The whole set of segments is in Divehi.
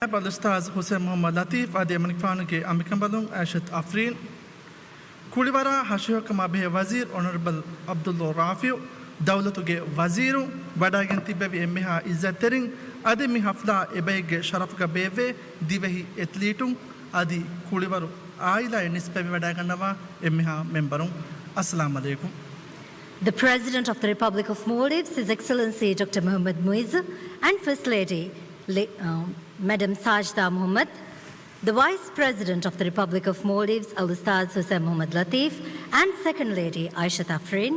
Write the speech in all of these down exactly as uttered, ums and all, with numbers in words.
ނައިބް އަލްއުސްތާޛު ޙުސެން މުޙައްމަދު ލަތީފް އަދި އެމަނިކުފާނުގެ އަނބިކަނބަލުން އައިޝަތު އަފްރީން، ކުޅިވަރާ ހަށިހަކަމާ ބެހޭ ވަޒީރު އޮނަރަބަލް ޢަބްދުﷲ ރާފިޢު، ދައުލަތުގެ ވަޒީރުން، ވަޑައިގެން ތިއްބެވި އެންމެހާ އިއްޒަތްތެރިން އަދި މި ޙަފްލާ އެބައެއްގެ ޝަރަފުގަ ބޭއްވޭ ދިވެހި އެތްލީޓުން އަދި ކުޅިވަރު އާއިލާއިން ނިސްބަތްވެވަޑައިގަންނަވާ އެންމެހާ މެމްބަރުން. އައްސަލާމު ޢަލައިކުމް. The President of the Republic of Maldives, His Excellency Doctor Muhammad Muizzu, and First Lady, La-, um, Madam Sajida Muhammad, the Vice President of the Republic of Maldives, Al-Ustaz Hussein Muhammad Latif, and Second Lady Aishat Afrin,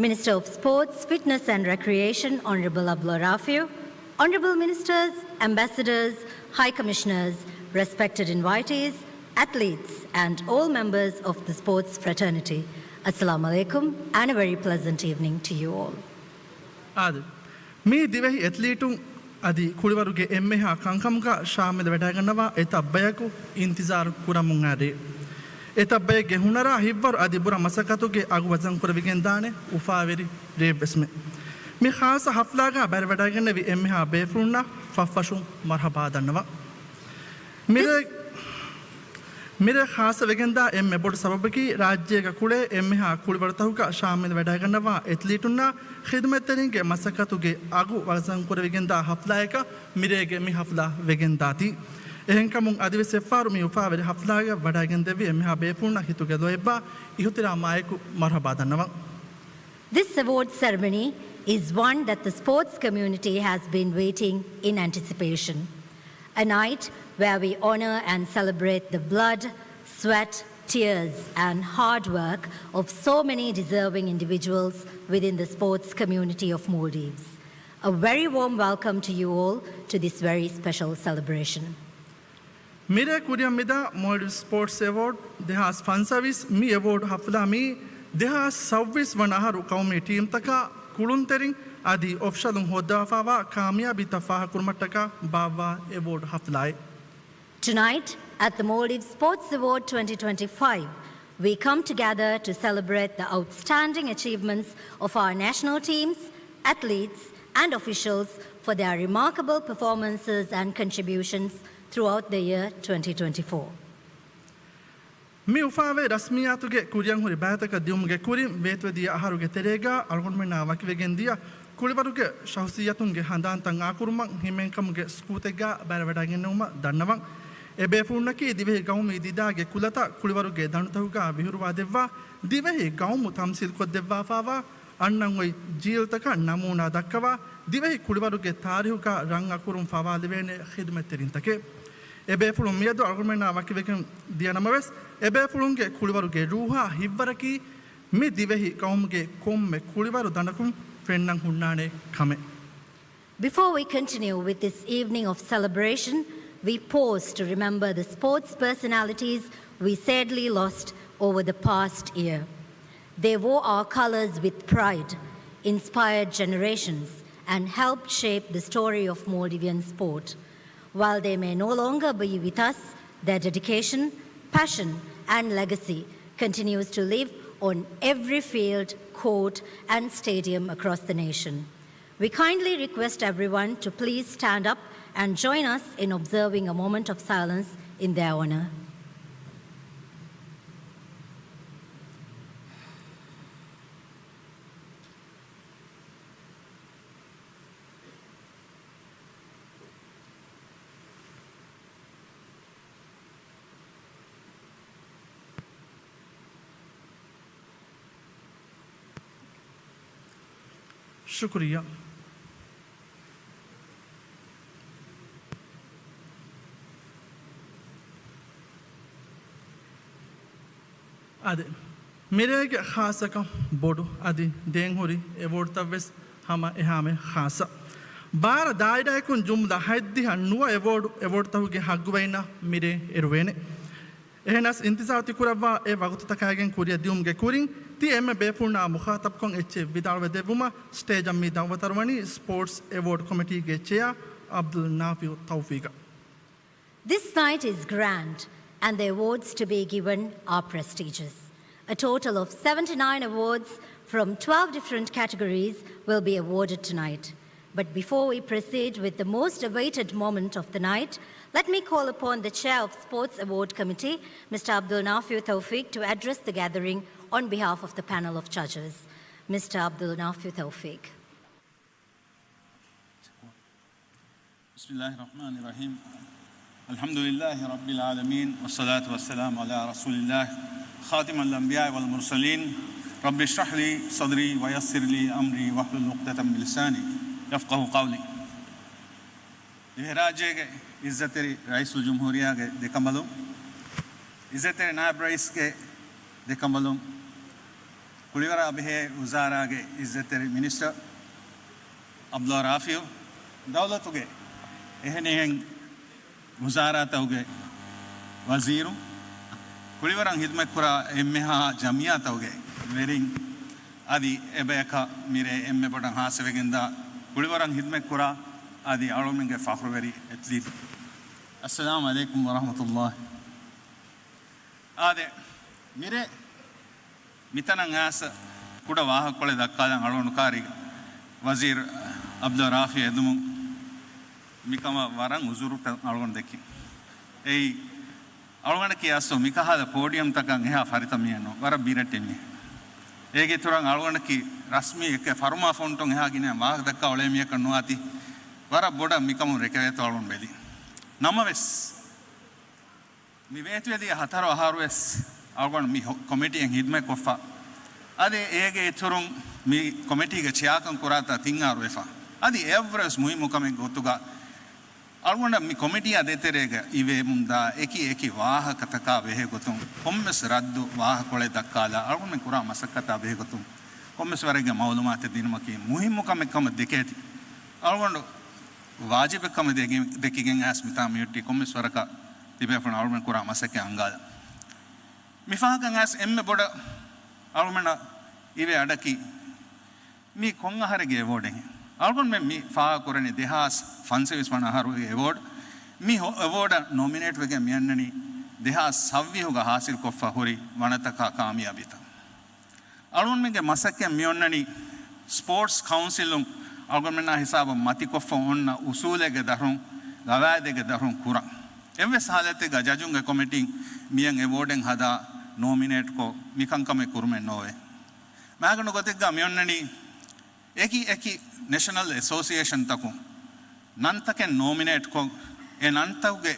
Minister of Sports, Fitness and Recreation, Honorable Abdullah Rafiu, Honorable Ministers, Ambassadors, High Commissioners, respected invitees, athletes, and all members of the sports fraternity. Assalamu alaikum and a very pleasant evening to you all. އާދެ، މި ދިވެހި އެތްލީޓުން އަދި ކުޅިވަރުގެ އެންމެހާ ކަންކަމުގަ ޝާމިލު ވެޑައިގަންނަވާ އެތައް ބަޔަކު އިންތިޒާރު ކުރަމުން އަރޭ. އެތައް ބައެއްގެ ހުނަރާ ހިތްވަރު އަދި ބުރަ މަސައްކަތުގެ އަގު ވަޒަން ކުރެވިގެންދާނެ އުފާވެރި ރޭއްވެސްމެ. މި ޚާއްޞަ ޙަފްލާގަ ބައިވެރިވެޑައިގެންނެވި އެންމެހާ ބޭފުޅުންނަށް ފަށްފަށުން މަރްޙަބާ ދަންނަވަން. މިރޭ، މިރޭ ޚާއްޞަވެގެންދާ އެންމެ ބޮޑު ސަބަބަކީ، ރާއްޖޭގަ ކުޅޭ އެންމެހާ ކުޅިވަރުތަކުގަ ޝާމިލު ވެޑައިގަންނަވާ އެތްލީޓުންނާ ޚިދުމަތްތެރިންގެ މަސައްކަތުގެ އަގު ވަޒަން ކުރެވިގެންދާ ޙަފްލާއަކަށް މިރޭގެ މި ޙަފްލާ ވެގެންދާތީ. އެހެންކަމުން އަދިވެސް އެއްފަހަރު މި އުފާވެރި ޙަފްލާގަ ވަޑައިގެންދެއްވި އެންމެހާ ބޭފުޅުންނަށް ހިތުގެ ލޯތްބާ އިޙުތިރާމާއެކު މަރްޙަބާ ދަންނަވަން. This award ceremony is one that the sports community has been waiting in anticipation. A night where we honor and celebrate the blood, sweat, tears, and hard work of so many deserving individuals within the sports community of Maldives. A very warm welcome to you all to this very special celebration. މިރޭ ކުރިއަށް މިދާ މޯލްޑިވްސް ސްޕޯޓްސް އެވޯޑް ދެހާސް ފަންސަވީސް. މި އެވޯޑް ޙަފްލާ މީ ދެހާސް ސައުވީސް ވަނަ އަހަރު ޤައުމީ ޓީމްތަކާ ކުޅުންތެރިން އަދި އޮފިޝަލުން ހޯއްދަވާފައިވާ ކާމިޔާބީތައް ފާހަގަކުރުމަށްޓަކާ ބާއްވާ އެވޯޑް ޙަފްލާއެއް. Tonight, at the Maldives Sports Award twenty twenty-five, we come together to celebrate the outstanding achievements of our national teams, athletes, and officials for their remarkable performances and contributions throughout the year twenty twenty-four. މި އުފާވެ ރަސްމިއްޔާތުގެ ކުރިއަށް ހުރި ބައިތަކަށް ދިއުމުގެ ކުރިން، ވޭތުވެދިޔަ އަހަރުގެ ތެރޭގަ އަޅުގަނޑުމެންނާ ވަކިވެގެން ދިޔަ ކުޅިވަރުގެ ޝަހުސިއްޔަތުންގެ ހަނދާންތައް އާކުރުމަށް ހިމެންކަމުގެ ސްކޫތެއްގަ ބައިވެވަޑައިގެންނެވުމަށް ދަންނަވަން. އެ ބޭފުޅުންނަކީ ދިވެހި ގައުމީ ދިދާގެ ކުލަތައް ކުޅިވަރުގެ ދަނޑުތަކުގަ ބިހުރުވާ ދެއްވާ، ދިވެހި ގައުމު ތަމްސީލްކޮށްދެއްވާފައިވާ، އަންނަން އޮތް ޖީލްތަކަށް ނަމޫނާ ދައްކަވާ، ދިވެހި ކުޅިވަރުގެ ތާރީހުގަ ރަނގަކުރުން ފަވާލެވޭނެ ޚިދުމަތްތެރިންތަކެއް. އެބޭފުޅުން މިއަދު އަޅުގަނޑުމެންނާ ވަކިވެގެން ދިޔަ ނަމަވެސް، އެބޭފުޅުންގެ ކުޅިވަރުގެ ރޫހާ ހިތްވަރަކީ މި ދިވެހި ގައުމުގެ ކޮންމެ ކުޅިވަރު ދަނޑަކުން ފެންނަން ހުންނާނެ ކަމެއް. Before we continue with this evening of celebration, we pause to remember the sports personalities we sadly lost over the past year. They wore our colors with pride, inspired generations, and helped shape the story of Maldivian sport. While they may no longer be with us, their dedication, passion, and legacy continues to live on every field, court, and stadium across the nation. We kindly request everyone to please stand up and join us in observing a moment of silence in their honor. ޝުކުރިއްޔާ. އާދެ، މިރޭގެ ޚާއްޞަކަން ބޮޑު، އަދި ދޭން ހުރި އެވޯޑްތައްވެސް ހަމަ އެހާމެ ޚާއްޞަ. ބާރަ ދާއިރާއަކުން ޖުމްލަ ހަތްދިހަ ނުވަ އެވޯޑް، އެވޯޑްތަކުގެ ހައްގުވެރިންނަށް މިރޭ އެރުވޭނެ. އެހެނަސް އިންތިޒާރު ތިކުރައްވާ އެ ވަގުތުތަކާގެން ކުރިއަށް ދިއުމުގެ ކުރިން، ތި އެންމެ ބޭފުޅުންނާ މުޚާތަބްކޮށް އެއްޗެއް ވިދާޅުވެ ދެއްވުމަށް ސްޓޭޖަށް މި ދަޢުވަތު އަރުވަނީ ސްޕޯޓްސް އެވޯޑް ކޮމިޓީގެ ޗެއާ ޢަބްދުލް ނާފިޢު ތައުފީޤަށް. This night is grand, and the awards to be given are prestigious. A total of seventy-nine awards from twelve different categories will be awarded tonight. But before we proceed with the most awaited moment of the night, let me call upon the Chair of Sports Award Committee, Mister Abdul Nafiu Taufiq, to address the gathering on behalf of the panel of judges. Mister Abdul Nafiu Taufiq. بسم الله الرحمن الرحيم. الحمد لله رب العالمين، والصلاة والسلام على رسول الله، خاتم الأنبياء والمرسلين. رب اشرح لي صدري ويسر لي أمري واحلل عقدة من لساني يفقهوا قولي. ދިވެހިރާއްޖޭގެ އިއްޒަތްތެރި ރައީސުލްޖުމްހޫރިއްޔާގެ ދެކަނބަލުން، އިއްޒަތްތެރި ނާއިބް ރައީސްގެ ދެކަނބަލުން، ކުޅިވަރާ ބެހޭ ވުޒާރާގެ އިއްޒަތްތެރި މިނިސްޓަރ އަބްދުﷲ ރާފިޢު، ދައުލަތުގެ އެހެނިހެން ވުޒާރާތަކުގެ ވަޒީރު، ކުޅިވަރަށް ހިދުމަތްކުރާ އެންމެހާ ޖަމިއްޔާތަކުގެ ވެރިން، އަދި އެބަޔަކަށް މިރޭ އެންމެ ބޮޑަށް ހާއްސަވެގެންދާ ކުޅިވަރަށް ހިދުމަތްކުރާ އަދި އަޅުމެންގެ ފަޚްރުވެރި އެތްލީޓު، އައްސަލާމު ޢަލައިކުމް ވަރަޙްމަތުﷲ. އާދެ، މިރޭ މިތަނަށް އައިސް ކުޑަ ވާހަކަކޮޅެއް ދައްކާލަން އަޅުގަނޑު ކާރި ވަޒީރު އަބްދުﷲ ރާފިޢު އެދުމުން މިކަމަށް ވަރަށް އުޒުރުތައް އަޅުގަނޑު ދެއްކިން. އެއީ އަޅުގަނޑަކީ އަސްލު މިކަހަލަ ޕޯޑިއަމްތަކަށް އެހާ ފަރިތަ މީހެއް ނޫން. ވަރަށް ބިރައްޓެ މީހެއް. އޭގެ އިތުރަށް އަޅުގަނޑަކީ ރަސްމީ އެކެއް ފަރުމާ ފޮންޓުން އެހާ ގިނަ ވާހަކަ ދައްކާ އުޅޭ މީހަކަށް ނުވާތީ ވަރަށް ބޮޑަށް މިކަމުން ރެކެވޭތޯ އަޅުގަނޑު ބެލި. ނަމަވެސް، މި ވޭތުވެދިޔަ ހަތަރު އަހަރުވެސް އަޅުގަނޑު މި ހޮ-، ކޮމިޓީއަށް ހިދުމަތްކޮށްފަ. އަދި އޭގެ އިތުރުން މި ކޮމިޓީގެ ޗެއާކަން ކުރާތާ ތިން އަހަރު ވެފަ. އަދި އެއަށްވުރެސް މުހިއްމު ކަމެއްގެ ގޮތުގަ އަޅުގަނޑަށް މި ކޮމިޓީއާ ދޭތެރޭގަ އިވޭމުންދާ އެކި އެކި ވާހަކަތަކާ ބެހޭގޮތުން ކޮންމެސް ރައްދު ވާހަކަކޮޅެއް ދައްކާލާ އަޅުގަނޑުމެން ކުރާ މަސައްކަތާ ބެހޭގޮތުން ކޮންމެސް ވަރެއްގެ މައުލޫމާތެއް ދިނުމަކީ މުހިއްމު ކަމެއް ކަމަށް ދެކޭތީ. އަޅުގަނޑު ވާޖިބެއް ކަމަށް ދެގި-، ދެކިގެން އައިސް މިތާ މިއޮތީ ކޮންމެސް ވަރަކަށް ތިބޭފުޅުން އަޅުގަނޑު ކުރާ މަސައްކަތް އަންގާލަން. މިފަހަކަށް އައިސް އެންމެ ބޮޑަށް އަޅުގަނޑަށް އިވޭ އަޑަކީ މީ ކޮން އަހަރެއްގެ އެވޯޑެއް؟ އަޅުގަނޑުމެން މި ފާހަގަކުރަނީ ދެހާސް ފަންސަވީސް ވަނަ އަހަރުގެ އެވޯޑް. މި ހޮ-، އެވޯޑަށް ނޮމިނޭޓް ވެގެން މިއަންނަނީ ދެހާސް ސައްވީހުގަ ހާސިލްކޮށްފަ ހުރި ވަނަތަކާ ކާމިޔާބީތައް. އަޅުގަނޑުމެންގެ މަސައްކަތް މިއޮންނަނީ ސްޕޯޓްސް ކައުންސިލުން އަޅުގަނޑުމެންނާ ހިސާބަށް މަތިކޮށްފަ އޮންނަ އުސޫލެއްގެ ދަށުން، ގަވާއިދެއްގެ ދަށުން ކުރަން. އެއްވެސް ހާލަތެއްގަ ޖަޖުންގެ ކޮމިޓީން މިއަށް އެވޯޑެއް ހަދާ ނޯމިނޭޓްކޮށް މިކަންކަމެއް ކުރުމެއް ނޯވޭ. މާގަނޑު ގޮތެއްގަ މިއޮންނަނީ އެކި އެކި ނެޝަނަލް އެސޯސިއޭޝަންތަކުން ނަންތަކެއް ނޯމިނޭޓްކޮށް، އެ ނަންތަކުގެ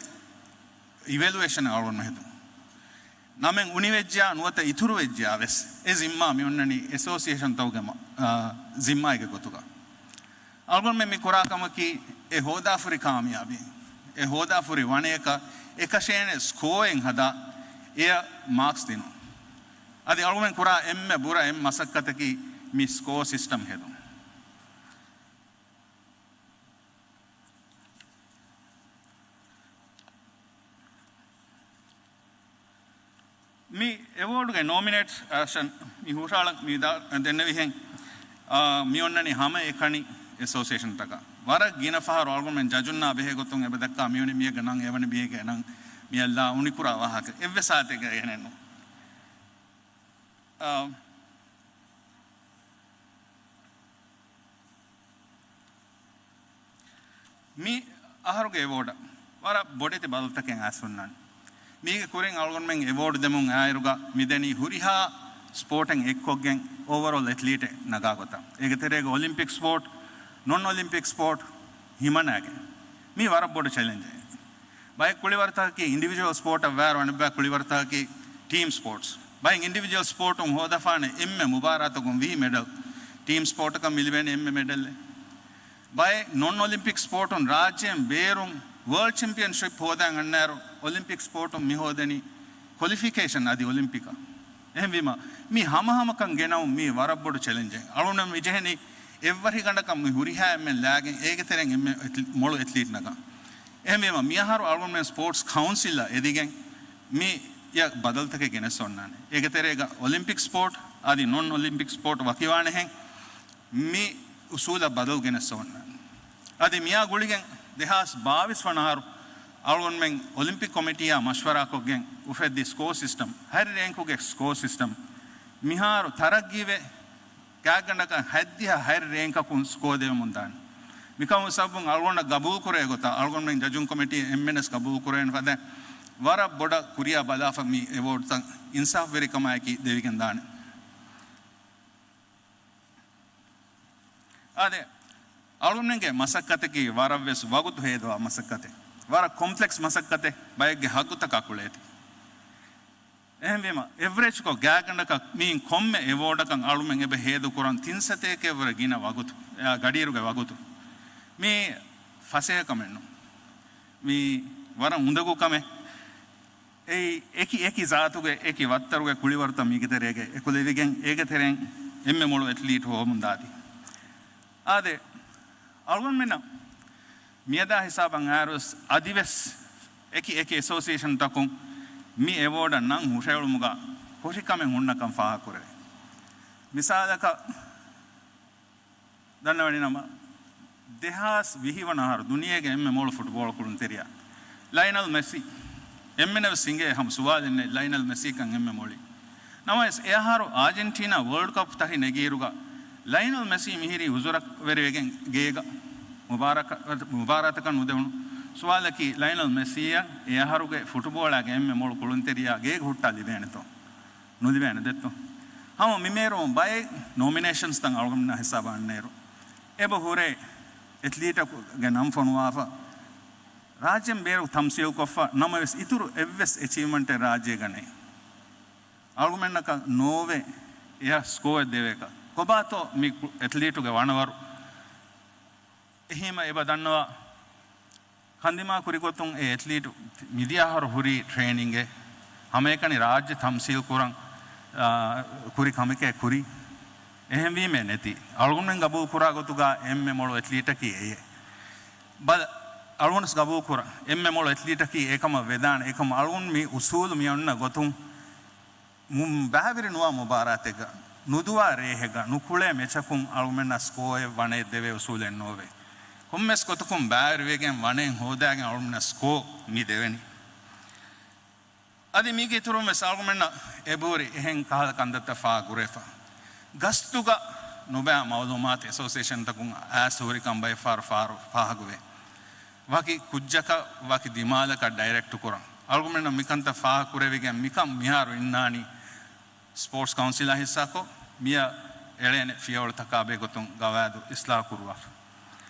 އިވެލުއޭޝަން އަޅުގަނޑު ހެދުން. ނަމެއް އުނިވެއްޖެޔާ ނުވަތަ އިތުރުވެއްޖެޔާ ވެސް އެ ޒިންމާ މިއޮންނަނީ އެސޯސިއޭޝަންތަކުގެ މަ-، އާ، ޒިންމާއެއްގެ ގޮތުގަ. އަޅުގަނޑުމެން މި ކުރާ ކަމަކީ އެ ހޯދާފުރި ކާމިޔާބީ، އެ ހޯދާފުރި ވަނަޔަކަށް އެކަށޭނެ ސްކޯއެއް ހަދާ އެޔަށް މާކްސް ދިނުން. އަދި އަޅުގަނޑު ކުރާ އެންމެ ބުރަ އެއް މަސައްކަތަކީ މި ސްކޯ ސިސްޓަމް ހެދުން. މި އެވޯޑުގެ ނޯމިނޭޓް އަށް މި ހުށަހަޅަން މި ދާ-، ދެންނެވިހެން، އާ، މި އޮންނަނީ ހަމައެކަނި އެސޯސިއޭޝަންތަކަށް. ވަރަށް ގިނަ ފަހަރު އަޅުގަނޑުމެން ޖަޖުންނާ ބެހޭ ގޮތުން އެބަ ދައްކާ މިވަނީ މީގެ ނަން އެވަނި މީގެ ނަން މިއަށްލާ އުނިކުރާ ވާހަކަ އެއްވެސް ހާލަތެއްގަ އެހެނެއްނު. އާ، މި އަހަރުގެ އެވޯޑަށް ވަރަށް ބޮޑެތި ބަދަލުތަކެއް އައިސް ހުންނާނެ. މީގެ ކުރިން އަޅުގަނޑުމެން އެވޯޑް ދެމުން އާއިރުގަ މިދެނީ ހުރިހާ ސްޕޯޓެއް އެއްކޮށްގެން އޯވަރޯލް އެތްލީޓެއް ނަގާ ގޮތަށް. އޭގެ ތެރޭގަ އޮލިމްޕިކް ސްޕޯޓް، ނޮން އޮލިމްޕިކް ސްޕޯޓް ހިމަނާގެން. މީ ވަރަށް ބޮޑު ޗެލެންޖެއް. ބައެއް ކުޅިވަރުތަކަކީ އިންޑިވިޖުއަލް ސްޕޯޓަށް ވާއިރު އަނެއްބައި ކުޅިވަރުތަކަކީ ޓީމް ސްޕޯޓްސް. ބައެއް އިންޑިވިޖުއަލް ސްޕޯޓުން ހޯދާފާނެ އެންމެ މުބާރާތަކުން ވީ މެޑަލް. ޓީމް ސްޕޯޓަކަށް މި ލިބޭނެ އެންމެ މެޑަލެއް. ބައެއް ނޮން އޮލިމްޕިކް ސްޕޯޓުން ރާއްޖޭން ބޭރުން ވަރލްޑް ޗެމްޕިއަންޝިޕް ހޯދަން އަންނައިރު އޮލިމްޕިކް ސްޕޯޓުން މި ހޯދަނީ ކޮލިފިކޭޝަން އަދި އޮލިމްޕިކަށް. އެހެންވީމަ، މި ހަމަހަމަކަން ގެނައުން މީ ވަރަށް ބޮޑު ޗެލެންޖެއް. އަޅުގަނޑަށް މި ޖެހެނީ އެއްވަރު ހިގަނޑަކަށް މި ހުރިހާ އެންމެން ލާގެން އޭގެ ތެރެއިން އެންމެ އެތްލި-، މޮޅު އެތްލީޓް ނަގަން. އެހެންވީމަ، މިއަހަރު އަޅުގަނޑުމެން ސްޕޯޓްސް ކައުންސިލްއަށް އެދިގެން މިއަށް ބަދަލުތަކެއް ގެނެސް އޮންނާނެ. އޭގެ ތެރޭގަ އޮލިމްޕިކް ސްޕޯޓް އަދި ނޮން އޮލިމްޕިކް ސްޕޯޓް ވަކިވާނެހެން މި އުސޫލަށް ބަދަލު ގެނެސް އޮންނާނެ. އަދި މިއާ ގުޅިގެން ދެހާސް ބާވީސް ވަނަ އަހަރު އަޅުގަނޑުމެން އޮލިމްޕިކް ކޮމިޓީއާ މަޝްވަރާކޮށްގެން އުފެއްދި ސްކޯ ސިސްޓަމް، ހަތް ރޭންކުގެ ސްކޯ ސިސްޓަމް މިހާރު ތަރައްގީވެ، ގާތްގަނޑަކަށް ހަތްދިހަ ހަތް ރޭންކަކުން ސްކޯ ދެވެމުން ދާނެ. މިކަމު ސަބަބުން އަޅުގަނޑަށް ގަބޫލުކުރޭ ގޮތަށް، އަޅުގަނޑުމެން ޖަޖުން ކޮމިޓީ އެންމެންވެސް ގަބޫލުކުރެވޭނެ ފަދައިން، ވަރަށް ބޮޑަށް ކުރިއަށް ބަލާފަ މި އެވޯޑްތައް އިންސާފުވެރިކަމާއެކީ ދެވިގެން ދާނެ. އާދެ، އަޅުގަނޑުމެންގެ މަސައްކަތަކީ ވަރަށްވެސް ވަގުތު ހޭދަވާ މަސައްކަތެއް. ވަރަށް ކޮމްޕްލެކްސް މަސައްކަތެއް، ބައެއްގެ ހައްގުތަކާ ކުޅޭތީ. އެހެންވީމަ، އެވްރެޖްކޮށް ގާތްގަނޑަކަށް މިއިން ކޮންމެ އެވޯޑަކަށް އަޅުމެން އެބަ ހޭދަކުރަން ތިން ސަތޭކައެއްވުރެ ގިނަ ވަގުތު، އެ، ގަޑިއިރުގެ ވަގުތު. މީ ފަސޭހަކަމެއް ނޫން. މީ ވަރަށް އުނދަގޫ ކަމެއް. އެއީ އެކި އެކި ޒާތުގެ އެކި ވައްތަރުގެ ކުޅިވަރުތައް މީގެ ތެރޭގައި އެކުލެވިގެން، އޭގެ ތެރެއިން އެންމެ މޮޅު އެތްލީޓް ހޮވަމުން ދާތީ. އާދެ، އަޅުގަނޑުމެންނަށް މިއަދާ ހިސާބަށް އައިރުވެސް އަދިވެސް އެކި އެކި އެސޯސިއޭޝަންތަކުން މި އެވޯޑަށް ނަން ހުށައެޅުމުގަ ކުށިކަމެއް ހުންނަކަން ފާހަގަކުރެވޭ. މިސާލަކަށް، ދަންނަވަނީނަމަ، ދެހާސް ވިހި ވަނަ އަހަރު ދުނިޔޭގެ އެންމެ މޮޅު ފުޓްބޯޅަ ކުޅުންތެރިޔާ ލައިނަލް މެސީ. އެންމެނަށް ވެސް އިނގޭ ހަމަ ސުވާލެއް ނެތް، ލައިނަލް މެސީކަން އެންމެ މޮޅި. ނަމަވެސް، އެ އަހަރު އާޖެންޓީނާ ވަރލްޑް ކަޕް ތަށި ނެގިއިރުގަ، ލައިނަލް މެސީ މިހިރީ އުޒުރަވެރިވެގެން ގޭގަ މުބާރާތަކަށް ނުދެވުނު. ސުވާލަކީ، ލައިނަލް މެސީއަށް އެ އަހަރުގެ ފުޓުބޯޅައިގެ އެންމެ މޮޅު ކުޅުންތެރިޔާ ގޭގަ ހުއްޓާ ލިބޭނެތޯ؟ ނުލިބޭނެ ދެއްތޯ؟ ހަމަ މިމޭރު ބައެއް ނޮމިނޭޝަންސްތައް އަޅުގަނޑުމެންނާ ހިސާބަށް އަންނައިރު، އެބަ ހުރޭ އެތްލީޓަކުގެ ނަން ފޮނުވާފަ، ރާއްޖޭން ބޭރު ތަމްސީލްކޮށްފަ، ނަމަވެސް އިތުރު އެއްވެސް އެޗީވްމަންޓެއް ރާއްޖޭގަ ނެތް. އަޅުގަނޑުމެންނަކަށް ނޯވޭ އެއަށް ސްކޯއެއް ދެވޭކަށް. ކޮބާތޯ މި އެތްލީޓުގެ ވަނަވަރު؟ އެހީމަ އެބަ ދަންނަވާ، ކަންދިމާ ކުރިގޮތުން އެ އެތްލީޓު މިދިޔައަހަރު ހުރީ ޓްރޭނިންގެ ހަމައެކަނި ރާއްޖެ ތަމްސީލް ކުރަން، އާ، ކުރި ކަމެކޭ ކުރީ. އެހެންވީމޭ ނެތީ. އަޅުގަނޑުމެން ގަބޫލު ކުރާ ގޮތުގަ އެންމެ މޮޅު އެތްލީޓަކީ އެއޭ. ބަލަ، އަޅުގަނޑު ގަބޫލު ކުރަން އެންމެ މޮޅު އެތްލީޓަކީ އެކަމަށް ވެދާނެ. އެކަމަ އަޅުގަނޑު މި އުސޫލު މި އޮންނަ ގޮތުން މު-، ބައިވެރި ނުވާ މުބާރާތެއްގަ، ނުދުވާ ރޭހެއްގަ، ނުކުޅޭ މެޗަކުން އަޅުމެންނަށް ސްކޯއެއް ވަނައެއް ދެވޭ އުސޫލެއް ނޯވޭ. ކޮންމެސް ގޮތަކުން ބައިވެރިވެގެން ވަނައެއް ހޯދާގެން އަޅުމެންނަށް ސްކޯ މި ދެވެނީ. އަދި މީގެ އިތުރުން ވެސް އަޅުގަނޑުމެންނަށް އެބަހުރި އެހެން ކަހަލަ ކަންތައްތައް ފާހަގަކުރެވިފަ. ގަސްތުގަ ނުބައި މައުލޫމާތު އެސޯސިއޭޝަންތަކުން އައިސް ހުރިކަން ބައެއް ފަހަރު ފާހަރު ފާހަގަވޭ. ވަކި ކުއްޖަކަށް ވަކި ދިމާލަކަށް ޑައިރެކްޓު ކުރަން. އަޅުގަނޑުމެންނަށް މިކަންތައް ފާހަގަކުރެވިގެން މިކަން މިހާރު އިންނާނީ ސްޕޯޓްސް ކައުންސިލާ ހިއްސާކޮށް، މިއަށް އެޅޭނެ ފިޔަވަޅުތަކާ ބެހޭގޮތުން ގަވާއިދު އިސްލާހު ކުރުވާފަ.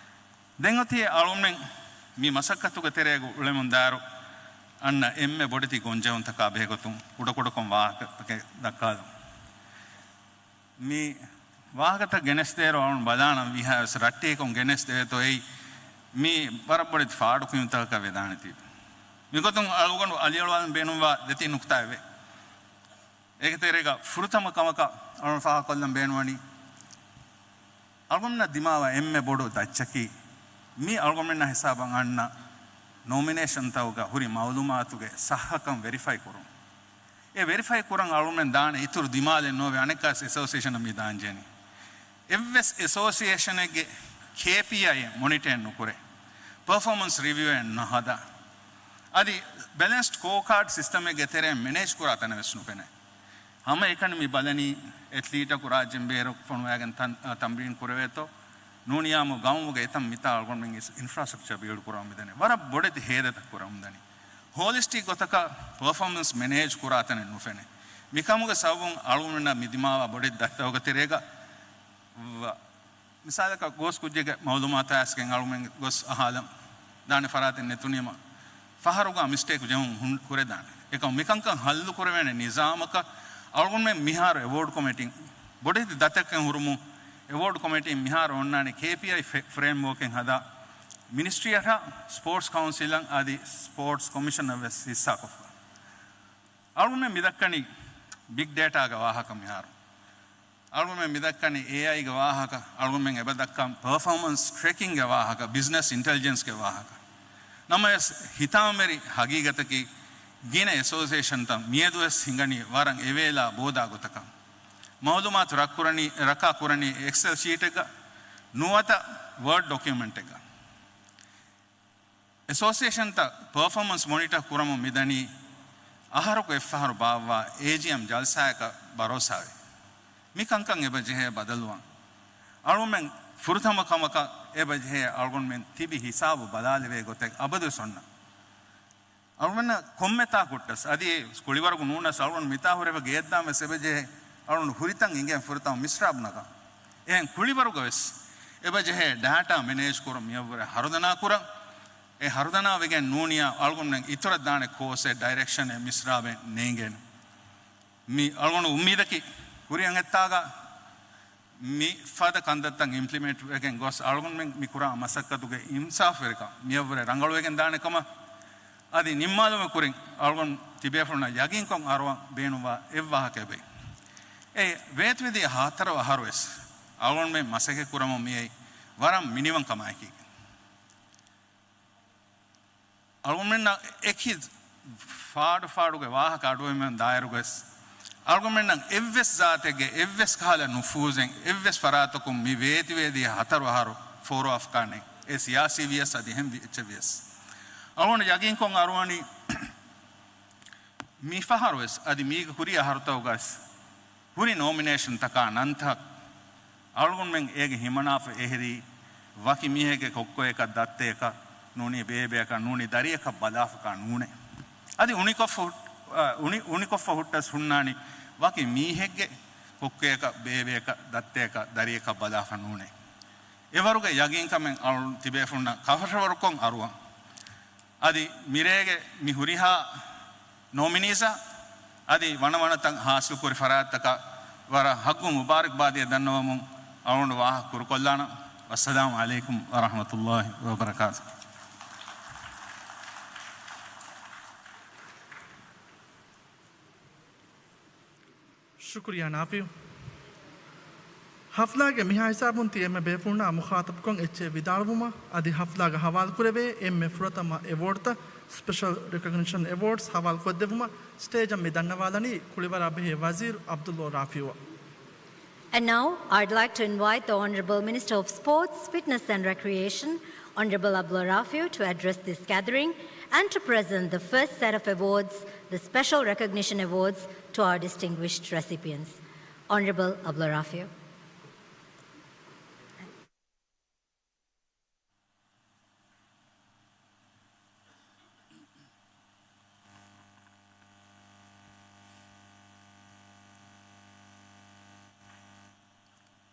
ދެން އޮތީ އަޅުގަނޑުމެން މި މަސައްކަތުގެ ތެރޭގަ އުޅެމުންދާއިރު އަންނަ އެންމެ ބޮޑެތި ގޮންޖެހުންތަކާ ބެހޭގޮތުން ކުޑަކުޑަކޮށް ވާހަކަތަކެއް ދައްކާލަން. މި ވާހަކަތައް ގެނެސްދޭއިރު އަޅުން ބަލާނަން ވީހާވެސް ރައްޓެހިކޮށް ގެނެސްދެވޭތޯ އެއީ މީ ވަރަށް ބޮޑެތި ފާޑުކިޔުންތަކަކަށް ވެދާނެތީ. މިގޮތުން އަޅުގަނޑު އަލިއަޅުވާލަން ބޭނުންވާ ދެތިން ނުކުތާއެވެ. އޭގެ ތެރޭގަ ފުރަތަމަ ކަމަކަށް އަޅުން ފާހަގަކޮށްލަން ބޭނުންވަނީ، އަޅުގަނޑުމެންނަށް ދިމާވާ އެންމެ ބޮޑު ދައްޗަކީ، މި އަޅުގަނޑުމެންނާ ހިސާބަށް އަންނަ ނޮމިނޭޝަންތަކުގަ ހުރި މައުލޫމާތުގެ ސައްހަކަން ވެރިފައި ކުރުން. އެ ވެރިފައި ކުރަން އަޅުމެން ދާނެ އިތުރު ދިމާލެއް ނޯވެ، އަނެއްކާސް އެސޯސިއޭޝަނަށް މި ދާންޖެހެނީ. އެއްވެސް އެސޯސިއޭޝަނެއްގެ ކޭޕީއައި އެއް މޮނިޓައެއް ނުކުރޭ. ޕަރފޯމަންސް ރިވިއުއެއް ނަހަދާ. އަދި ބެލެންސްޑް ސްކޯ ކާޑް ސިސްޓަމެއްގެ ތެރެއިން މެނޭޖް ކުރާ ތަނެއް ވެސް ނުފެނޭ. ހަމައެކަނި މި ބަލަނީ އެތްލީޓަކު ރާއްޖެން ބޭރަށް ފޮނުވާގެން ތަން-، އަ، ތަމްރީން ކުރެވޭތޯ، ނޫނިޔާމު ގައުމުގެ އެތަން މިތާ އަޅުގަނޑުމެން އިސް-، އިންފްރާސްޓްރަކްޗަރ ބިލްޑް ކުރަމުން މިދަނީ. ވަރަށް ބޮޑެތި ހޭދަތައް ކުރަމުން ދަނީ. ހޯލިސްޓިކް ގޮތަކަށް ޕަރފޯމަންސް މެނޭޖް ކުރާ ތަނެއް ނުފެނޭ. މިކަމުގެ ސަބަބުން އަޅުގަނޑުމެންނަށް މި ދިމާވާ ބޮޑެތި ދަތިތަކުގެ ތެރޭގަ ވަ-، މިސާލަކަށް ގޯސް ކުއްޖެއްގެ މައުލޫމާތު އައިސްގެން އަޅުގަނޑުމެން ގޮސް އަހާލަން ދާނެ ފަރާތެއް ނެތުނީމަ، ފަހަރުގަ މިސްޓޭކް ޖެހުން ހުން ކުރެދާނެ. އެކަމު މިކަންކަން ހައްލު ކުރެވޭނެ ނިޒާމަކަށް އަޅުގަނޑުމެން މިހާރު އެވޯޑް ކޮމިޓީން ބޮޑެތި ދަތަކެއް ހުރުމުން، އެވޯޑް ކޮމިޓީން މިހާރު އޮންނާނެ ކޭޕީއައި ފެ-، ފްރޭމްވޯކެއް ހަދާ، މިނިސްޓްރީއަށާ ސްޕޯޓްސް ކައުންސިލަށް އަދި ސްޕޯޓްސް ކޮމިޝަނަށް ވެސް ހިއްސާކޮށްފަ. އަޅުގަނޑުމެން މިދައްކަނީ ބިގް ޑޭޓާގެ ވާހަކަ މިހާރު. އަޅުގަނޑުމެން މިދައްކަނީ އޭއައިގެ ވާހަކަ، އަޅުގަނޑުމެން އެބަ ދައްކަން ޕަރފޯމަންސް ޓްރެކިންގެ ވާހަކަ، ބިޒްނަސް އިންޓެލިޖެންސްގެ ވާހަކަ. ނަމަވެސް، ހިތާމަވެރި ހަގީގަތަކީ، ގިނަ އެސޯސިއޭޝަންތައް މިއަދުވެސް ހިނގަނީ ވަރަށް އެވޭލާ ބޯދާ ގޮތަކަށް. މައުލޫމާތު ރައްކުރަނީ، ރައްކާ ކުރަނީ އެކްސެލް ޝީޓެއްގަ، ނުވަތަ ވާޑް ޑޮކިއުމެންޓެއްގަ. އެސޯސިއޭޝަންތައް ޕަރފޯމަންސް މޮނިޓަ ކުރަމުން މިދަނީ އަހަރަކު އެއްފަހަރު ބާއްވާ އޭޖީއެމް ޖަލްސާއަކަށް ބަރޯސާވެ. މި ކަންކަން އެބަ ޖެހޭ ބަދަލުވާން. އަޅުމެން ފުރަތަމަ ކަމަކަށް އެބަޖެހޭ އަޅުގަނޑުމެން ތިބި ހިސާބު ބަލާލެވޭ ގޮތެއް އަބަދުވެސް އޮންނަ. އަޅުގަނޑަށް ކޮންމެ ތާކު ހުއްޓަސް، އަދި ކުޅިވަރަކު ނޫނަސް އަޅުގަނޑު މިތާ ހުރެފަ ގެޔަށްދާން ވެސް އެބަޖެހޭ އަޅުގަނޑު ހުރިތަން އިނގޭން ފުރަތަމަ މިސްރާބު ނަގާ. އެހެން ކުޅިވަރުގަ ވެސް އެބަޖެހޭ ޑާޓާ މެނޭޖް ކުރަން މިއަށްވުރެ ހަރުދަނާ ކުރަން. އެ ހަރުދަނާ ވެގެން ނޫނިޔާ އަޅުގަނޑުމެން އިތުރަށް ދާނެ ކޯސްއެއް ޑައިރެކްޝަނެއް މިސްރާބެއް ނޭނގޭނެ. މި އަޅުގަނޑު އުއްމީދަކީ ކުރިއަށް އެއްތާގަ މި ފަދަ ކަންތައްތައް އިމްޕްލިމެންޓް ވެގެން ގޮސް އަޅުގަނޑުމެން މި ކުރާ މަސައްކަތުގެ އިންސާފުވެރިކަން މިއަށްވުރެ ރަނގަޅުވެގެން ދާނެ ކަމަށް އަދި ނިންމާލުމެއް ކުރިން އަޅުގަނޑު ތިބޭފުޅުންނަށް ޔަގީންކޮށް އަރުވަން ބޭނުންވާ އެއްވާހަކަ އެބައި. އެ ވޭތުވެދިޔަ ހަތަރު އަހަރު ވެސް އަޅުގަނޑުމެން މަސައްކަތް ކުރަމުން މިއައީ ވަރަށް މިނިވަން ކަމާއެކީ. އަޅުގަނޑުމެންނަށް އެކި ފާޑު ފާޑުގެ ވާހަކަ އަޑުއެހުމެއް ދާއިރުގަސް، އަޅުގަނޑުމެންނަށް އެއްވެސް ޒާތެއްގެ އެއްވެސް ކަހަލަ ނުފޫޒެއް އެއްވެސް ފަރާތަކުން މި ވޭތިވެދިޔަ ހަތަރު އަހަރު ފޯރުވާފަކާނެ. އެ ސިޔާސީ ވިޔަސް އަދި އެހެން ވި-، އެއްޗެއް ވިޔަސް. އަޅުގަނޑު ޔަގީންކޮށް އަރުވަނީ މި ފަހަރު ވެސް އަދި މީގެ ކުރީ އަހަރުތަކުގަސް ހުރި ނޯމިނޭޝަންތަކާ ނަންތައް އަޅުގަނޑުމެން އޭގެ ހިމަނާފަ އެހެރީ ވަކި މީހެއްގެ ކޮއްކޮއަކަށް ދައްތައަކަށް ނޫނީ ބޭބެއަކަށް ނޫނީ ދަރިއަކަށް ބަލާފަކާ ނޫނޭ. އަދި އުނިކޮށްފަ ހުއް-، އަ، އުނި-، އުނިކޮށްފަ ހުއްޓަސް ހުންނާނީ ވަކި މީހެއްގެ ކޮއްކޮއަކަށް ބޭބެއަކަށް ދައްތައަކަށް ދަރިއަކަށް ބަލާފަ ނޫނޭ. އެވަރުގެ ޔަގީންކަމެއް އަޅު ތިބޭފުޅުންނަށް ކަށަވަރުކޮށް އަރުވަން. އަދި މިރޭގެ މި ހުރިހާ ނޯމިނީސްއަށް އަދި ވަނަވަނަތައް ހާސިލްކުރި ފަރާތްތަކަށް ވަރަށް ހައްގު މުބާރަކްބާދިޔަ ދަންނަވަމުން އަޅުގަނޑު ވާހަކަ ކުރުކޮށްލާނަން. ވައްސަލާމު ޢަލައިކުމް ވަރަޙްމަތުﷲި ވަބަރަކާތުހު. ޝުކުރިއްޔާ ނާފިޢު. ޙަފްލާގެ މިހާ ހިސާބުން ތި އެންމެ ބޭފުޅުންނާ މުޚާޠަބުކޮށް އެއްޗެއް ވިދާޅުވުމަށް އަދި ޙަފްލާގަ ޙަވާލުކުރެވޭ އެންމެ ފުރަތަމަ އެވޯޑްތައް، ސްޕެޝަލް ރެކޮގްނިޝަން އެވޯޑްސް، ޙަވާލުކޮށްދެއްވުމަށް ސްޓޭޖަށް މި ދަންނަވާލަނީ ކުޅިވަރާ ބެހޭ ވަޒީރު ޢަބްދުﷲ ރާފިޢުއަށް. And now, I'd like to invite the Honorable Minister of Sports, Fitness and Recreation, Honorable Abdullah Rafiu, to address this gathering and to present the first set of awards, the Special Recognition Awards, to our distinguished recipients. Honorable Abdullah Rafiu.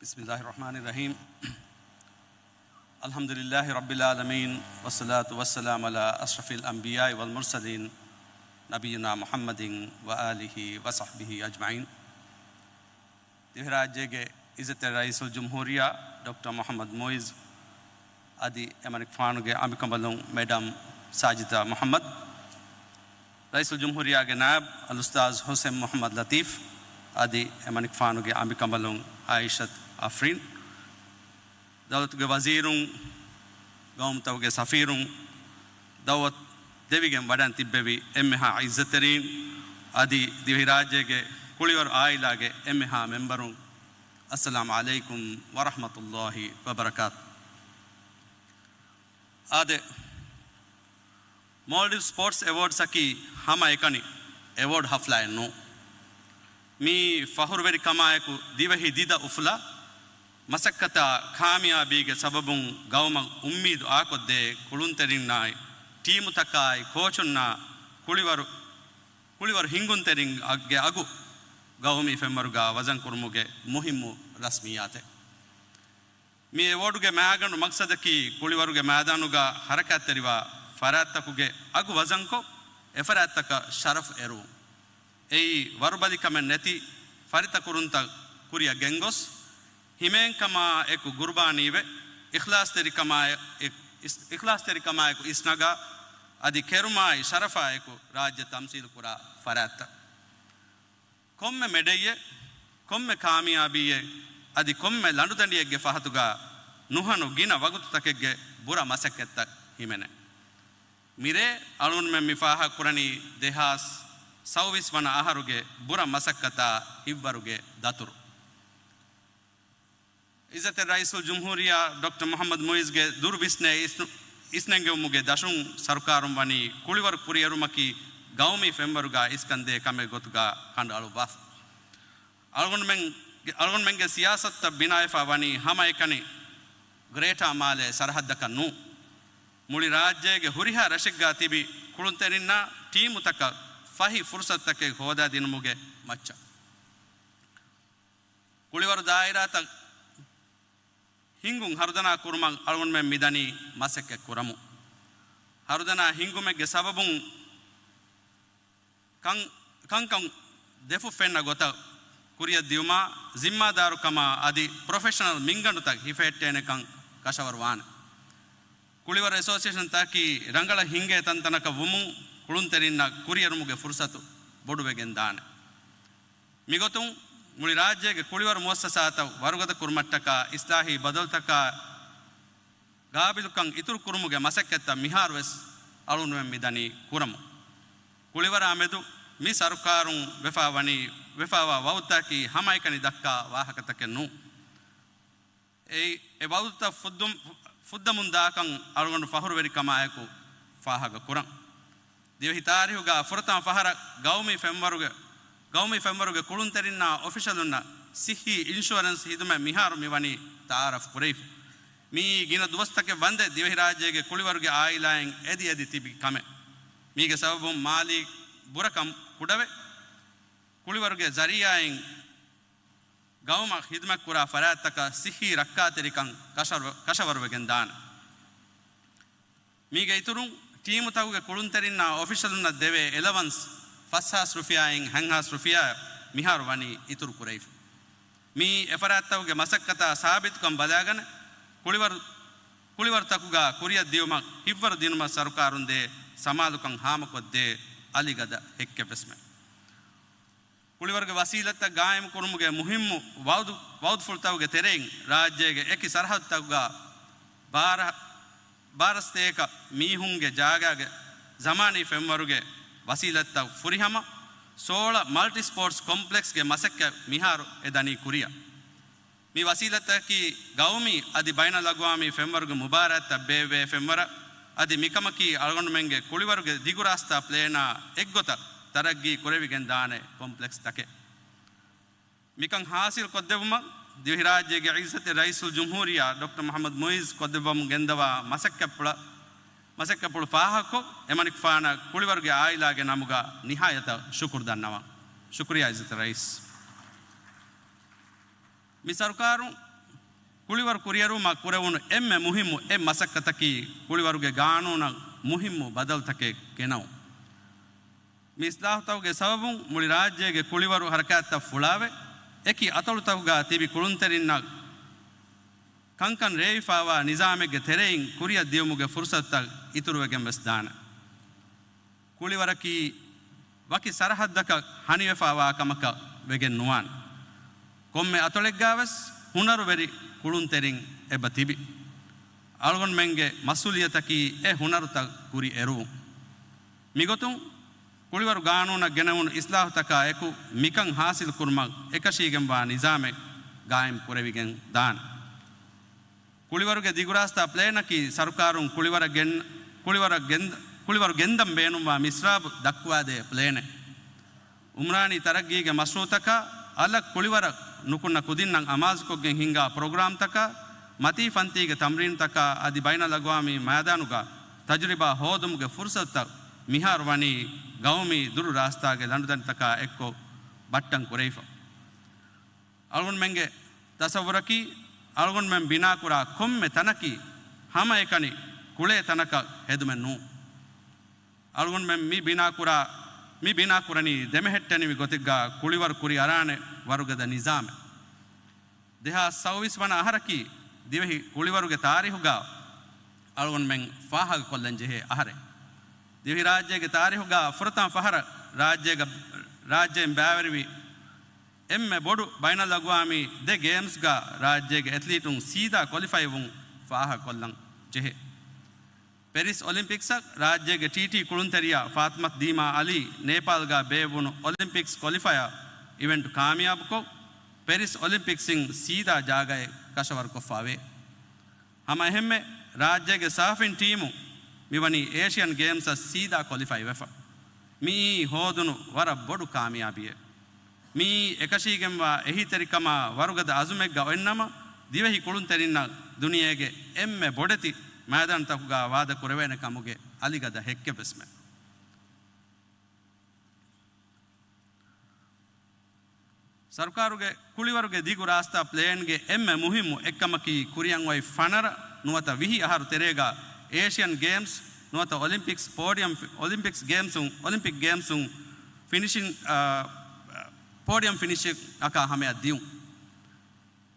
بسم الله الرحمن الرحيم. الحمد لله رب العالمين، والصلاة والسلام على أشرف الأنبياء والمرسلين، نبينا محمد وآله وصحبه أجمعين. ދިވެހިރާއްޖޭގެ އިއްޒަތްތެރި ރައީސުލްޖުމްހޫރިއްޔާ ޑޮކްޓަރ މުޙައްމަދު މުޢިއްޒު އަދި އެމަނިކުފާނުގެ އަނބިކަނބަލުން މެޑަމް ސާޖިދާ މުޙައްމަދު، ރައީސުލްޖުމްހޫރިއްޔާގެ ނާއިބު އަލްއުސްތާޛު ޙުސެން މުޙައްމަދު ލަތީފް އަދި އެމަނިކުފާނުގެ އަނބިކަނބަލުން އާއިޝަތު އަފްރީން، ދައުލަތުގެ ވަޒީރުން، ގައުމުތަކުގެ ސަފީރުން، ދަޢުވަތު ދެވިގެން ވަޑައިން ތިއްބެވި އެންމެހާ އިއްޒަތްތެރީން، އަދި ދިވެހިރާއްޖޭގެ ކުޅިވަރު އާއިލާގެ އެންމެހާ މެމްބަރުން، އައްސަލާމު ޢަލައިކުމް ވަރަޙްމަތުﷲި ވަބަރަކާތު. އާދެ، މޯލްޑިވްސް ސްޕޯޓްސް އެވޯޑްސްއަކީ ހަމައެކަނި އެވޯޑް ހަފްލާއެއް ނޫން. މީ ފަޚުރުވެރިކަމާއެކު ދިވެހި ދިދަ އުފުލާ، މަސައްކަތާ ކާމިޔާބީގެ ސަބަބުން ގައުމަށް އުއްމީދު އާކޮށްދޭ ކުޅުންތެރިންނާއި، ޓީމުތަކާއި، ކޯޗުންނާ، ކުޅިވަރު، ކުޅިވަރު ހިންގުންތެރިންގެ އަގު ގައުމީ ފެންވަރުގަ ވަޒަންކުރުމުގެ މުހިއްމު ރަސްމިއްޔާތެއް. މި އެވޯޑުގެ މައިގަނޑު މަޤްޞަދަކީ ކުޅިވަރުގެ މައިދާނުގަ ޙަރަކާތްތެރިވާ ފަރާތްތަކުގެ އަގު ވަޒަންކޮށް، އެފަރާތްތަކަށް ޝަރަފް އެރުވުން. އެއީ ވަރުބަލިކަމެއް ނެތި ފަރިތަކުރުންތައް ކުރިއަށް ގެންގޮސް، ހިމޭންކަމާ އެކު ގުރުބާނީވެ، އިޚްލާޞްތެރިކަމާ އެ-، އިސް-، އިޚްލާޞްތެރިކަމާއެކު އިސްނަގާ، އަދި ކެރުމާއި ޝަރަފާއެކު ރާއްޖެ ތަމްސީލުކުރާ ފަރާތްތައް. ކޮންމެ މެޑެއްޔެއް، ކޮންމެ ކާމިޔާބީއެއް، އަދި ކޮންމެ ލަނޑުދަނޑިއެއްގެ ފަހަތުގަ ނުހަނު ގިނަ ވަގުތުތަކެއްގެ ބުރަ މަސައްކަތްތައް ހިމެނޭ. މިރޭ އަޅުގަނޑުމެން މި ފާހަގަކުރަނީ ދެހާސް ސައުވީސް ވަނަ އަހަރުގެ ބުރަ މަސައްކަތާ ހިތްވަރުގެ ދަތުރު. އިއްޒަތްތެރި ރައީސުލްޖުމްހޫރިއްޔާ ޑޮކްޓަރ މުޙައްމަދު މުޢިއްޒުގެ ދުރު ވިސްނޭ އިސް-، އިސްނެންގެވުމުގެ ދަށުން ސަރުކާރުން ވަނީ ކުޅިވަރު ކުރިއެރުމަކީ ގައުމީ ފެންވަރުގަ އިސްކަންދޭ ކަމެއް ގޮތުގަ ކަނޑައަޅުއްވާފަ. އަޅުގަނޑުމެން-، އަޅުގަނޑުމެންގެ ސިޔާސަތުތައް ބިނާވެފަ ވަނީ ހަމައެކަނި ގްރޭޓާ މާލޭ ސަރަހައްދަކަށް ނޫން. މުޅި ރާއްޖޭގެ ހުރިހާ ރަށެއްގާ ތިބި ކުޅުންތެރިންނާ ޓީމުތަކަށް ފަހި ފުރުސަތުތަކެއް ހޯދާދިނުމުގެ މައްޗަށް. ކުޅިވަރު ދާއިރާތައް ހިންގުން ހަރުދަނާ ކުރުމަށް އަޅުގަނޑުމެން މިދަނީ މަސައްކަތް ކުރަމުން. ހަރުދަނާ ހިންގުމެއްގެ ސަބަބުން ކަން، ކަންކަން ދެފުށް ފެންނަ ގޮތަށް ކުރިއަށް ދިޔުމާ، ޒިންމާދާރުކަމާ އަދި ޕްރޮފެޝަނަލް މިންގަނޑުތައް ހިފެހެއްޓޭނެކަން ކަށަވަރުވާނެ. ކުޅިވަރު އެސޯސިއޭޝަންތަކަކީ ރަނގަޅަށް ހިންގޭ ތަންތަނަކަށް ވުމުން ކުޅުންތެރިންނަށް ކުރިއެރުމުގެ ފުރުސަތު ބޮޑުވެގެން ދާނެ. މިގޮތުން މުޅި ރާއްޖޭގެ ކުޅިވަރު މުއައްސަސާތައް ވަރުގަދަ ކުރުމަށްޓަކާ އިސްލާހީ ބަދަލުތަކާ ގާބިލުކަން އިތުރު ކުރުމުގެ މަސައްކަތްތައް މިހާރުވެސް އަޅުގަނޑުމެން މިދަނީ ކުރަމުން. ކުޅިވަރާ މެދު މި ސަރުކާރުން ވެފާ ވަނީ، ވެފާވާ ވައުދުތަކީ ހަމައެކަނި ދައްކާ ވާހަކަތަކެއް ނޫން. އެއީ، އެ ވައުދުތައް ފުއްދުން، ފުއްދަމުން ދާކަން އަޅުގަނޑު ފަހުރުވެރިކަމާއެކު ފާހަގަ ކުރަން. ދިވެހި ތާރީހުގާ ފުރަތަމަ ފަހަރަށް ގައުމީ ފެންވަރުގެ، ގައުމީ ފެންވަރުގެ ކުޅުންތެރިންނާ އޮފިޝަލުންނަށް ސިއްހީ އިންޝުއަރެންސް ހިދުމަތް މިހާރު މިވަނީ ތައާރަފް ކުރެވިފަ. މިއީ ގިނަ ދުވަސްތަކެއް ވަންދެ ދިވެހިރާއްޖޭގެ ކުޅިވަރުގެ އާއިލާއިން އެދި އެދި ތިބި ކަމެއް. މީގެ ސަބަބުން މާލީ ބުރަކަން ކުޑަވެ، ކުޅިވަރުގެ ޒަރީއާއިން ގައުމަށް ޚިދުމަތްކުރާ ފަރާތްތަކަށް ސިއްހީ ރައްކާތެރިކަން ކަށަވަރު، ކަށަވަރުވެގެން ދާނެ. މީގެ އިތުރުން، ޓީމުތަކުގެ ކުޅުންތެރިންނާ އޮފިޝަލުންނަށް ދެވޭ އެލަވަންސް ފަސްހާސް ރުފިޔާއިން ހަތްހާސް ރުފިޔާ މިހާރު ވަނީ އިތުރު ކުރެވިފަ. މިއީ އެފަރާތްތަކުގެ މަސައްކަތާ ސާބިތުކަން ބަލާގަނެ، ކުޅިވަރު، ކުޅިވަރުތަކުގާ ކުރިއަށް ދިޔުމަށް ހިތްވަރު ދިނުމަށް ސަރުކާރުން ދޭ ސަމާލުކަން ހާމަކޮށްދޭ އަލިގަދަ ހެއްކެއްވެސްމެ. ކުޅިވަރުގެ ވަސީލަތްތައް ގާއިމުކުރުމުގެ މުހިއްމު ވައުދު، ވައުދުފުޅުތަކުގެ ތެރެއިން ރާއްޖޭގެ އެކި ސަރަހައްދުތަކުގާ ބާރަ، ބާރަ ސަތޭކަ މީހުންގެ ޖާގާގެ ޒަމާނީ ފެންވަރުގެ ވަސީލަތްތައް ފުރިހަމަ ސޯޅަ މަލްޓި ސްޕޯޓްސް ކޮމްޕްލެކްސްގެ މަސައްކަތް މިހާރު އެ ދަނީ ކުރިއަށް. މި ވަސީލަތަކީ ގައުމީ އަދި ބައިނަލްއަގްވާމީ ފެންވަރުގެ މުބާރާތްތައް ބޭއްވޭ ފެންވަރަށް. އަދި މިކަމަކީ އަޅުގަނޑުމެންގެ ކުޅިވަރުގެ ދިގުރާސްތާ ޕްލޭނާ އެއްގޮތަށް ތަރައްގީ ކުރެވިގެން ދާނެ ކޮމްޕްލެކްސްތަކެއް. މިކަން ހާސިލް ކޮށްދެއްވުމަށް ދިވެހިރާއްޖޭގެ އިއްޒަތްތެރި ރައީސުލްޖުމްހޫރިއްޔާ ޑޮކްޓަރ މުޙައްމަދު މުޢިއްޒު ކޮށްދެއްވަމުން ގެންދަވާ މަސައްކަތްޕުޅަށް، މަސައްކަތްޕުޅު ފާހަގަކޮށް، އެމަނިކުފާނަށް ކުޅިވަރުގެ އާއިލާގެ ނަމުގަ ނިހާޔަތަށް ޝުކުރު ދަންނަވަން. ޝުކުރިއްޔާ އިއްޒަތްތެރި ރައީސް. މި ސަރުކާރުން ކުޅިވަރު ކުރިއެރުވުމަށް ކުރެވުނު އެންމެ މުހިއްމު އެއް މަސައްކަތަކީ ކުޅިވަރުގެ ގާނޫނަށް މުހިއްމު ބަދަލުތަކެއް ގެނައުން. މި އިސްލާހުތަކުގެ ސަބަބުން މުޅި ރާއްޖޭގެ ކުޅިވަރު ހަރަކާތްތައް ފުޅާވެ، އެކި އަތޮޅުތަކުގާ ތިބި ކުޅުންތެރިންނަށް ކަންކަން ރޭވިފާވާ ނިޒާމެއްގެ ތެރެއިން ކުރިއަށް ދިޔުމުގެ ފުރުސަތުތައް އިތުރުވެގެން ވެސް ދާނެ. ކުޅިވަރަކީ ވަކި ސަރަހައްދަކަށް ހަނިވެފާވާ ކަމަކަށް ވެގެން ނުވާނެ. ކޮންމެ އަތޮޅެއްގާވެސް ހުނަރުވެރި ކުޅުންތެރިން އެބަ ތިބި. އަޅުގަނޑުމެންގެ މަސްއޫލިއްޔަތަކީ އެ ހުނަރުތައް ކުރި އެރުވުން. މިގޮތުން ކުޅިވަރު ގާނޫނަށް ގެނެވުނު އިސްލާހުތަކާ އެކު މިކަން ހާސިލް ކުރުމަށް އެކަށީގެންވާ ނިޒާމެއް ގާއިމް ކުރެވިގެން ދާނެ. ކުޅިވަރުގެ ދިގުރާސްތާ ޕްލޭނަކީ ސަރުކާރުން ކުޅިވަރަށް ގެން، ކުޅިވަރަށް ގެން، ކުޅިވަރު ގެންދަން ބޭނުންވާ މިސްރާބު ދައްކުވާދޭ ޕްލޭނެއް. އުމްރާނީ ތަރައްގީގެ މަޝްރޫއުތަކާ އަލަށް ކުޅިވަރަށް ނުކުންނަ ކުދިންނަށް އަމާޒުކޮށްގެން ހިންގާ ޕްރޮގްރާމްތަކާ، މަތީ ފަންތީގެ ތަމްރީނުތަކާ އަދި ބައިނަލްއަގްވާމީ މައިދާނުގަ ތަޖުރިބާ ހޯދުމުގެ ފުރުސަތުތައް މިހާރު ވަނީ ގައުމީ ދުރު ރާސްތާގެ ލަނޑުދަނޑިތަކާ އެއްކޮށް ބައްޓަން ކުރެވިފަ. އަޅުގަނޑުމެންގެ ތަސައްވުރަކީ، އަޅުގަނޑުމެން ބިނާކުރާ ކޮންމެ ތަނަކީ ހަމައެކަނި ކުޅޭ ތަނަކަށް ހެދުމެއް ނޫން. އަޅުގަނޑުމެން މި ބިނާކުރާ، މި ބިނާކުރަނީ ދެމެހެއްޓެނިވި ގޮތެއްގާ ކުޅިވަރު ކުރި އަރާނެ ވަރުގަދަ ނިޒާމެއް. ދެހާސް ސައުވީސް ވަނަ އަހަރަކީ ދިވެހި ކުޅިވަރުގެ ތާރީހުގާ އަޅުގަނޑުމެން ފާހަގަކޮށްލަން ޖެހޭ އަހަރެއް. ދިވެހިރާއްޖޭގެ ތާރީހުގާ ފުރަތަމަ ފަހަރަށް ރާއްޖޭގަ، ރާއްޖެއިން ބައިވެރިވި އެންމެ ބޮޑު ބައިނަލްއަގްވާމީ ދެ ގޭމްސްގަ ރާއްޖޭގެ އެތްލީޓުން ސީދާ ކޮލިފައި ވުން ފާހަގަކޮށްލަން ޖެހޭ. ޕެރިސް އޮލިމްޕިކްސަށް ރާއްޖޭގެ ޓީޓީ ކުޅުންތެރިޔާ ފާތިމަތު ދީމާ އަލީ ނޭޕާލްގަ ބޭއްވުނު އޮލިމްޕިކްސް ކޮލިފަޔަރ އިވެންޓް ކާމިޔާބުކޮށް، ޕެރިސް އޮލިމްޕިކްސްއިން ސީދާ ޖާގައެއް ކަށަވަރުކޮށްފާވޭ. ހަމައެހެންމެ، ރާއްޖޭގެ ސާފިން ޓީމު މިވަނީ އޭޝިއަން ގޭމްސަށް ސީދާ ކޮލިފައިވެފަ. މިއީ ހޯދުނު ވަރަށް ބޮޑު ކާމިޔާބީއެއް. މިއީ އެކަށީގެންވާ އެހީތެރިކަމާ ވަރުގަދަ އަޒުމެއްގަ އޮތްނަމަ، ދިވެހި ކުޅުންތެރިންނަށް ދުނިޔޭގެ އެންމެ ބޮޑެތި މައިދާންތަކުގަ ވާދަ ކުރެވޭނެ ކަމުގެ އަލިގަދަ ހެއްކެއްވެސްމެ. ސަރުކާރުގެ ކުޅިވަރުގެ ދިގު ރާސްތާ ޕްލޭންގެ އެންމެ މުހިއްމު އެއްކަމަކީ، ކުރިއަށް އޮތް ފަނަރަ ނުވަތަ ވިހި އަހަރު ތެރޭގަ އޭޝިއަން ގޭމްސް ނުވަތަ އޮލިމްޕިކްސް ޕޯޑިއަމް ފި-، އޮލިމްޕިކްސް ގޭމްސުން، އޮލިމްޕިކް ގޭމްސުން ފިނިޝިން، އާ، ޕޯޑިއަމް ފިނިޝިން އަކާ ހަމަޔަށް ދިޔުން.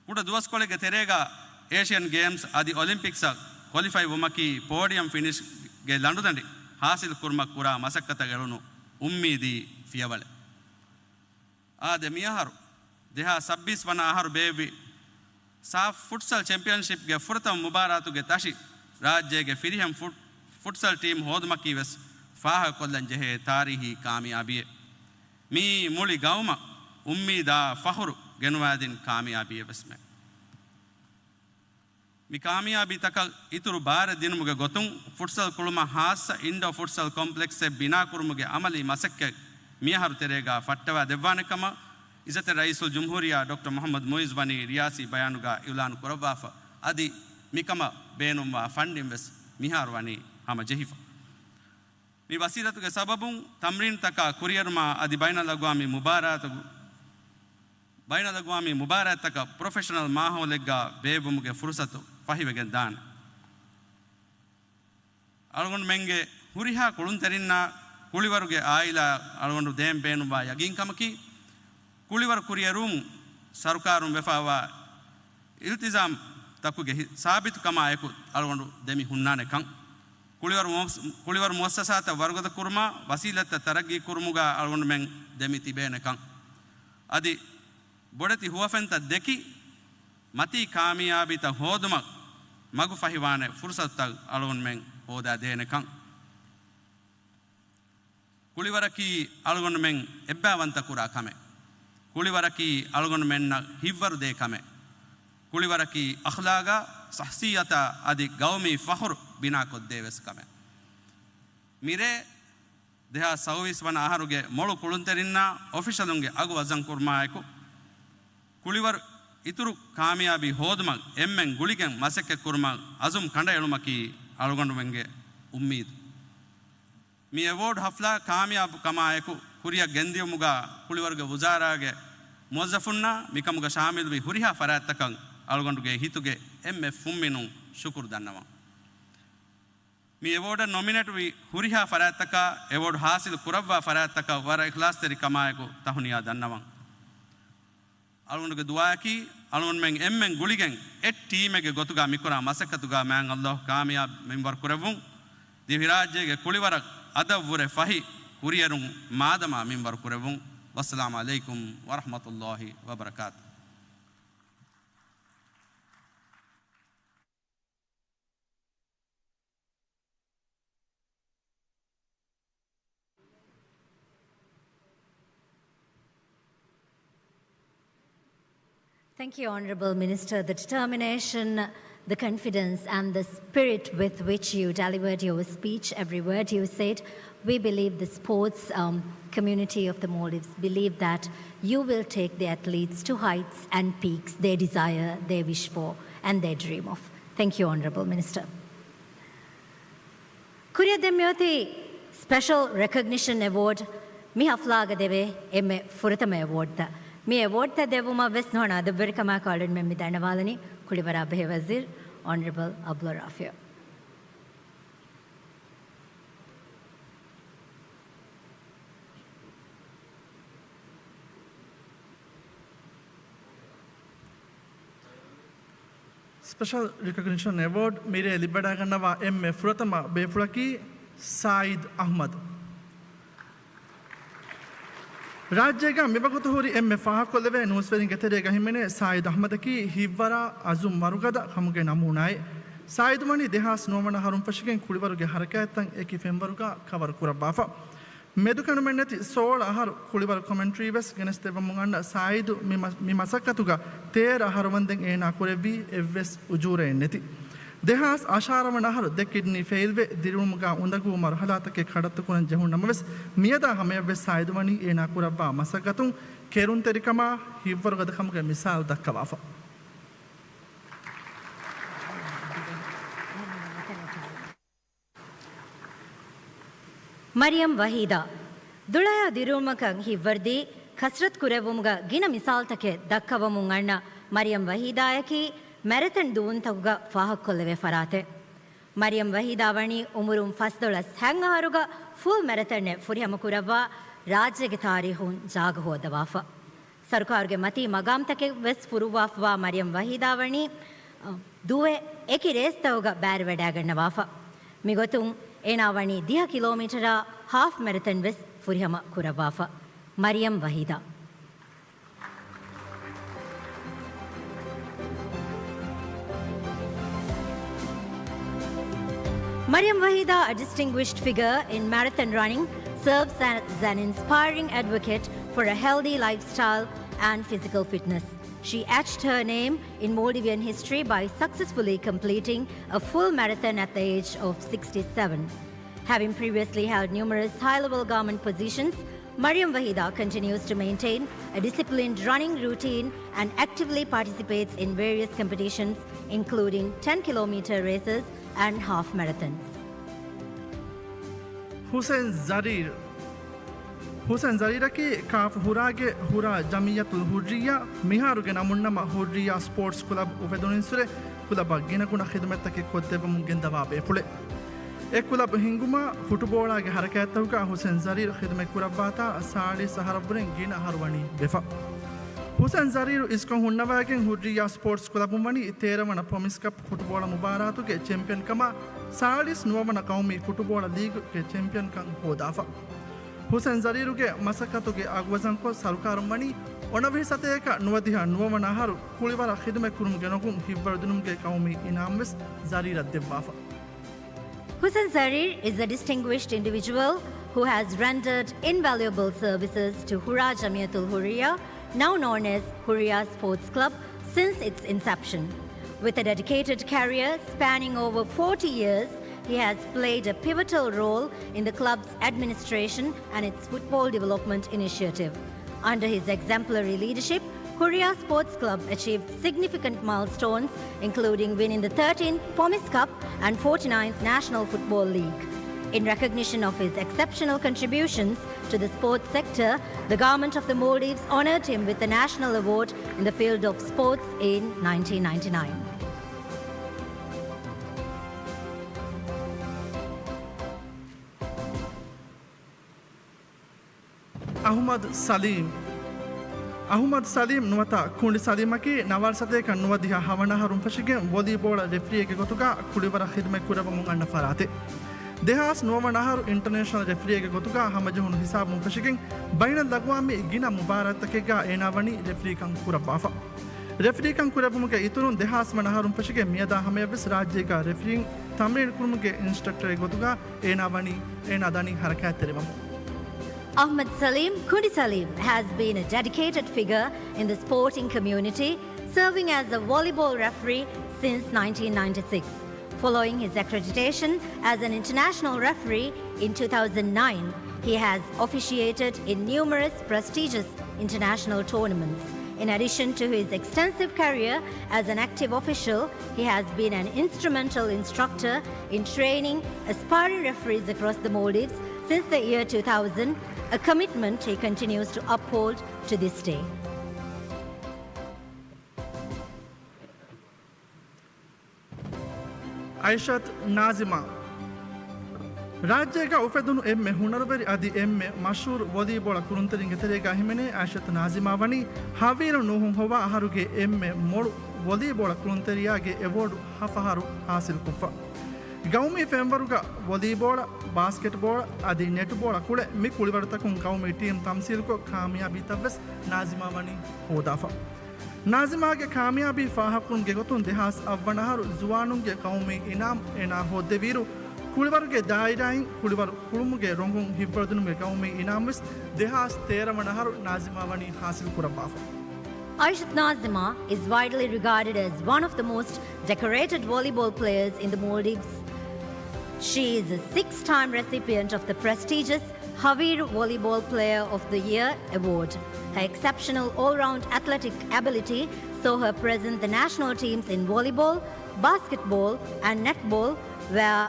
ކުޑަ ދުވަސްކޮޅެއްގެ ތެރޭގަ އޭޝިއަން ގޭމްސް އަދި އޮލިމްޕިކްސްއަށް ކޮލިފައި ވުމަކީ ޕޯޑިއަމް ފިނިޝްގެ ލަނޑުދަނޑި ހާސިލް ކުރުމަށް ކުރާ މަސައްކަތަށް އެޅުނު އުއްމީދީ ފިޔަވަޅެއް. އާދެ، މިއަހަރު ދެހާސް ސައްބީސް ވަނަ އަހަރު ބޭއްވި ސާފް ފުޓްސަލް ޗެމްޕިއަންޝިޕްގެ ފުރަތަމަ މުބާރާތުގެ ތަށި ރާއްޖޭގެ ފިރިހެން ފުޓް-، ފުޓްސަލް ޓީމް ހޯދުމަކީ ވެސް ފާހަގަކޮށްލަން ޖެހޭ ތާރީހީ ކާމިޔާބީއެއް. މިއީ މުޅި ގައުމަށް އުއްމީދާ ފަޚުރު ގެނުވާދިން ކާމިޔާބީއެއް ވެސްމެ. މި ކާމިޔާބީތަކަށް އިތުރު ބާރެއް ދިނުމުގެ ގޮތުން، ފުޓްސަލް ކުޅުމަށް ހާއްސަ އިންޑޯ ފުޓްސަލް ކޮމްޕްލެކްސްއެއް ބިނާކުރުމުގެ އަމަލީ މަސައްކަތް މިއަހަރު ތެރޭގަ ފައްޓަވާ ދެއްވާނެ ކަމަށް އިއްޒަތްތެރި ރައީސުލްޖުމްހޫރިއްޔާ ޑޮކްޓަރ މުޙައްމަދު މުޢިއްޒު ވަނީ ރިޔާސީ ބަޔާނުގަ އިޢުލާނު ކުރައްވާފަ. އަދި މިކަމަށް ބޭނުންވާ ފަންޑިން ވެސް މިހާރު ވަނީ ހަމަޖެހިފަ. މި ވަސީލަތުގެ ސަބަބުން ތަމްރީންތަކާ ކުރިއެރުމާ އަދި ބައިނަލްއަގްވާމީ މުބާރާތު-، ބައިނަލްއަގްވާމީ މުބާރާތްތަކަށް ޕްރޮފެޝަނަލް މާހައުލެއްގަ ބޭއްވުމުގެ ފުރުސަތު ފަހިވެގެން ދާނެ. އަޅުގަނޑުމެންގެ ހުރިހާ ކުޅުންތެރިންނާ ކުޅިވަރުގެ އާއިލާ އަޅުގަނޑު ދޭން ބޭނުންވާ ޔަގީންކަމަކީ، ކުޅިވަރު ކުރިއެރުވުމުން ސަރުކާރުން ވެފައިވާ އިލްތިޒާމްތަކުގެ ހި-، ސާބިތުކަމާއެކު އަޅުގަނޑު ދެމި ހުންނާނެ ކަން. ކުޅިވަރު މުއަސް-، ކުޅިވަރު މުއައްސަސާތައް ވަރުގަދަ ކުރުމާ، ވަސީލަތްތައް ތަރައްގީ ކުރުމުގަ އަޅުގަނޑުމެން ދެމި ތިބޭނެ ކަން. އަދި ބޮޑެތި ހުވަފެންތައް ދެކި، މަތީ ކާމިޔާބީތައް ހޯދުމަށް މަގުފަހިވާނެ ފުރުސަތުތައް އަޅުގަނޑުމެން ހޯދާ ދޭނެ ކަން. ކުޅިވަރަކީ އަޅުގަނޑުމެން އެއްބައިވަންތަ ކުރާ ކަމެއް. ކުޅިވަރަކީ އަޅުގަނޑުމެންނަށް ހިތްވަރު ދޭ ކަމެއް. ކުޅިވަރަކީ އަޚްލާގާ، ޝަޚްޞިއްޔަތާ އަދި ގައުމީ ފަޚުރު ބިނާކޮށްދޭ ވެސް ކަމެއް. މިރޭ ދެހާސް ސައުވީސް ވަނަ އަހަރުގެ މޮޅު ކުޅުންތެރިންނާ އޮފިޝަލުންގެ އަގު ވަޒަން ކުރުމާއެކު، ކުޅިވަރު އިތުރު ކާމިޔާބީ ހޯދުމަށް އެންމެން ގުޅިގެން މަސައްކަތް ކުރުމަށް އަޒުމް ކަނޑައެޅުމަކީ އަޅުގަނޑުމެންގެ އުއްމީދު. މި އެވޯޑް ހަފްލާ ކާމިޔާބު ކަމާއެކު، ކުރިއަށް ގެންދިޔުމުގަ ކުޅިވަރުގެ ވުޒާރާގެ މުވައްޒަފުންނާ މިކަމުގަ ޝާމިލުވި ހުރިހާ ފަރާތްތަކަށް އަޅުގަނޑުގެ ހިތުގެ އެންމެ ފުންމިނުން ޝުކުރު ދަންނަވަން. މި އެވޯޑަށް ނޮމިނޭޓްވި ހުރިހާ ފަރާތްތަކާ، އެވޯޑް ހާސިލް ކުރައްވާ ފަރާތްތަކަށް ވަރަށް އިޚްލާޞްތެރިކަމާއެކު ތަހުނިޔާ ދަންނަވަން. އަޅުގަނޑުގެ ދުޢާއަކީ، އަޅުގަނޑުމެން އެންމެން ގުޅިގެން އެއް ޓީމެއްގެ ގޮތުގަ މިކުރާ މަސައްކަތުގަ މާތް ﷲ ކާމިޔާބު މިންވަރު ކުރެއްވުން. ދިވެހިރާއްޖޭގެ ކުޅިވަރަށް އަދަށްވުރެ ފަހި ކުރިއެރުން މާދަމާ މިންވަރު ކުރެއްވުން. ވައްސަލާމު ޢަލައިކުމް ވަރަޙްމަތުﷲ ވަބަރަކާތުހު. Thank you, Honourable Minister. The determination, the confidence and the spirit with which you delivered your speech, every word you said, we believe the sports, um, community of the Maldives believe that you will take the athletes to heights and peaks they desire, they wish for and they dream of. Thank you, Honourable Minister. ކުރިއަށް ދެން މިއޮތީ ސްޕެޝަލް ރެކޮގްނިޝަން އެވޯޑް. މި ހަފްލާގަ ދެވޭ އެންމެ ފުރަތަމަ އެވޯޑްތައް. މި އެވޯޑްތައް ދެއްވުމަށް ވެސް ނުހަނު އަދަބުވެރިކަމާއެކު އަޅުގަނޑުމެން މި ދަންނަވާލަނީ ކުޅިވަރާ ބެހޭ ވަޒީރު އޮނަރަބަލް އަބްދުﷲ ރާފިޢު. ސްޕެޝަލް ރެކޮގްނިޝަން އެވޯޑް މިރޭ ލިބިވަޑައިގަންނަވާ އެންމެ ފުރަތަމަ ބޭފުޅަކީ ސާއިދު އަޙްމަދު. ރާއްޖޭގަ މިވަގުތު ހުރި އެންމެ ފާހަގަކޮށްލެވޭ ނޫސްވެރިންގެ ތެރޭގަ ހިމެނޭ ސާއިދު އަޙްމަދަކީ ހިތްވަރާ އަޒުމް ވަރުގަދަ ކަމުގެ ނަމޫނާއެއް. ސާއިދު ވަނީ ދެހާސް ނުވަ ވަނަ އަހަރުން ފެށިގެން ކުޅިވަރުގެ ހަރަކާތްތައް އެކި ފެންވަރުގަ ކަވަރު ކުރައްވާފަ. މެދުކެނޑުމެއްނެތި ސޯޅަ އަހަރު ކުޅިވަރު ކޮމެންޓްރީ ވެސް ގެނެސްދެއްވަމުން އަންނަ ސާއިދު މި މަ-، މި މަސައްކަތުގަ ތޭރަ އަހަރު ވަންދެން އޭނާ ކުރެއްވީ އެއްވެސް އުޖޫރައެއް ނެތި. ދެހާސް އަށާރަ ވަނަ އަހަރު ދެ ކިޑްނީ ފެއިލްވެ ދިރިއުޅުމުގަ އުނދަގޫ މަރުހަލާތަކެއް ކަޑައްތުކުރަން ޖެހުން ނަމަވެސް، މިއަދާ ހަމަޔަށްވެސް ސާއިދު ވަނީ އޭނާ ކުރައްވާ މަސައްކަތުން ކެރުންތެރިކަމާ ހިތްވަރުގަދަކަމުގެ މިސާލު ދައްކަވާފަ. މަރިޔަމް ވަހީދާ. ދުޅަޔާ ދިރިއުޅުމަކަށް ހިތްވަރުދީ، ކަސްރަތު ކުރެއްވުމުގަ ގިނަ މިސާލުތަކެއް ދައްކަވަމުން އަންނަ މަރިޔަމް ވަހީދާއަކީ މެރަތަން ދުވުންތަކުގަ ފާހަގަކޮށްލެވޭ ފަރާތެއް. މަރިޔަމް ވަހީދާ ވަނީ އުމުރުން ފަސްދޮޅަސް ހަތް އަހަރުގަ ފުލް މެރަތަނެއް ފުރިހަމަ ކުރައްވާ، ރާއްޖޭގެ ތާރީހުން ޖާގަ ހޯއްދަވާފަ. ސަރުކާރުގެ މަތީ މަގާމްތަކެއް ވެސް ފުރުއްވާފަވާ މަރިޔަމް ވަހީދާ ވަނީ، އަ، ދުވެ އެކި ރޭސްތަކުގަ ބައިވެވަޑައިގަންނަވާފަ. މިގޮތުން އޭނާ ވަނީ ދިހަ ކިލޯމީޓަރާ ހާފް މެރަތަން ވެސް ފުރިހަމަ ކުރައްވާފަ. މަރިޔަމް ވަހީދާ. Maryam Wahida, a distinguished figure in marathon running, serves as an inspiring advocate for a healthy lifestyle and physical fitness. She etched her name in Maldivian history by successfully completing a full marathon at the age of sixty-seven. Having previously held numerous high-level government positions, Maryam Wahida continues to maintain a disciplined running routine and actively participates in various competitions, including ten kilometer races and half marathons. ހުސެން ޒަރީރު. ހުސެން ޒަރީރަކީ ކާފު ހުރާގެ ހުރާ ޖަމިއްޔަތުލް ހުއްރިއްޔާ، މިހާރުގެ ނަމުންނަމަ ހުއްރިއްޔާ ސްޕޯޓްސް ކުލަބް އުފެދުނުއިންސުރެ ކުލަބަށް ގިނަގުނަ ޚިދުމަތްތަކެއް ކޮށްދެއްވަމުން ގެންދަވާ ބޭފުޅެއް. އެ ކުލަބް ހިންގުމާ ފުޓުބޯޅާގެ ހަރަކާތްތަކުގަ ހުސެން ޒަރީރު ޚިދުމަތް ކުރައްވާތާ ސާޅީސް އަހަރަށްވުރެން ގިނަ އަހަރު ވަނީ ވެފަ. ހުސެން ޒަރީރު އިސްކޮށް ހުންނަވައިގެން ހުއްރިއްޔާ ސްޕޯޓްސް ކުލަބުން ވަނީ ތޭރަ ވަނަ ޕޮމިސް ކަޕް ފުޓުބޯޅަ މުބާރާތުގެ ޗެމްޕިއަންކަމާ ސާޅީސް ނުވަވަނަ ޤައުމީ ފުޓުބޯޅަ ލީގުގެ ޗެމްޕިއަންކަން ހޯދާފަ. ހުސެން ޒަރީރުގެ މަސައްކަތުގެ އަގުވަޒަންކޮށް، ސަރުކާރުން ވަނީ އޮނަވިހި ސަތޭކަ ނުވަދިހަ ނުވަވަނަ އަހަރު ކުޅިވަރަށް ޚިދުމަތް ކުރުމުގެ ނޮގުން ހިތްވަރުދިނުމުގެ ޤައުމީ އިނާމް ވެސް ޒަރީރަށް ދެއްވާފަ. Hussein Zarir is a distinguished individual who has rendered invaluable services to Hura Jamiatul Hurriya, now known as Hurriya Sports Club, since its inception. With a dedicated career spanning over forty years, he has played a pivotal role in the club's administration and its football development initiative. Under his exemplary leadership, Hurriya Sports Club achieved significant milestones, including winning the thirteenth Pomis Cup and forty-ninth National Football League. In recognition of his exceptional contributions to the sports sector, the government of the Maldives honored him with the national award in the field of sports in nineteen ninety-nine. އަޙުމަދު ސަލީމް. އަޙުމަދު ސަލީމް ނުވަތަ ކުނޑި ސަލީމަކީ ނަވާރަ ސަތޭކަ ނުވަދިހަ ހަވަނަ އަހަރުން ފެށިގެން ވޮލީބޯޅަ ރެފްރީއެއްގެ ގޮތުގަ ކުޅިވަރަށް ޚިދުމަތް ކުރައްވަމުން އަންނަ ފަރާތެއް. ދެހާސް ނުވަވަނަ އަހަރު އިންޓަރނޭޝަނަލް ރެފްރީއެއްގެ ގޮތުގަ ހަމަޖެހުނު ހިސާބުން ފެށިގެން، ބައިނަލްއަގުވާމީ ގިނަ މުބާރާތްތަކެއްގަ އޭނާ ވަނީ ރެފްރީކަން ކުރައްވާފަ. ރެފްރީކަން ކުރެއްވުމުގެ އިތުރުން ދެހާސް ވަނަ އަހަރުން ފެށިގެން މިއަދާ ހަމަޔަށްވެސް ރާއްޖޭގަ ރެފްރީން ތަމްރީނު ކުރުމުގެ އިންސްޓްރަކްޓަރެއް ގޮތުގަ އޭނާ ވަނީ، އޭނާ ދަނީ ހަރަކާތްތެރިވަމުން. Ahmed Salim, Kundi Salim, has been a dedicated figure in the sporting community, serving as a volleyball referee since nineteen ninety-six. Following his accreditation as an international referee in two thousand nine, he has officiated in numerous prestigious international tournaments. In addition to his extensive career as an active official, he has been an instrumental instructor in training aspiring referees across the Maldives since the year two thousand, a commitment he continues to uphold to this day. އައިޝަތު ނާޒިމާ. ރާއްޖޭގަ އުފެދުނު އެންމެ ހުނަރުވެރި އަދި އެންމެ މަޝްހޫރު ވޮލީބޯޅަ ކުޅުންތެރިންގެ ތެރޭގަ ހިމެނޭ އައިޝަތު ނާޒިމާ ވަނީ ހަވީރު ނޫހުން ހޮވާ އަހަރުގެ އެންމެ މޮޅު ވޮލީބޯޅަ ކުޅުންތެރިޔާގެ އެވޯޑު ހަފަހަރު ހާސިލްކޮށްފަ. ގައުމީ ފެންވަރުގަ ވޮލީބޯޅަ، ބާސްކެޓްބޯޅަ އަދި ނެޓްބޯޅަ ކުޅެ މި ކުޅިވަރުތަކުން ގައުމީ ޓީމް ތަމްސީލްކޮށް ކާމިޔާބީތައްވެސް ނާޒިމާ ވަނީ ހޯދާފަ. ނާޒިމާގެ ކާމިޔާބީ ފާހަގަކުރުމުގެ ގޮތުން ދެހާސް އަށްވަނަ އަހަރު ޒުވާނުންގެ ޤައުމީ އިނާމް އޭނާ ހޯއްދެވިއިރު، ކުޅިވަރުގެ ދާއިރާއިން ކުޅިވަރު ކުޅުމުގެ ރޮނގުން ހިތްވަރުދިނުމުގެ ޤައުމީ އިނާމްވެސް ދެހާސް ތޭރަ ވަނަ އަހަރު ނާޒިމާ ވަނީ ހާސިލް ކުރައްވާފަ. Aishat Nazima is widely regarded as one of the most decorated volleyball players in the Maldives. She is a six-time recipient of the prestigious Haviru Volleyball Player of the Year award. Her exceptional all-round athletic ability saw her present the national teams in volleyball, basketball, and netball, where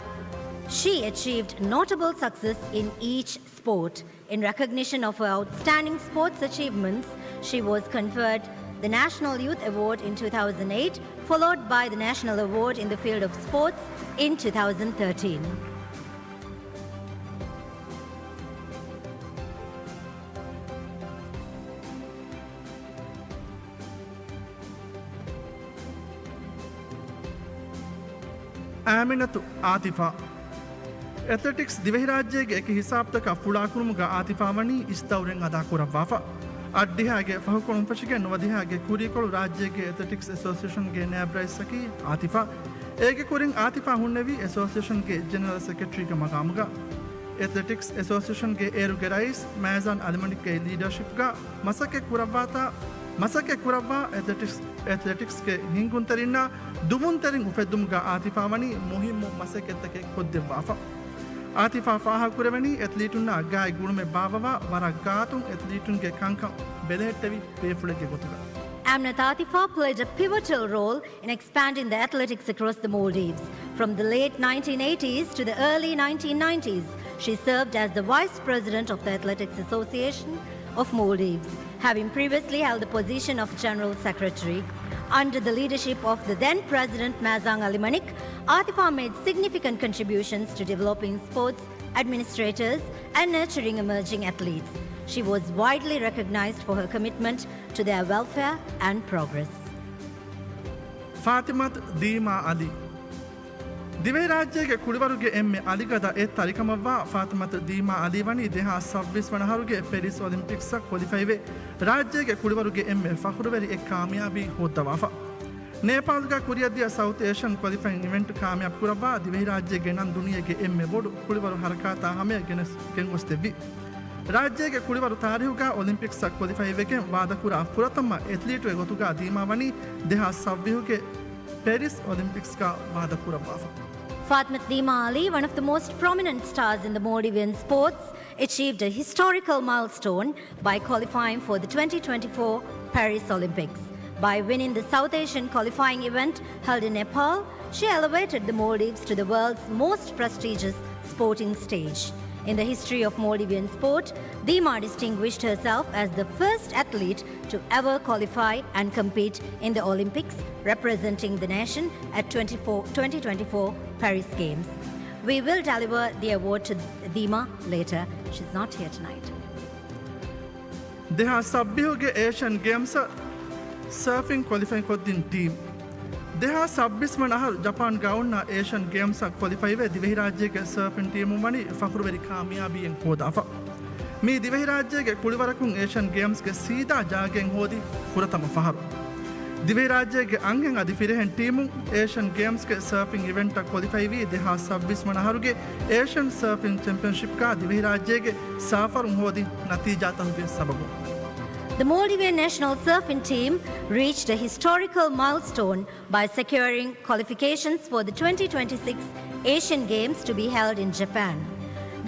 She achieved notable success in each sport. In recognition of her outstanding sports achievements, she was conferred the National Youth Award in two thousand eight, followed by the National Award in the field of sports in two thousand thirteen. އާމިނަތު އާތިފާ. އެތްލެޓިކްސް ދިވެހިރާއްޖޭގެ އެކި ހިސާބުތަކަށް ފުޅާކުރުމުގަ އާތިފާ ވަނީ އިސް ދައުރެއް އަދާކުރައްވާފަ. އަށްޑިހައިގެ ފަހުކޮޅުން ފެށިގެން ނުވަދިހައިގެ ކުރީކޮޅު ރާއްޖޭގެ އެތްލެޓިކްސް އެސޯސިއޭޝަންގެ ނައިބު ރައީސްއަކީ އާތިފާ. އޭގެ ކުރިން އާތިފާ ހުންނެވީ އެސޯސިއޭޝަންގެ ޖެނެރަލް ސެކްރެޓަރީގެ މަގާމުގަ. އެތްލެޓިކްސް އެސޯސިއޭޝަންގެ އޭރުގެ ރައީސް މޭޒާން އަލިމަނިކްގެ ލީޑަރޝިޕްގަ މަސައްކަތް ކުރައްވާތާ، މަސައްކަތް ކުރައްވާ އެތްލެޓިކްސް، އެތްލެޓިކްސްގެ ހިންގުންތެރިންނާ ދުވުންތެރިން އުފެއްދުމުގަ އާތިފާ ވަނީ މުހިއްމު މަސައްކަތްތަކެއް ކޮށްދެއްވާފަ. އާތިފާ ފާހަގަކުރެވެނީ އެތްލީޓުންނާ ގާތް ގުޅުމެއް ބާއްވަވާ ވަރަށް ގާތުން އެތްލީޓުންގެ ކަންކަން ބެލެހެއްޓެވި ބޭފުޅެއްގެ ގޮތުގަ. Aminat Atifa played a pivotal role in expanding the athletics across the Maldives. From the late nineteen eighties to the early nineteen nineties, she served as the Vice President of the Athletics Association of Maldives, having previously held the position of General Secretary. Under the leadership of the then President Mazang Ali Manik, Atifa made significant contributions to developing sports administrators and nurturing emerging athletes. She was widely recognized for her commitment to their welfare and progress. ފާތިމަތު ދީމާ އަލީ. ދިވެހިރާއްޖޭގެ ކުޅިވަރުގެ އެންމެ އަލިގަދަ އެއް ތަރިކަމަށްވާ ފާތިމަތު ދީމާ އަލީ ވަނީ ދެހާސް ސައްބީސް ވަނަ އަހަރުގެ ޕެރިސް އޮލިމްޕިކްސްއަށް ކޮލިފައިވެ، ރާއްޖޭގެ ކުޅިވަރުގެ އެންމެ ފަޚުރުވެރި އެއް ކާމިޔާބީ ހޯއްދަވާފަ. ނޭޕާލްގަ ކުރިއަށްދިޔަ ސައުތު އޭޝަން ކޮލިފައިން އިވެންޓް ކާމިޔާބު ކުރައްވާ، ދިވެހިރާއްޖޭގެ ނަން ދުނިޔޭގެ އެންމެ ބޮޑު ކުޅިވަރު ހަރަކާތާ ހަމަޔަށް ގެނެސް، ގެންގޮސްދެއްވި. ރާއްޖޭގެ ކުޅިވަރު ތާރީހުގަ އޮލިމްޕިކްސްއަށް ކޮލިފައިވެގެން ވާދަކުރާ ފުރަތަމަ އެތްލީޓުގެ ގޮތުގަ ދީމާ ވަނީ ދެހާސް ސައްބީސްގެ ޕެރިސް އޮލިމްޕިކްސްގަ ވާދަކުރައްވާފަ. Fatmat Dima Ali, one of the most prominent stars in the Maldivian sports, achieved a historical milestone by qualifying for the twenty twenty-four Paris Olympics. By winning the South Asian qualifying event held in Nepal, she elevated the Maldives to the world's most prestigious sporting stage. In the history of Maldivian sport, Dima distinguished herself as the first athlete to ever qualify and compete in the Olympics, representing the nation at twenty-four, twenty twenty-four Paris Games. We will deliver the award to Dima later. She's not here tonight. ދެހާސް ސައްބީސްގެ އޭޝަން ގޭމްސަށް ސަރފިން ކޮލިފައި ކޮށްދިން ޓީމް. ދެހާސް ސައްބީސް ވަނަ އަހަރު ޖަޕާންގަ އޮންނަ އޭޝަން ގޭމްސަށް ކޮލިފައިވެ، ދިވެހިރާއްޖޭގެ ސަރފިން ޓީމުން ވަނީ ފަޚުރުވެރި ކާމިޔާބީއެއް ހޯދާފަ. މީ ދިވެހިރާއްޖޭގެ ކުޅިވަރަކުން އޭޝަން ގޭމްސްގެ ސީދާ ޖާގައެއް ހޯދި ފުރަތަމަ ފަހަރު. ދިވެހިރާއްޖޭގެ އަންހެން އަދި ފިރިހެން ޓީމުން އޭޝަން ގޭމްސްގެ ސަރފިން އިވެންޓަށް ކޮލިފައިވީ ދެހާސް ސައްބީސް ވަނަ އަހަރުގެ އޭޝަން ސަރފިން ޗެމްޕިއަންޝިޕްގަ ދިވެހިރާއްޖޭގެ ސާފަރުން ހޯދި ނަތީޖާތަކުގެ ސަބަބުން. The Maldivian national surfing team reached a historical milestone by securing qualifications for the twenty twenty-six Asian Games to be held in Japan.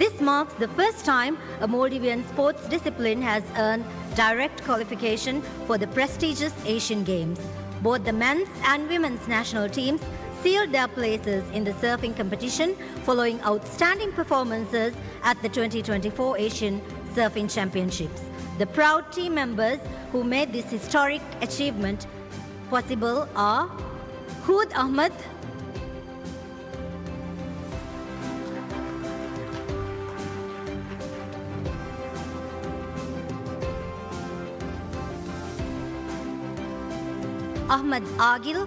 This marks the first time a Maldivian sports discipline has earned direct qualification for the prestigious Asian Games. Both the men's and women's national teams sealed their places in the surfing competition following outstanding performances at the twenty twenty-four Asian Surfing Championships. The proud team members who made this historic achievement possible are Hud Ahmed, Ahmed Agil,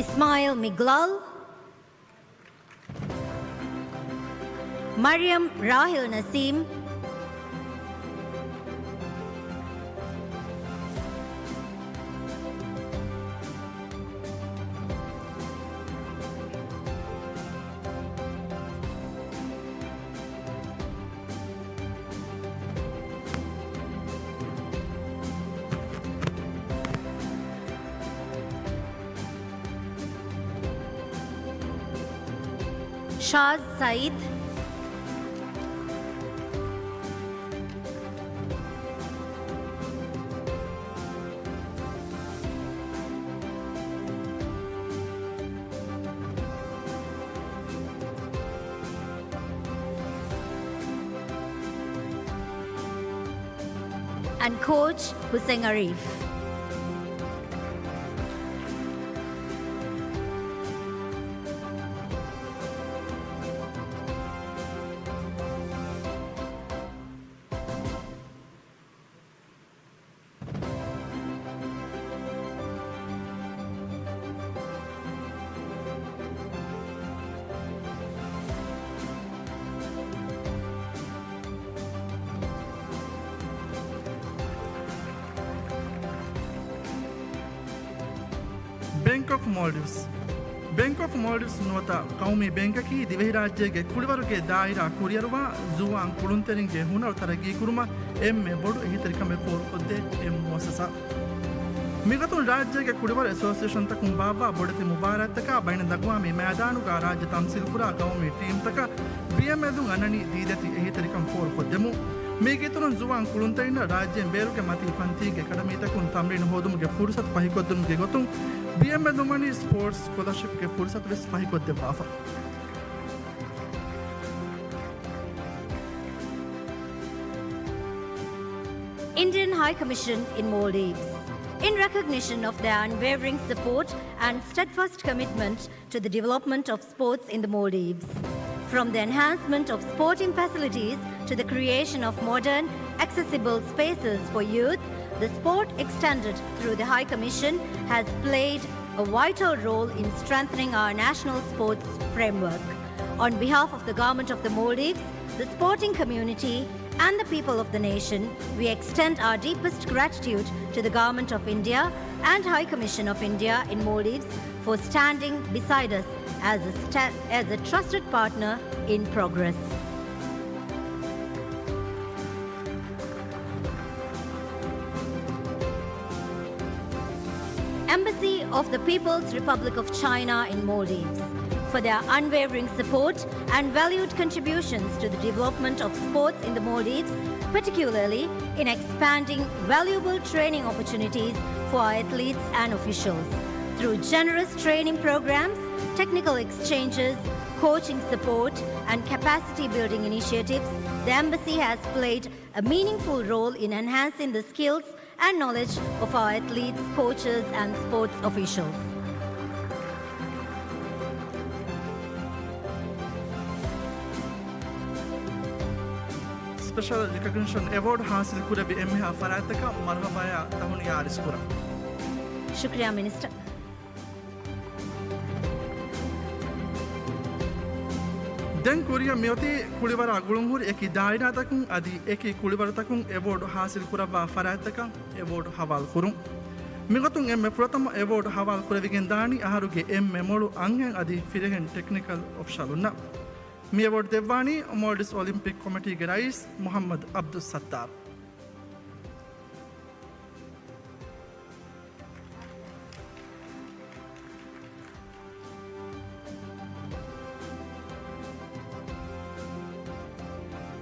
Ismail Miglal, Mariam Rahil Naseem, ޝާޒް ސައީދު. And coach Hussein Arif. ބެންކް އޮފް މޯލްޑިވްސް. ބެންކް އޮފް މޯލްޑިވްސް ނުވަތަ ޤައުމީ ބެންކަކީ ދިވެހިރާއްޖޭގެ ކުޅިވަރުގެ ދާއިރާ ކުރިއަރުވާ ޒުވާން ކުޅުންތެރިންގެ ހުނަރު ތަރައްގީކުރުމަށް އެންމެ ބޮޑު އެހީތެރިކަމެއް ފޯރުކޮށްދޭ އެއް މުއައްސަސާ. މިގޮތުން ރާއްޖޭގެ ކުޅިވަރު އެސޯސިއޭޝަންތަކުން ބާއްވާ ބޮޑެތި މުބާރާތްތަކާ ބައިނަލްއަގްވާމީ މައިދާނުގަ ރާއްޖެ ތަމްސީލްކުރާ ޤައުމީ ޓީމްތަކަށް ބީއެމްއެލުން އަންނަނީ ދީދެތި އެހީތެރިކަން ފޯރުކޮށްދެމުން. މީގެއިތުރުން ޒުވާން ކުޅުންތެރިންނަށް ރާއްޖޭން ބޭރުގެ މަތީ ފަންތީގެ އެކަޑަމީތަކުން ތަމްރީނު ހޯދުމުގެ ފުރުސަތު ފަހިކޮށްދިނުމުގެ ގޮތުން ބީއެމްއެލުން ވަނީ ސްޕޯޓްސް ސްކޮލަރޝިޕްގެ ފުރުސަތު ވެސް ފަހިކޮށްދެއްވާފަ. Indian High Commission in Maldives, in recognition of their unwavering support and steadfast commitment to the development of sports in the Maldives. From the enhancement of sporting facilities to the creation of modern, accessible spaces for youth, the support extended through the High Commission has played a vital role in strengthening our national sports framework. On behalf of the Government of the Maldives, the sporting community, and the people of the nation, we extend our deepest gratitude to the Government of India and High Commission of India in Maldives for standing beside us as a sta-, as a trusted partner in progress. Embassy of the People's Republic of China in Maldives for their unwavering support and valued contributions to the development of sports in the Maldives, particularly in expanding valuable training opportunities for our athletes and officials. Through generous training programs, technical exchanges, coaching support, and capacity building initiatives, the embassy has played a meaningful role in enhancing the skills and knowledge of our athletes, coaches, and sports officials. ސްޕެޝަލް ރިކޮގްނިޝަން އެވޯޑް ހާސިލް ކުރެއްވި އެންމެހާ ފަރާތްތަކަށް މަރުހަބާޔާ ތަހުނިޔާ އަރިސްކުރަން. ޝުކްރިޔާ މިނިސްޓަރ. ދެން ކުރިއަށް މިއޮތީ ކުޅިވަރާ ގުޅުންހުރި އެކި ދާއިރާތަކުން އަދި އެކި ކުޅިވަރުތަކުން އެވޯޑް ހާސިލް ކުރައްވާ ފަރާތްތަކަށް އެވޯޑް ހަވާލު ކުރުން. މިގޮތުން އެންމެ ފުރަތަމަ އެވޯޑް ހަވާލު ކުރެވިގެން ދާނީ އަހަރުގެ އެންމެ މޮޅު އަންހެން އަދި ފިރިހެން ޓެކްނިކަލް އޮފިޝަލުންނަށް. މި އެވޯޑް ދެއްވާނީ މޯލްޑިވްސް އޮލިމްޕިކް ކޮމިޓީގެ ރައީސް މުހައްމަދު އަބްދުއްސައްތާރު.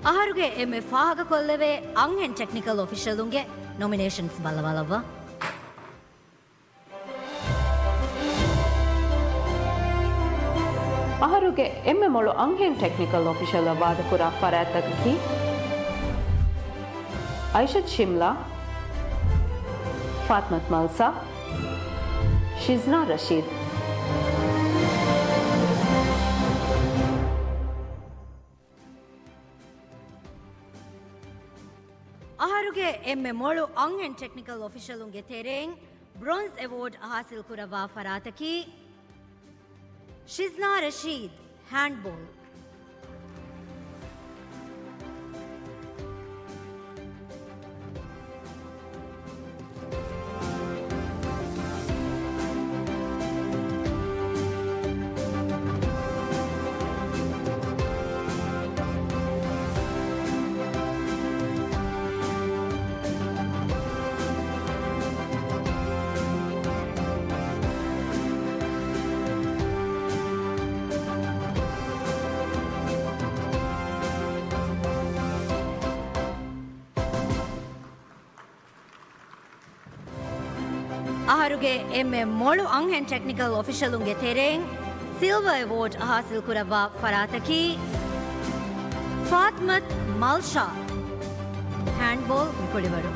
އަހަރުގެ އެންމެ ފާހަގަކޮށްލެވޭ އަންހެން ޓެކްނިކަލް އޮފިޝަލުންގެ ނޮމިނޭޝަންސް ބައްލަވާލައްވާ. އަހަރުގެ އެންމެ މޮޅު އަންހެން ޓެކްނިކަލް އޮފިޝަލަށް ވާދަކުރާ ފަރާތްތަކަކީ، އައިޝަތު ޝިމްލާ، ފާތިމަތު މަލްސާ، ޝިޒްނާ ރަޝީދު. އަހަރުގެ އެންމެ މޮޅު އަންހެން ޓެކްނިކަލް އޮފިޝަލުންގެ ތެރެއިން ބްރޮންޒް އެވޯޑް ހާސިލް ކުރައްވާ ފަރާތަކީ، ޝިޒްނާ ރަޝީދު، ހޭންޑްބޯލް. އަހަރުގެ އެންމެ މޮޅު އަންހެން ޓެކްނިކަލް އޮފިޝަލުންގެ ތެރެއިން ސިލްވާ އެވޯޑް ހާސިލް ކުރައްވާ ފަރާތަކީ ފާތްމަތް މަލްޝާ. ހޭންޑްބޯލް މިކުޅިވަރު.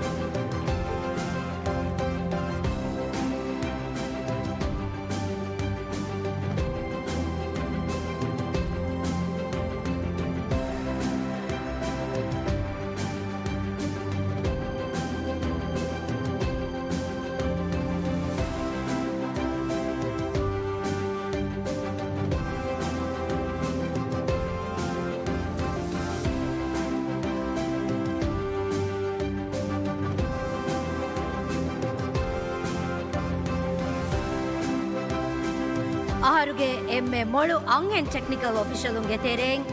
އަހަރުގެ އެންމެ މޮޅު އަންހެން ޓެކްނިކަލް އޮފިޝަލުންގެ ތެރެއިން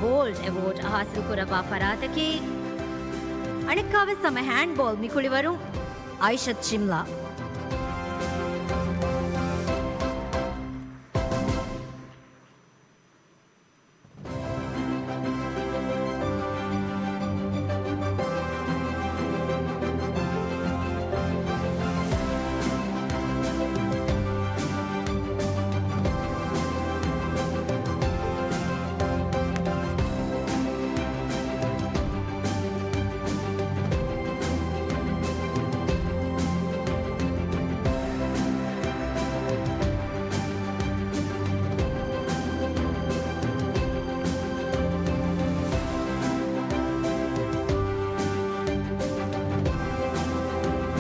ގޯލްޑް އެވޯޑް ހާސިލް ކުރައްވާ ފަރާތަކީ، އަނެއްކާވެސް ހަމަ ހޭންޑްބޯލް މިކުޅިވަރުން، އައިޝަތް ޝިމްލާ.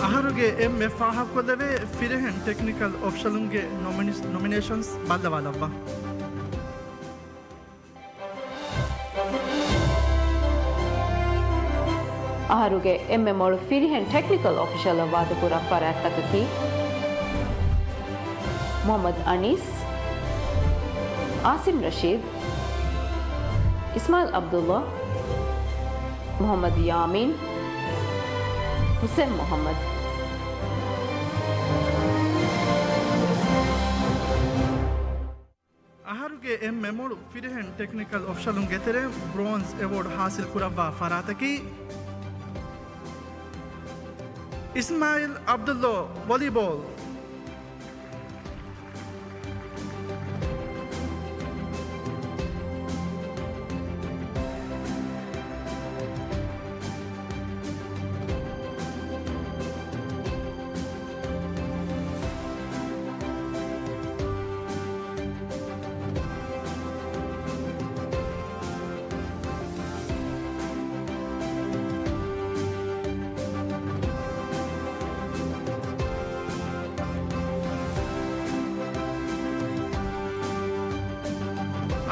އަހަރުގެ އެންމެ ފާހަގަކޮށްލެވޭ ފިރިހެން ޓެކްނިކަލް އޮފިޝަލުންގެ ނޮމިނި-، ނޮމިނޭޝަންސް ބައްލަވާލައްވާ. އަހަރުގެ އެންމެ މޮޅު ފިރިހެން ޓެކްނިކަލް އޮފިޝަލަށް ވާދަކުރާ ފަރާތްތަކަކީ، މުޙައްމަދު އަނީސް، އާސިމް ރަޝީދު، އިސްމާޢީލް ޢަބްދުﷲ، މުޙައްމަދު ޔާމީން، ޙުސެން މުޙައްމަދު. އަހަރުގެ އެންމެ މޮޅު ފިރިހެން ޓެކްނިކަލް އޮފިޝަލުންގެ ތެރެއިން ބްރޯންޒް އެވޯޑް ހާސިލް ކުރައްވާ ފަރާތަކީ، އިސްމާޢީލް ޢަބްދުﷲ، ވޮލީބޯލް.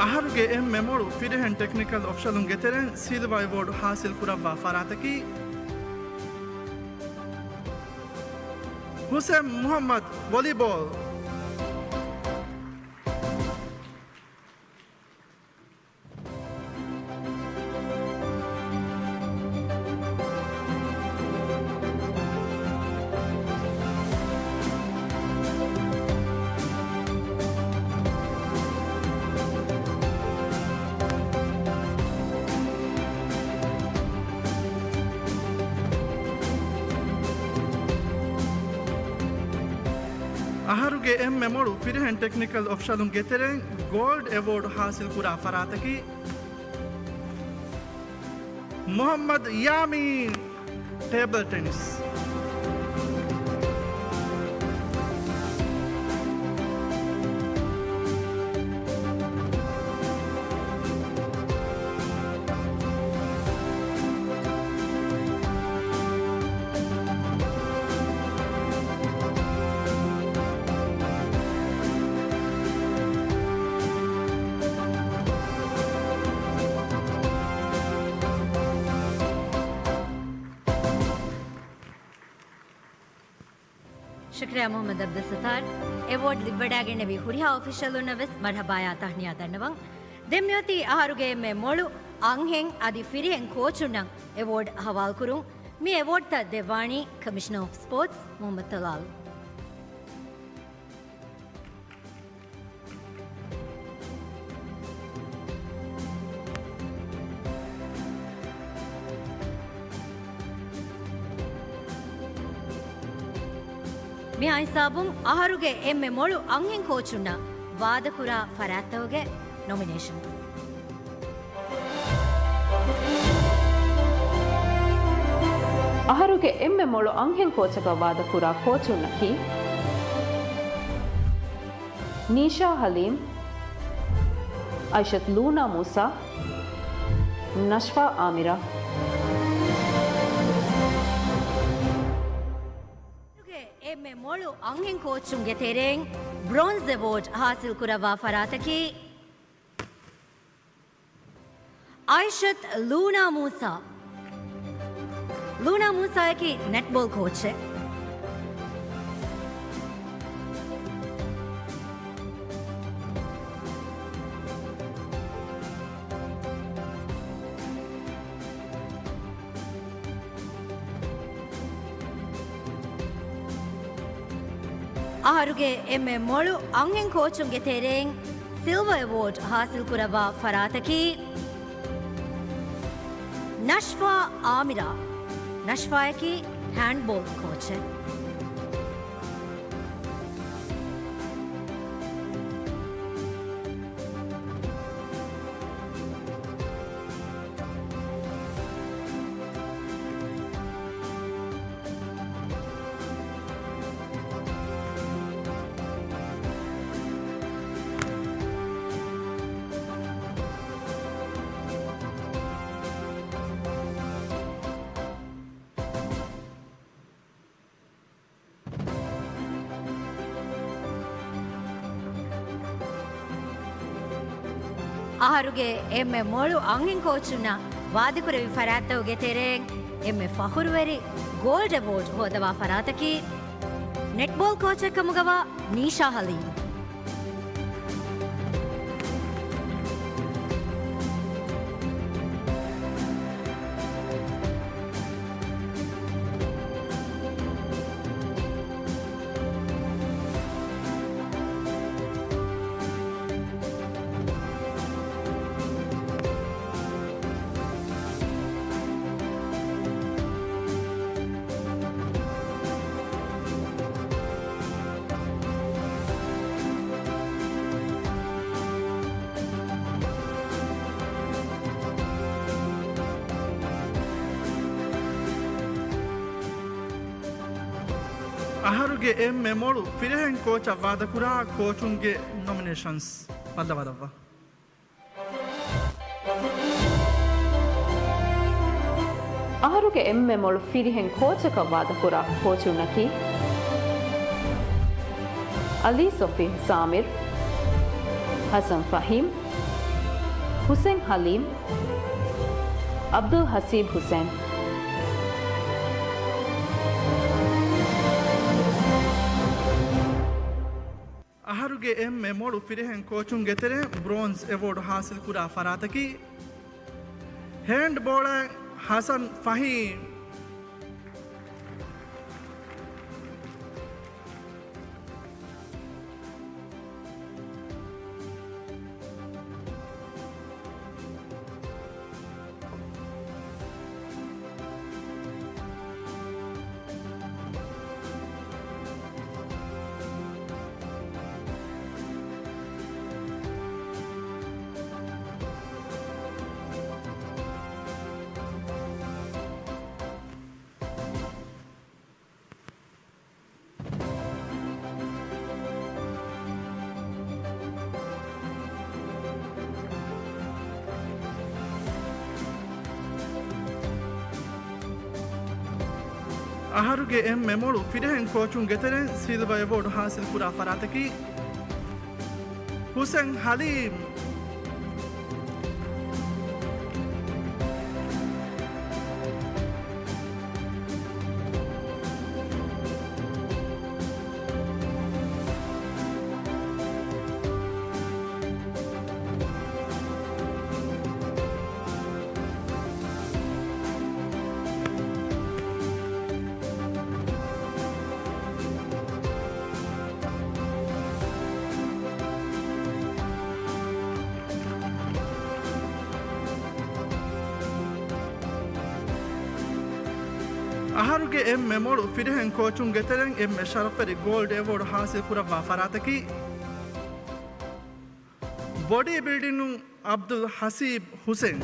އަހަރުގެ އެންމެ މޮޅު ފިރިހެން ޓެކްނިކަލް އޮފިޝަލުންގެ ތެރެއިން ސިލްވާ އެވޯޑް ހާސިލް ކުރައްވާ ފަރާތަކީ، ޙުސެން މުޙައްމަދު، ވޮލީބޯލް. އަހަރުގެ އެންމެ މޮޅު ފިރިހެން ޓެކްނިކަލް އޮފިޝަލުންގެ ތެރެއިން ގޯލްޑް އެވޯޑް ހާސިލް ކުރާ ފަރާތަކީ، މުޙައްމަދު ޔާމީން، ޓޭބަލް ޓެނިސް. ޝުކްރިޔާ މުޙައްމަދު ޢަބްދުއްސައްތާރު. އެވޯޑް ލިބިވަޑައިގެންނެވި ހުރިހާ އޮފިޝަލުންނަށް ވެސް މަރްޙަބާޔާ ތަހްނިޔާ ދަންނަވަން. ދެން މިއޮތީ އަހަރުގެ އެންމެ މޮޅު އަންހެން އަދި ފިރިހެން ކޯޗުންނަށް އެވޯޑް ހަވާލުކުރުން. މި އެވޯޑްތައް ދެއްވާނީ ކަމިޝަނަރ އޮފް ސްޕޯޓްސް މުޙައްމަދު ޠަލާލް. މިހާ ހިސާބުން އަހަރުގެ އެންމެ މޮޅު އަންހެން ކޯޗުންނަށް ވާދަކުރާ ފަރާތްތަކުގެ ނޮމިނޭޝަން. އަހަރުގެ އެންމެ މޮޅު އަންހެން ކޯޗަކަށް ވާދަކުރާ ކޯޗުންނަކީ، ނީޝާ ހަލީމް، އައިޝަތު ލޫނާ މޫސާ، ނަޝްފާ އާމިރާ. އެންމެ މޮޅު އަންހެން ކޯޗުންގެ ތެރެއިން ބްރޯންޒް އެވޯޑް ހާސިލް ކުރައްވާ ފަރާތަކީ، އައިޝަތު ލޫނާ މޫސާ. ލޫނާ މޫސާއަކީ ނެޓްބޯލް ކޯޗެއް. އަހަރުގެ އެންމެ މޮޅު އަންހެން ކޯޗުންގެ ތެރެއިން ސިލްވަ އެވޯޑް ހާސިލް ކުރައްވާ ފަރާތަކީ، ނަޝްފާ އާމިރާ. ނަޝްފާއަކީ ހޭންޑްބޯލް ކޯޗެއް. އަހަރުގެ އެންމެ މޮޅު އަންހެން ކޯޗުންނަށް ވާދަކުރެއްވި ފަރާތްތަކުގެ ތެރެއިން އެންމެ ފަޚުރުވެރި ގޯލްޑް އެވޯޑް ހޯދަވާ ފަރާތަކީ، ނެޓްބޯލް ކޯޗެއް ކަމުގަވާ ނީޝާ ހަލީމް. އަހަރުގެ އެންމެ މޮޅު ފިރިހެން ކޯޗަށް ވާދަކުރާ ކޯޗުންގެ ނޮމިނޭޝަންސް ބައްލަވާލައްވާ. އަހަރުގެ އެންމެ މޮޅު ފިރިހެން ކޯޗަކަށް ވާދަކުރާ ކޯޗުންނަކީ، އަލީ ސޮފި ސާމިރް، ހަސަން ފަހީމް، ހުސެން ހަލީމް، އަބްދުލް ހަސީބް ހުސެން. އަހަރުގެ އެންމެ މޮޅު ފިރިހެން ކޯޗުންގެ ތެރެއިން ބްރޯންޒް އެވޯޑް ހާސިލް ކުރާ ފަރާތަކީ، ހޭންޑްބޯޅައިން ހަސަން ފަހީމް. އަހަރުގެ އެންމެ މޮޅު ފިރިހެން ކޯޗުންގެ ތެރެއިން ސިލްވަ އެވޯޑް ހާސިލް ކުރާ ފަރާތަކީ، ހުސެން ހަލީމް. އަހަރުގެ އެންމެ މޮޅު ފިރިހެން ކޯޗުންގެ ތެރެއިން އެންމެ ޝަރަފްވެރި ގޯލްޑް އެވޯޑް ހާސިލް ކުރައްވާ ފަރާތަކީ، ބޮޑީ ބިލްޑިނުން އަބްދުލް ހަސީބް ހުސެން.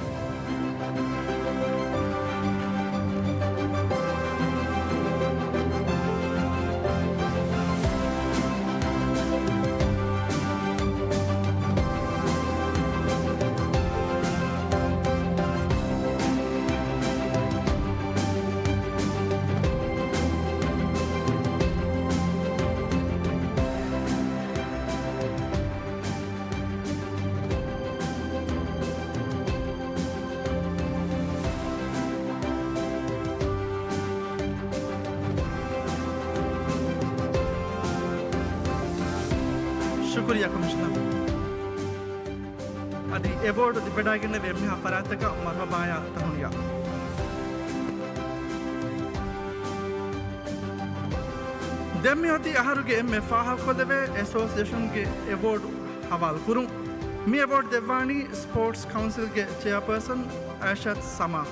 ޝުކުރިއްޔާ ކޮމިޝަނަރ. އަދި އެވޯޑް ލިބިވަޑައިގެންނެވި އެންމެހާ ފަރާތްތަކަށް މަރުހަބާއާ ތަހުނިޔާ. ދެން މިއޮތީ އަހަރުގެ އެންމެ ފާހަގަކޮށްލެވޭ އެސޯސިއޭޝަންގެ އެވޯޑް ހަވާލުކުރުން. މި އެވޯޑް ދެއްވާނީ ސްޕޯޓްސް ކައުންސިލްގެ ޗެއާޕާސަން އައިޝަތް ސަމާ.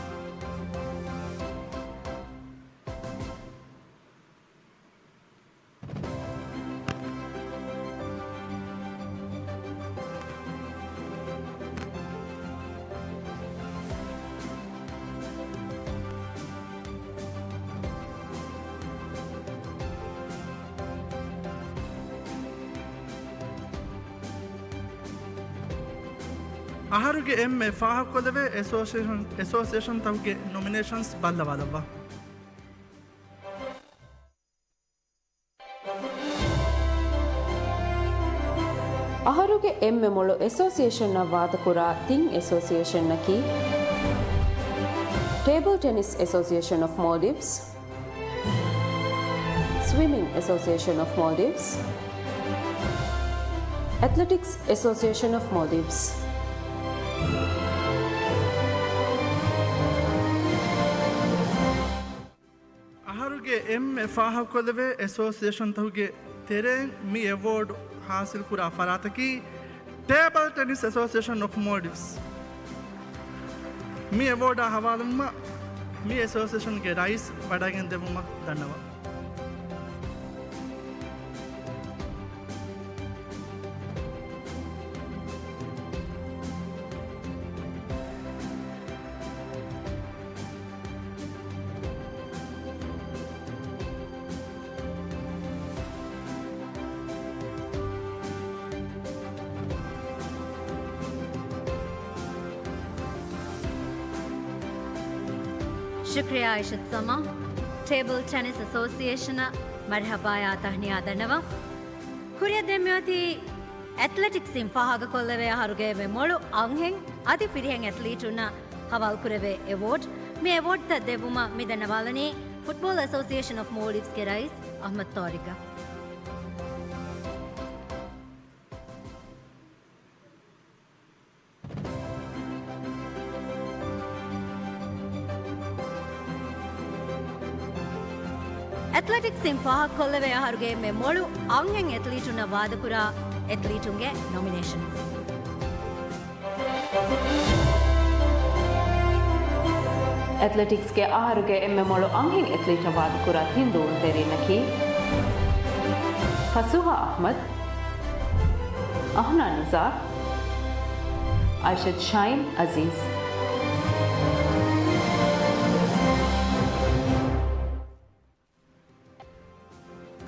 އަހަރުގެ އެންމެ ފާހަގަކޮށްލެވޭ އެސޯސިއޭޝަން، އެސޯސިއޭޝަންތަކުގެ ނޮމިނޭޝަންސް ބައްލަވާލައްވާ. އަހަރުގެ އެންމެ މޮޅު އެސޯސިއޭޝަންއަށް ވާދަކުރާ ތިން އެސޯސިއޭޝަންއަކީ، ޓޭބަލް ޓެނިސް އެސޯސިއޭޝަން އޮފް މޯލްޑިވްސް، ސްވިމިން އެސޯސިއޭޝަން އޮފް މޯލްޑިވްސް، އެތްލެޓިކްސް އެސޯސިއޭޝަން އޮފް މޯލްޑިވްސް. އަހަރުގެ އެންމެ ފާހަގަކޮށްލެވޭ އެސޯސިއޭޝަންތަކުގެ ތެރެއިން މި އެވޯޑް ހާސިލްކުރާ ފަރާތަކީ، ޓޭބަލް ޓެނިސް އެސޯސިއޭޝަން އޮފް މޯލްޑިވްސް. މި އެވޯޑާ ހަވާލުވުމަށް މި އެސޯސިއޭޝަންގެ ރައީސް ވަޑައިގެން ދެއްވުމަށް ދަންނަވަން. ޝުކްރިޔާ އައިޝަތް ސަމާ، ޓޭބަލް ޓެނިސް އެސޯސިއޭޝަނަށް މަރްހަބާއާ ތަހްނިޔާ ދަންނަވަން. ކުރިއަށް ދެން މިއޮތީ އެތްލެޓިކްސްއިން ފާހަގަކޮށްލެވޭ އަހަރުގެ އެންމެ މޮޅު އަންހެން އަދި ފިރިހެން އެތްލީޓުންނަށް ހަވާލުކުރެވޭ އެވޯޑް. މި އެވޯޑްތައް ދެއްވުމަށް މި ދަންނަވާލަނީ ފުޓްބޯލް އެސޯސިއޭޝަން އޮފް މޯލްޑިވްސްގެ ރައީސް އަޙްމަދު ޠާރިޤްއަށް. އެތްލެޓިކްސްއިން ފާހަގަކޮށްލެވޭ އަހަރުގެ އެންމެ މޮޅު އަންހެން އެތްލީޓުންނަށް ވާދަކުރާ އެތްލީޓުންގެ ނޮމިނޭޝަންސް. އެތްލެޓިކްސްގެ އަހަރުގެ އެންމެ މޮޅު އަންހެން އެތްލީޓަށް ވާދަކުރާ ތިން ދުވުންތެރިންނަކީ، ފަސޫހާ އަޙްމަދު، އަހްނާ ނިޒާރް، އައިޝަތު ޝާހީން އަޒީޒް.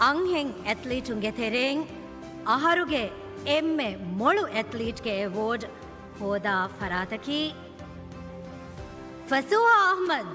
އަންހެން އެތްލީޓުންގެ ތެރެއިން އަހަރުގެ އެންމެ މޮޅު އެތްލީޓްގެ އެވޯޑް ހޯދާ ފަރާތަކީ، ފަސޫހާ އަޙްމަދު.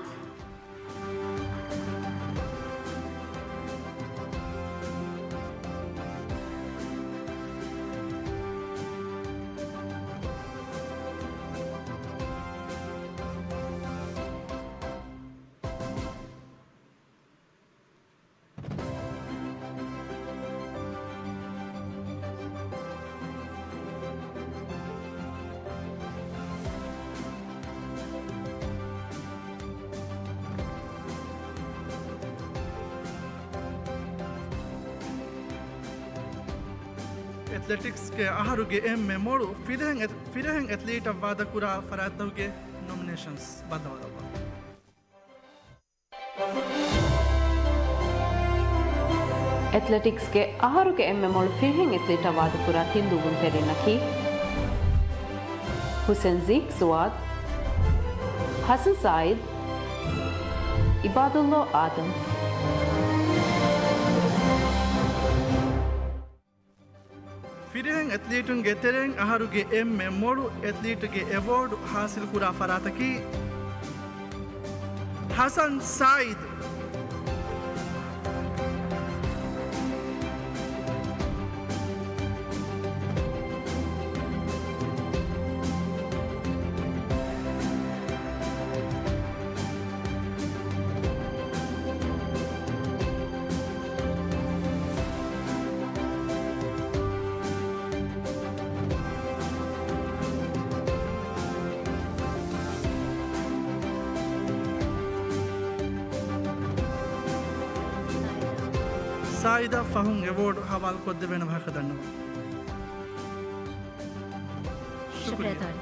އެތްލެޓިކްސްގެ އަހަރުގެ އެންމެ މޮޅު ފިރިހެން އެތް-، ފިރިހެން އެތްލީޓަށް ވާދަކުރާ ފަރާތްތަކުގެ ނޮމިނޭޝަންސް ބައްލަވާލައްވާ. އެތްލެޓިކްސްގެ އަހަރުގެ އެންމެ މޮޅު ފިރިހެން އެތްލީޓަށް ވާދަކުރާ ތިން ދުވުންތެރިންނަކީ، ހުސެން ޒީކް ސުވާދް، ހަސަން ސާއިދް، އިބާދުﷲ އާދަމް. ފިރިހެން އެތްލީޓުންގެ ތެރެއިން އަހަރުގެ އެންމެ މޮޅު އެތްލީޓުގެ އެވޯޑް ހާސިލްކުރާ ފަރާތަކީ، ހަސަން ސާއިދު. ސާއިދަށް ފަހުން އެވޯޑް ހަވާލުކޮށްދެވޭނެ ވާހަކަ ދަންނަވަން. ޝުކުރިއްޔާ. ޝުކުރިއްޔާ ތާރި.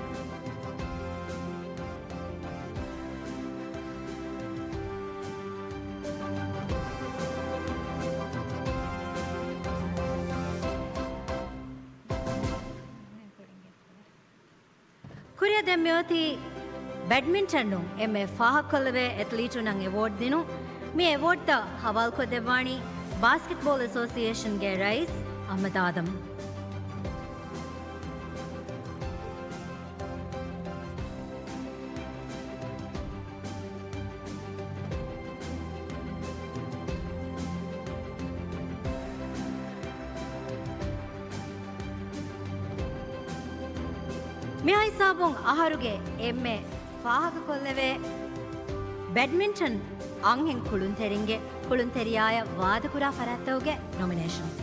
ކުރިއަށް ދެން މިއޮތީ ބެޑްމިންޓަނުން އެންމެ ފާހަގަކޮށްލެވޭ އެތްލީޓުންނަށް އެވޯޑް ދިނުން. މި އެވޯޑްތައް ހަވާލުކޮށްދެއްވާނީ ބާސްކެޓްބޯލް އެސޯސިއޭޝަންގެ ރައީސް އަޙްމަދު އާދަމް. މިހާ ހިސާބުން އަހަރުގެ އެންމެ ފާހަގަކޮށްލެވޭ ބެޑްމިންޓަން އަންހެން ކުޅުންތެރިންގެ ކުޅުންތެރިޔާއަށް ވާދަކުރާ ފަރާތްތަކުގެ ނޮމިނޭޝަން.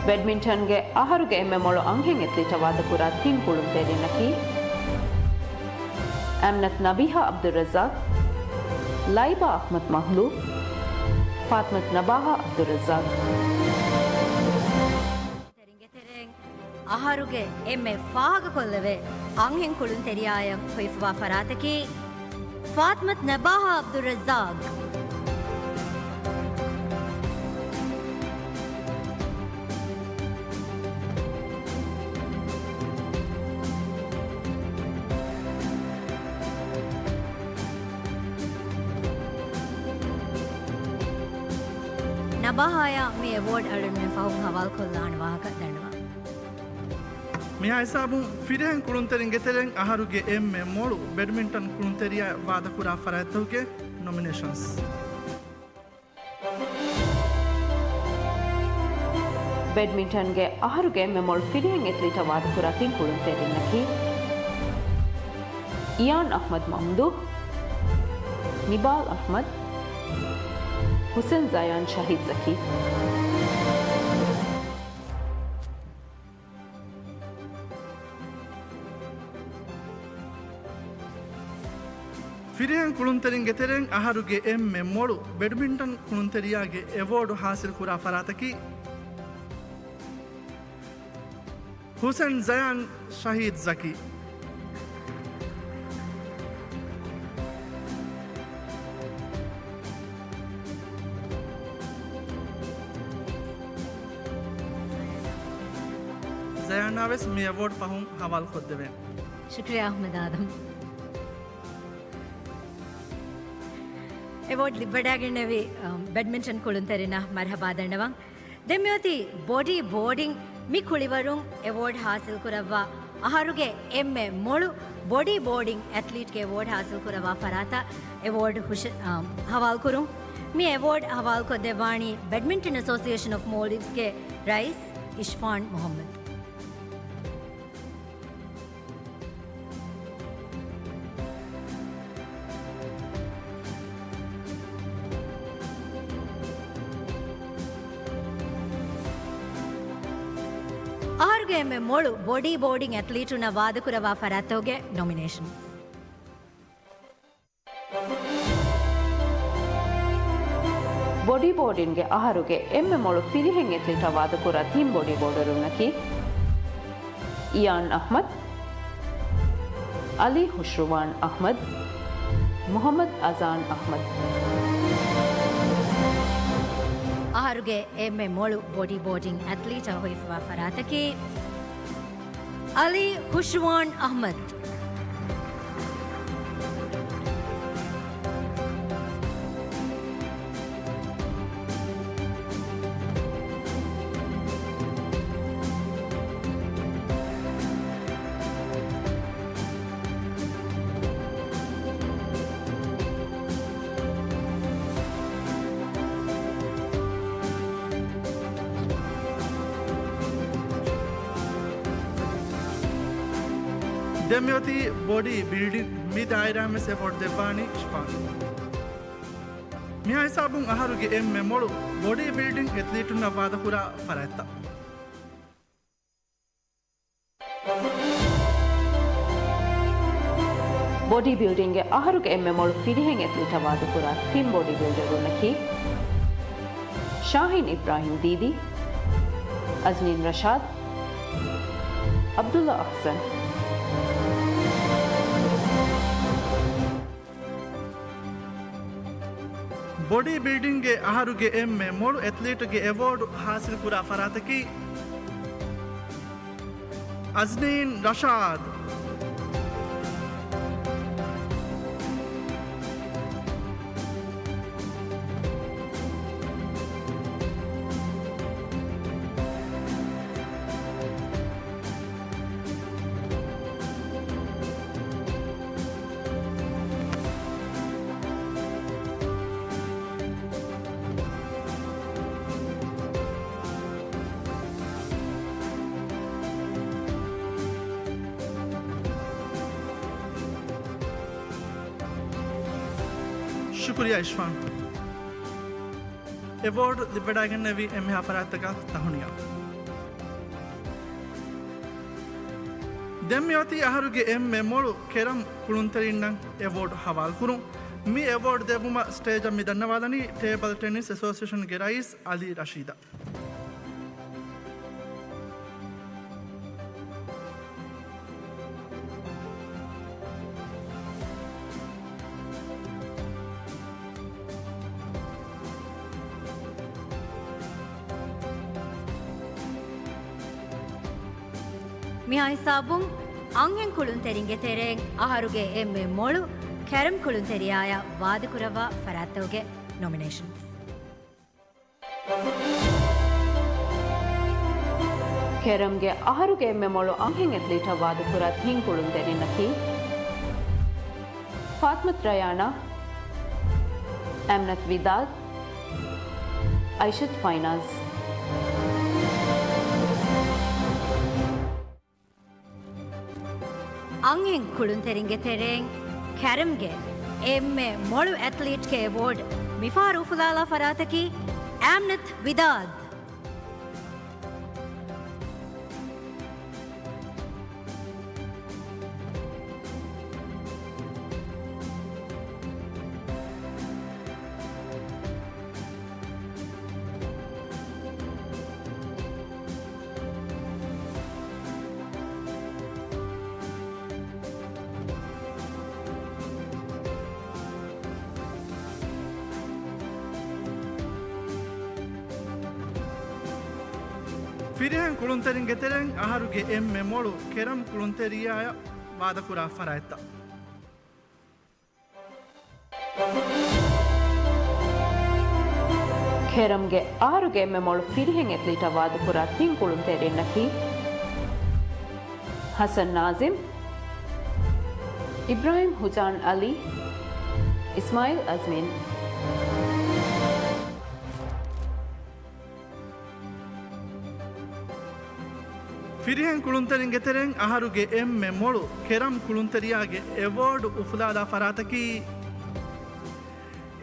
ބެޑްމިންޓަންގެ އަހަރުގެ އެންމެ މޮޅު އަންހެން އެތްލީޓަށް ވާދަކުރާ ތިން ކުޅުންތެރިންނަކީ، އަމްނަތް ނަބީހާ އަބްދުއްރައްޒާޤް، ލައިބާ އަޙްމަދު މަޚްލޫފް، ފާތިމަތު ނަބާހާ އަބްދުއްރައްޒާޤް. ތެރެއިން އަހަރުގެ އެންމެ ފާހަގަކޮށްލެވޭ އަންހެން ކުޅުންތެރިޔާއަށް ހުއިފުވާ ފަރާތަކީ، ފާތިމަތު ނަބާހާ އަބްދުއްރައްޒާޤް. ނަބާހާއަށް މި އެވޯޑް އަޅުގަނޑުމެން ފަހުން ހަވާލުކޮށްލާނެ ވާހަކަ ދަންނަވާ. މިހާ ހިސާބުން ފިރިހެން ކުޅުންތެރިންގެ ތެރެއިން އަހަރުގެ އެންމެ މޮޅު ބެޑްމިންޓަން ކުޅުންތެރިޔާ ވާދަކުރާ ފަރާތްތަކުގެ ނޮމިނޭޝަންސް. ބެޑްމިންޓަންގެ އަހަރުގެ އެންމެ މޮޅު ފިރިހެން އެތްލީޓަށް ވާދަކުރާ ތިން ކުޅުންތެރިންނަކީ، އިޔާން އަޙްމަދު މަމްދޫޙް، ނިބާލް އަޙްމަދު، ހުސެން ޒަޔާން ޝަހީދު ޒަކީ. ފިރިހެން ކުޅުންތެރިންގެ ތެރެއިން އަހަރުގެ އެންމެ މޮޅު ބެޑްމިންޓަން ކުޅުންތެރިޔާގެ އެވޯޑު ހާސިލްކުރާ ފަރާތަކީ، ހުސެން ޒަޔާން ޝަހީދު ޒަކީ. ޒަޔާނާ ވެސް މި އެވޯޑް ފަހުން ހަވާލުކޮށްދެވޭނެ. ޝުކުރިއްޔާ އަޙްމަދު އާދަމް. އެވޯޑް ލިބިވަޑައިގެންނެވި، އަ، ބެޑްމިންޓަން ކުޅުންތެރިންނަށް މަރުޙަބާ ދަންނަވަން. ދެން މިއޮތީ ބޮޑީ ބޯޑިން. މި ކުޅިވަރުން އެވޯޑް ހާސިލްކުރައްވާ އަހަރުގެ އެންމެ މޮޅު ބޮޑީ ބޯޑިން އެތްލީޓްގެ އެވޯޑް ހާސިލްކުރައްވާ ފަރާތަށް އެވޯޑް ހުށަ-، އާ، ހަވާލުކުރުން. މި އެވޯޑް ހަވާލުކޮށްދެއްވާނީ ބެޑްމިންޓަން އެސޯސިއޭޝަން އޮފް މޯލްޑިވްސްގެ ރައީސް އިޝްފާން މުޙައްމަދު. އަހަރުގެ އެންމެ މޮޅު ބޮޑީ ބޯޑިން އެތްލީޓުންނަށް ވާދަކުރައްވާ ފަރާތްތަކުގެ ނޮމިނޭޝަން. ބޮޑީ ބޯޑިންގެ އަހަރުގެ އެންމެ މޮޅު ފިރިހެން އެތްލީޓަށް ވާދަކުރާ ތިން ބޮޑީ ބޯޑަރުންނަކީ، އިޔާން އަޙްމަދު، އަލީ ހުޝްރުވާން އަޙްމަދު، މުޙައްމަދު އަޒާން އަޙްމަދު. އަހަރުގެ އެންމެ މޮޅު ބޮޑީ ބޯޑިން އެތްލީޓަށް ހޮވިފަވާ ފަރާތަކީ އަލީ ހުޝްރުވާން އަޙްމަދު. ދެން މިއޮތީ ބޮޑީ ބިލްޑިން. މި ދާއިރާއިން ވެސް އެވޯޑް ދެއްވާނީ އިޝްފާން. މިހާ ހިސާބުން އަހަރުގެ އެންމެ މޮޅު ބޮޑީ ބިލްޑިން އެތްލީޓުންނަށް ވާދަކުރާ ފަރާތްތައް. ބޮޑީ ބިލްޑިންގެ އަހަރުގެ އެންމެ މޮޅު ފިރިހެން އެތްލީޓަށް ވާދަކުރާ ތިން ބޮޑީ ބިލްޑަރުންނަކީ، ޝާހީން އިބްރާހިމް ދީދީ، އަޒްނީން ރަޝާދް، އަބްދުﷲ އަޙްސަން. ބޮޑީ ބިލްޑިންގެ އަހަރުގެ އެންމެ މޮޅު އެތްލީޓުގެ އެވޯޑު ހާސިލްކުރާ ފަރާތަކީ، އަޒްނީން ރަޝާދް. ޝުކުރިއްޔާ އިޝްފާން. އެވޯޑް ލިބިވަޑައިގެންނެވީ އެންމެހާ ފަރާތްތަކަށް ތަހުނިޔާ. ދެން މިއޮތީ އަހަރުގެ އެންމެ މޮޅު ކެރަމް ކުޅުންތެރިންނަށް އެވޯޑް ހަވާލުކުރުން. މި އެވޯޑް ދެއްވުމަށް ސްޓޭޖަށް މި ދަންނަވާލަނީ ޓޭބަލް ޓެނިސް އެސޯސިއޭޝަންގެ ރައީސް އަލީ ރަޝީދަށް. މިހާ ހިސާބުން އަންހެން ކުޅުންތެރިންގެ ތެރެއިން އަހަރުގެ އެންމެ މޮޅު ކެރަމް ކުޅުންތެރިޔާއަށް ވާދަކުރައްވާ ފަރާތްތަކުގެ ނޮމިނޭޝަންސް. ކެރަމްގެ އަހަރުގެ އެންމެ މޮޅު އަންހެން އެތްލީޓަށް ވާދަކުރާ ތިން ކުޅުންތެރިންނަކީ، ފާތްމަތު ރަޔާނާ، އަމްނަތު ވިދާދު، އައިޝަތު ފައިނާޒް. އަންހެން ކުޅުންތެރިންގެ ތެރެއިން ކެރަމްގެ އެންމެ މޮޅު އެތްލީޓްގެ އެވޯޑް މިފަހަރު އުފުލާލާ ފަރާތަކީ އަމްނަތު ވިދާދު. ފިރިހެން ކުޅުންތެރިންގެ ތެރެއިން އަހަރުގެ އެންމެ މޮޅު ކެރަމް ކުޅުންތެރިޔާއަށް ވާދަކުރާ ފަރާތްތައް. ކެރަމްގެ އަހަރުގެ އެންމެ މޮޅު ފިރިހެން އެތްލީޓަށް ވާދަކުރާ ތިން ކުޅުންތެރިންނަކީ، ހަސަން ނާޒިމް، އިބްރާހިމް ހުޖާން އަލީ، އިސްމާއިލް އަޒްމީން. ފިރިހެން ކުޅުންތެރިންގެ ތެރެއިން އަހަރުގެ އެންމެ މޮޅު ކެރަމް ކުޅުންތެރިޔާގެ އެވޯޑް އުފުލާލާ ފަރާތަކީ،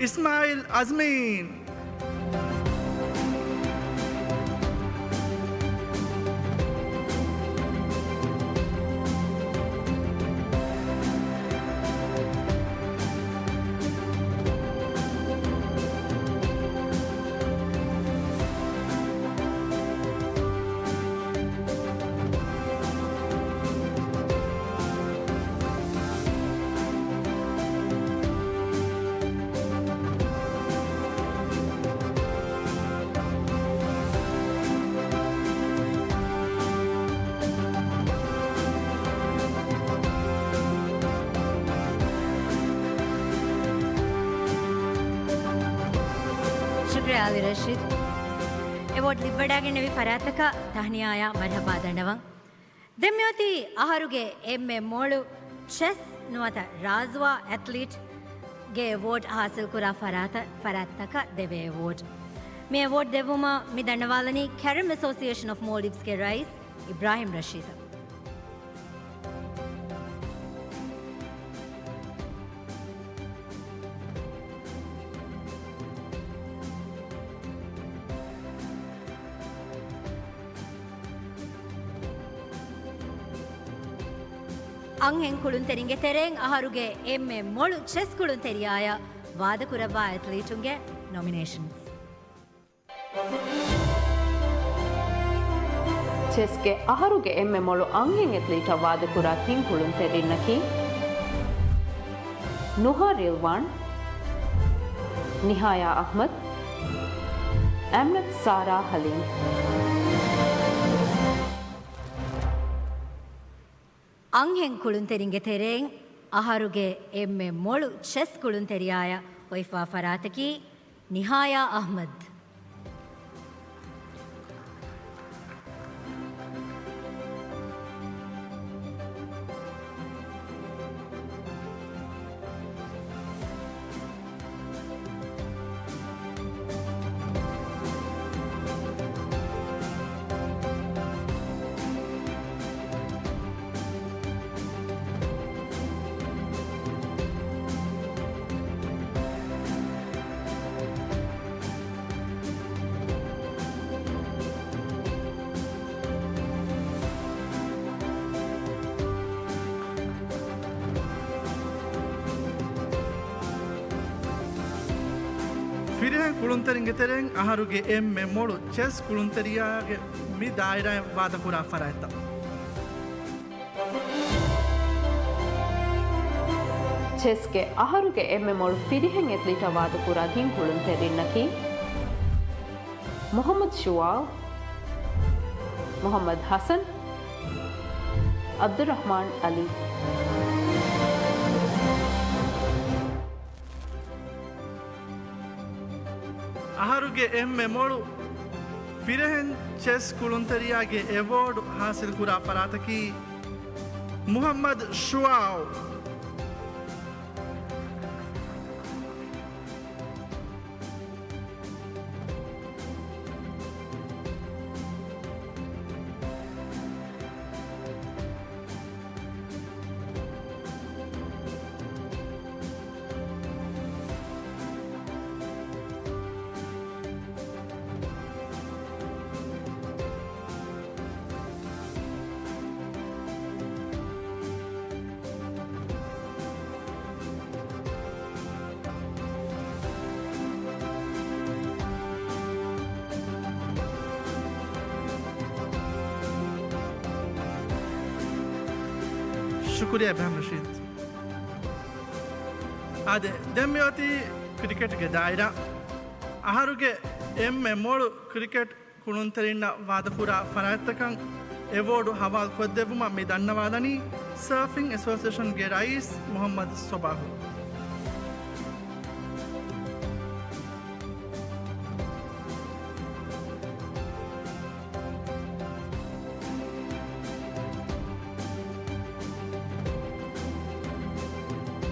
އިސްމާއިލް އަޒްމީން. އަލި ރަޝީދު. އެވޯޑް ލިބިވަޑައިގެންނެވި ފަރާތަކަށް ތަހްނިޔާޔާ މަރްހަބާ ދަންނަވަން. ދެން މިއޮތީ އަހަރުގެ އެންމެ މޮޅު ޗެސް ނުވަތަ ރާޒުވާ އެތްލީޓްގެ އެވޯޑް ހާސިލްކުރާ ފަރާތަ-، ފަރާތްތަކަށް ދެވޭ އެވޯޑް. މި އެވޯޑް ދެއްވުމަށް މި ދަންނަވާލަނީ ކެރަމް އެސޯސިއޭޝަން އޮފް މޯލްޑިވްސްގެ ރައީސް އިބްރާހިމް ރަޝީދަށް. އަންހެން ކުޅުންތެރިންގެ ތެރެއިން އަހަރުގެ އެންމެ މޮޅު ޗެސް ކުޅުންތެރިޔާޔަށް ވާދަކުރައްވާ އެތްލީޓުންގެ ނޮމިނޭޝަންސް. ޗެސްގެ އަހަރުގެ އެންމެ މޮޅު އަންހެން އެތްލީޓަށް ވާދަކުރާ ތިން ކުޅުންތެރިންނަކީ، ނުހާ ރިލްވާން، ނިހާޔާ އަޙްމަދު، އަމްނަތް ސާރާ ހަލީމް. އަންހެން ކުޅުންތެރިންގެ ތެރެއިން އަހަރުގެ އެންމެ މޮޅު ޗެސް ކުޅުންތެރިޔާޔަށް ހޮވިފާ ފަރާތަކީ ނިހާޔާ އަޙްމަދު. ފިރިހެން ކުޅުންތެރިންގެ ތެރެއިން އަހަރުގެ އެންމެ މޮޅު ޗެސް ކުޅުންތެރިޔާގެ މި ދާއިރާއިން ވާދަކުރާ ފަރާތްތައް. ޗެސްގެ އަހަރުގެ އެންމެ މޮޅު ފިރިހެން އެތްލީޓަށް ވާދަކުރާ ތިން ކުޅުންތެރިންނަކީ، މުޙައްމަދު ޝުޢާއު، މުޙައްމަދު ޙަސަން، އަބްދުއްރަޙްމާން އަލީ. އަހަރުގެ އެންމެ މޮޅު ފިރިހެން ޗެސް ކުޅުންތެރިޔާގެ އެވޯޑު ހާސިލްކުރާ ފަރާތަކީ މުޙައްމަދު ޝުޢާއު. ޝުކުރިއްޔާ އިބްރާހިމް ރަޝީދު. އާދެ، ދެން މިއޮތީ ކްރިކެޓްގެ ދާއިރާ. އަހަރުގެ އެންމެ މޮޅު ކްރިކެޓް ކުޅުންތެރިންނަށް ވާދަކުރާ ފަރާތްތަކަށް އެވޯޑު ހަވާލުކޮށްދެއްވުމަށް މި ދަންނަވާލަނީ ސަރފިން އެސޯސިއޭޝަންގެ ރައީސް މުޙައްމަދު ޞަބާޙު.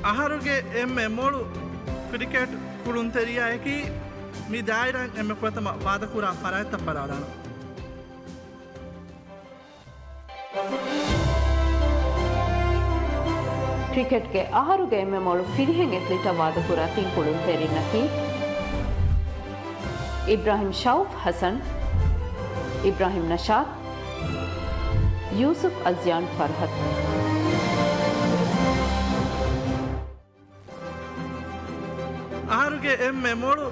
އަހަރުގެ އެންމެ މޮޅު ކްރިކެޓް ކުޅުންތެރިޔާއަކީ މި ދާއިރާއިން އެންމެ ފުރަތަމަ ވާދަކުރާ ފަރާތްތައް ބަލާލާނަން. ކްރިކެޓްގެ އަހަރުގެ އެންމެ މޮޅު ފިރިހެން އެތްލީޓަށް ވާދަކުރާ ތިން ކުޅުންތެރިންނަކީ، އިބްރާހިމް ޝައުފް ޙަސަން، އިބްރާހިމް ނަޝާދް، ޔޫސުފް އަޒްޔާން ފަރްހަދު. އަހަރުގެ އެންމެ މޮޅު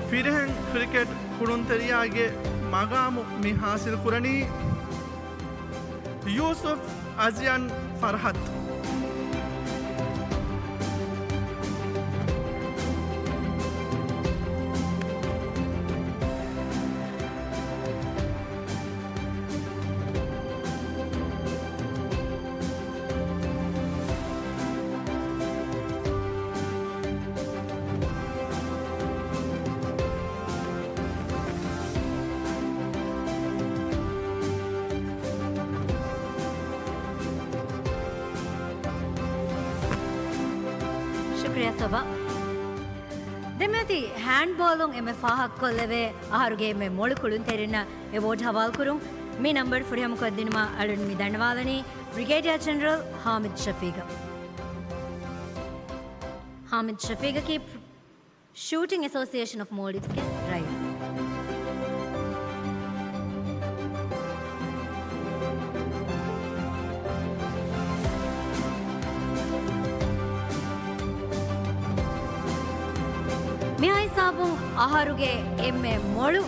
ފިރިހެން ކްރިކެޓް ކުޅުންތެރިޔާގެ މަގާމު މި ހާސިލް ކުރަނީ ޔޫސުފް އަޒްޔާން ފަރްހަދު. ޝުކުރިއްޔާ ސޮބާ. ދެންމެ އޮތީ ހޭންޑްބޯލުން އެންމެ ފާހަގަކޮށްލެވޭ އަހަރުގެ އެންމެ މޮޅު ކުޅުންތެރިންނަށް އެވޯޑް ހަވާލުކުރުން. މި ނަންބަރު ފުރިހަމަކޮށްދިނުމަށް އަޅުން މި ދަންނަވާލަނީ ބްރިގޭޑިއާ ޖެނެރަލް ހާމިދު ޝަފީގަށް. ހާމިދު ޝަފީގަކީ ޝޫޓިން އެސޯސިއޭޝަން އޮފް މޯލްޑިވްސްގެ ރައީސް. މިހާ ހިސާބުން އަހަރުގެ އެންމެ މޮޅު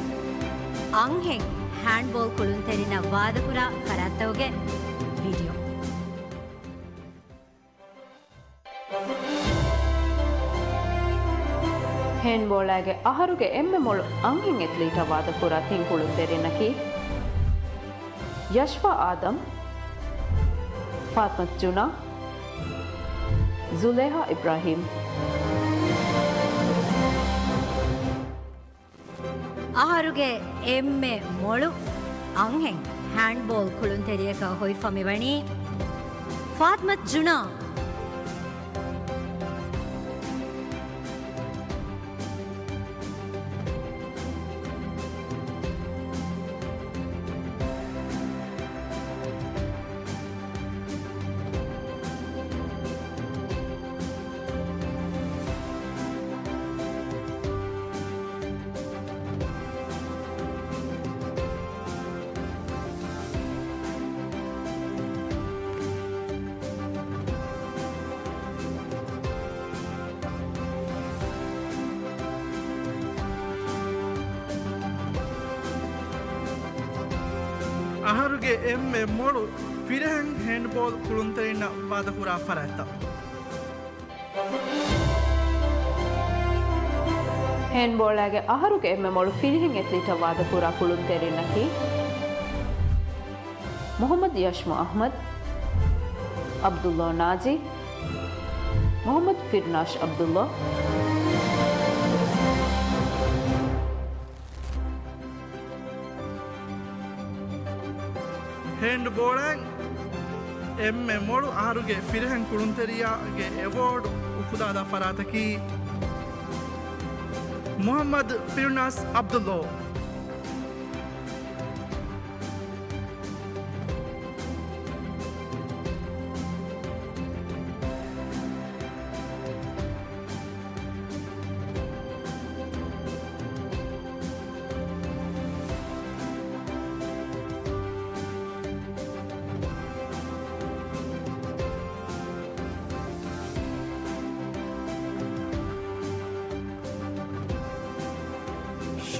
އަންހެން ހޭންޑްބޯލް ކުޅުންތެރިންނަށް ވާދަކުރާ ފަރާތްތަކުގެ ވީޑިއޯ. ހޭންޑްބޯޅައިގެ އަހަރުގެ އެންމެ މޮޅު އަންހެން އެތްލީޓަށް ވާދަކުރާ ތިން ކުޅުންތެރިންނަކީ، ޔަޝްފާ އާދަމް، ފާތްމަތު ޖުނާ، ޒުލޭހާ އިބްރާހީމް. އަހަރުގެ އެންމެ މޮޅު އަންހެން ހޭންޑްބޯލް ކުޅުންތެރިޔަކަށް ހޮވިފަ މިވަނީ ފާތްމަތު ޖުނާ. އަހަރުގެ އެންމެ މޮޅު ފިރިހެން ހޭންޑްބޯލް ކުޅުންތެރިންނަށް ވާދަކުރާ ފަރާތްތައް. ހޭންޑްބޯޅައިގެ އަހަރުގެ އެންމެ މޮޅު ފިރިހެން އެތްލީޓަށް ވާދަކުރާ ކުޅުންތެރިންނަކީ، މުހައްމަދު ޔަޝްމު އަޙްމަދު، ޢަބްދުﷲ ނާޖީ، މުހައްމަދު ފިރުނާޝް ޢަބްދުﷲ. ހޭންޑްބޯޅައިން އެންމެ މޮޅު އަހަރުގެ ފިރިހެން ކުޅުންތެރިޔާގެ އެވޯޑް އުފުލާލާ ފަރާތަކީ، މުހައްމަދު ފިރުނާޝް ޢަބްދުﷲ.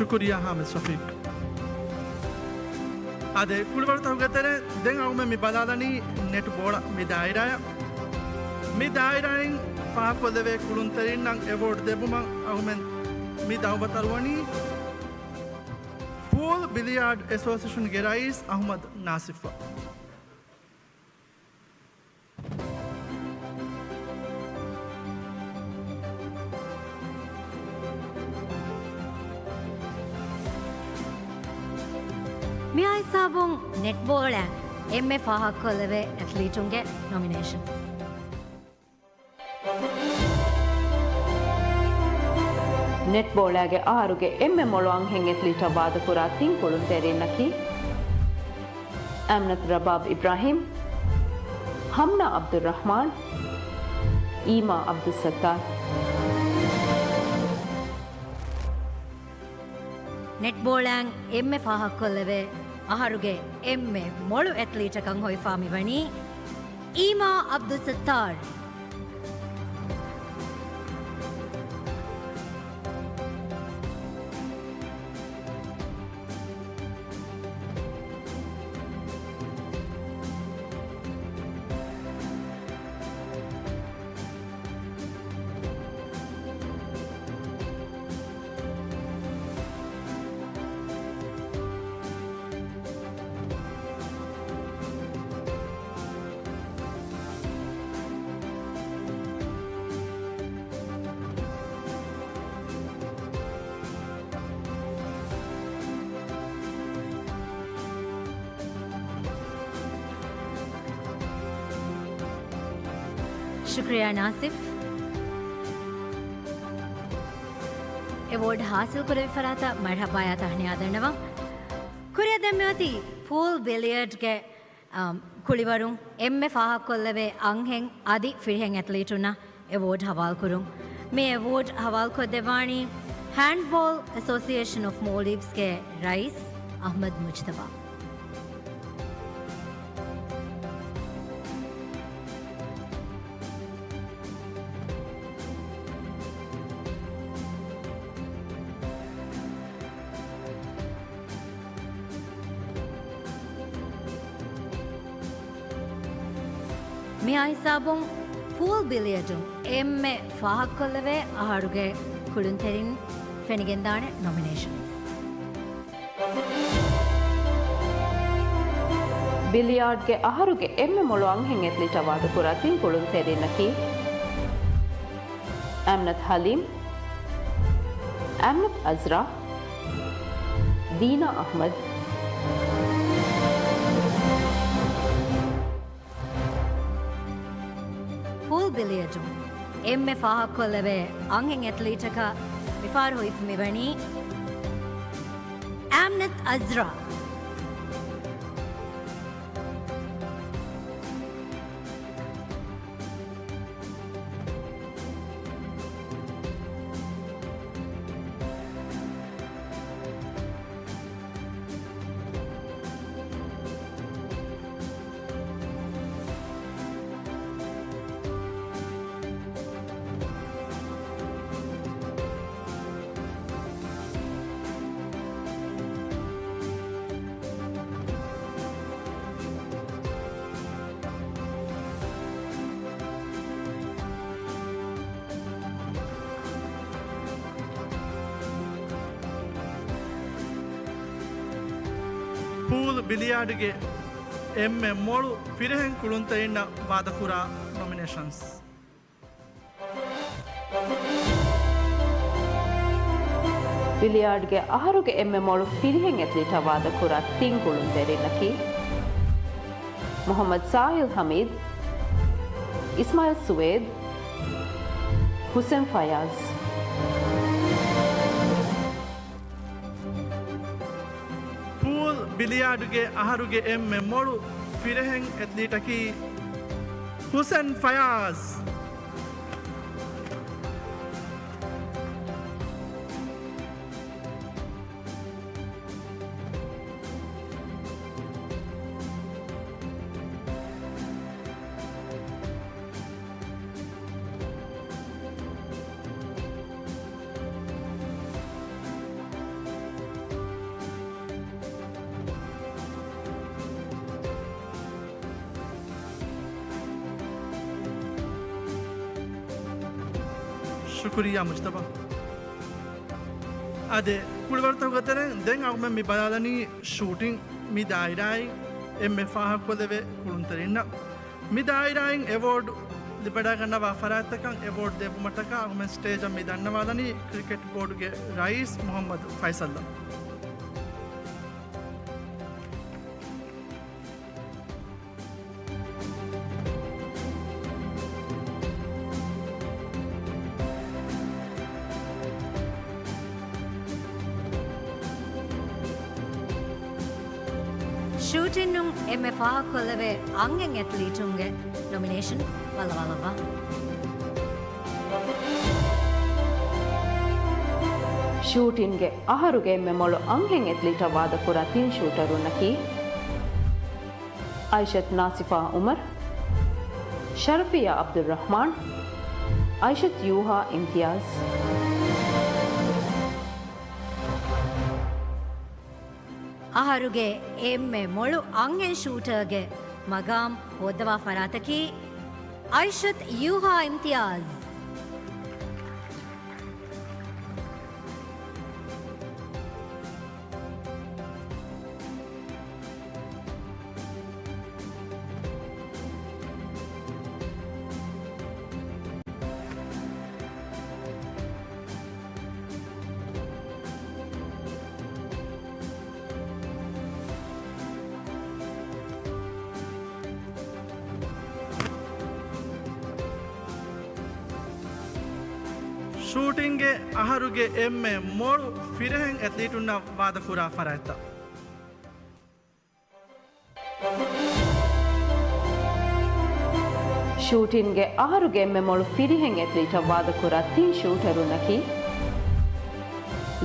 ޝުކުރިއްޔާ ހާމިދު ޝަފީޤް. އާދެ، ކުޅިވަރުތަކުގެ ތެރެއިން ދެން އަޅުގަނޑުމެން މި ބަލާލަނީ ނެޓްބޯޅަ މި ދާއިރާއަށް. މި ދާއިރާއިން ފާހަގަކޮށްލެވޭ ކުޅުންތެރިންނަށް އެވޯޑް ދެއްވުމަށް އަޅުގަނޑުމެން މި ދައުވަތު އަރުވަނީ ޕޫލް ބިލިޔާޑް އެސޯސިއޭޝަންގެ ރައީސް އަޙްމަދު ނާސިފަށް. މިހާ ހިސާބުން ނެޓްބޯޅައިން އެންމެ ފާހަގަކޮށްލެވޭ އެތްލީޓުންގެ ނޮމިނޭޝަން. ނެޓްބޯޅައިގެ އަހަރުގެ އެންމެ މޮޅު އަންހެން އެތްލީޓަށް ވާދަކުރާ ތިން ކުޅުންތެރިންނަކީ، އަމްނަތު ރަބާބް އިބްރާހިމް، ހަމްނާ އަބްދުއްރަޙްމާން، އީމާ އަބްދުއްސައްތާރު. ނެޓްބޯޅައިން އެންމެ ފާހަގަކޮށްލެވޭ އަހަރުގެ އެންމެ މޮޅު އެތްލީޓަކަށް ހޮވިފާ މިވަނީ އީމާ އަބްދުއްސައްތާރު. ޝުކުރިއްޔާ ނާސިފް. އެވޯޑް ހާސިލް ކުރެއްވި ފަރާތަށް މަރްހަބާޔާ ތަހްނިޔާ ދަންނަވަން. ކުރިއަށް ދެން މިއޮތީ ޕޫލް ބިލިޔަޑްގެ، އަމް، ކުޅިވަރުން އެންމެ ފާހަގަކޮށްލެވޭ އަންހެން އަދި ފިރިހެން އެތްލީޓުންނަށް އެވޯޑް ހަވާލުކުރުން. މި އެވޯޑް ހަވާލުކޮށްދެއްވާނީ ހޭންޑްބޯލް އެސޯސިއޭޝަން އޮފް މޯލްޑިވްސްގެ ރައީސް އަހްމަދު މުޖްތަބާ. މިހާ ހިސާބުން ޕޫލް ބިލިޔަޑުން އެންމެ ފާހަގަކޮށްލެވޭ އަހަރުގެ ކުޅުންތެރިން ފެނިގެންދާނެ ނޮމިނޭޝަންސް. ބިލިޔާޑްގެ އަހަރުގެ އެންމެ މޮޅު އަންހެން އެތްލީޓަށް ވާދަކުރާ ތިން ކުޅުންތެރިންނަކީ، އަމްނަތް ހަލީމް، އަމްނަތް އަޒްރާ، ދީނާ އަޙްމަދު. ޕޫލް ބިލިޔަޑުން އެންމެ ފާހަގަކޮށްލެވޭ އަންހެން އެތްލީޓަކަށް މިފަހަރު ހުއިފަ މިވަނީ އަމްނަތް އަޒްރާ. ޕޫލް ބިލިޔާޑްގެ އެންމެ މޮޅު ފިރިހެން ކުޅުންތެރިންނަށް ވާދަކުރާ ނޮމިނޭޝަންސް. ބިލިޔާޑްގެ އަހަރުގެ އެންމެ މޮޅު ފިރިހެން އެތްލީޓަށް ވާދަކުރާ ތިން ކުޅުންތެރިންނަކީ، މުޙައްމަދު ސާހިލް ޙަމީދު، އިސްމާއިލް ސުވޭދު، ޙުސެން ފަޔާޒް. ޕޫލް ބިލިޔާޑްގެ އަހަރުގެ އެންމެ މޮޅު ފިރިހެން އެތްލީޓަކީ ޙުސެން ފަޔާޒް. ޝުކުރިއްޔާ މުޖްތަބާ. އާދެ، ކުޅިވަރުތަކުގެ ތެރެއިން ދެން އަޅުގަނޑުމެން މި ބަލާލަނީ ޝޫޓިން. މި ދާއިރާއިން އެންމެ ފާހަގަކޮށްލެވޭ ކުޅުންތެރިންނަށް. މި ދާއިރާއިން އެވޯޑް ލިބިވަޑައިގަންނަވާ ފަރާތްތަކަށް އެވޯޑް ދެއްވުމަށްޓަކާ އަޅުގަނޑުމެން ސްޓޭޖަށް މި ދަންނަވާލަނީ ކްރިކެޓް ބޯޑުގެ ރައީސް މުޙައްމަދު ފައިސަލްއަށް. ޝޫޓިންއުން އެންމެ ފާހަގަކޮށްލެވޭ އަންހެން އެތްލީޓުންގެ ނޮމިނޭޝަން ބައްލަވާލައްވާ. ޝޫޓިންގެ އަހަރުގެ އެންމެ މޮޅު އަންހެން އެތްލީޓަށް ވާދަކުރާ ތިން ޝޫޓަރުންނަކީ، އައިޝަތު ނާސިފާ އުމަރު، ޝަރަފިއްޔާ ޢަބްދުއްރަޙްމާން، އައިޝަތު ޔޫހާ އިމްތިޔާޒް. އަހަރުގެ އެންމެ މޮޅު އަންހެން ޝޫޓަރގެ މަގާމް ހޯއްދަވާ ފަރާތަކީ އައިޝަތު ޔޫހާ އިމްތިޔާޒް. ޝޫޓިންގެ އަހަރުގެ އެންމެ މޮޅު ފިރިހެން އެތްލީޓުންނަށް ވާދަކުރާ ފަރާތްތައް. ޝޫޓިންގެ އަހަރުގެ އެންމެ މޮޅު ފިރިހެން އެތްލީޓަށް ވާދަކުރާ ތިން ޝޫޓަރުންނަކީ،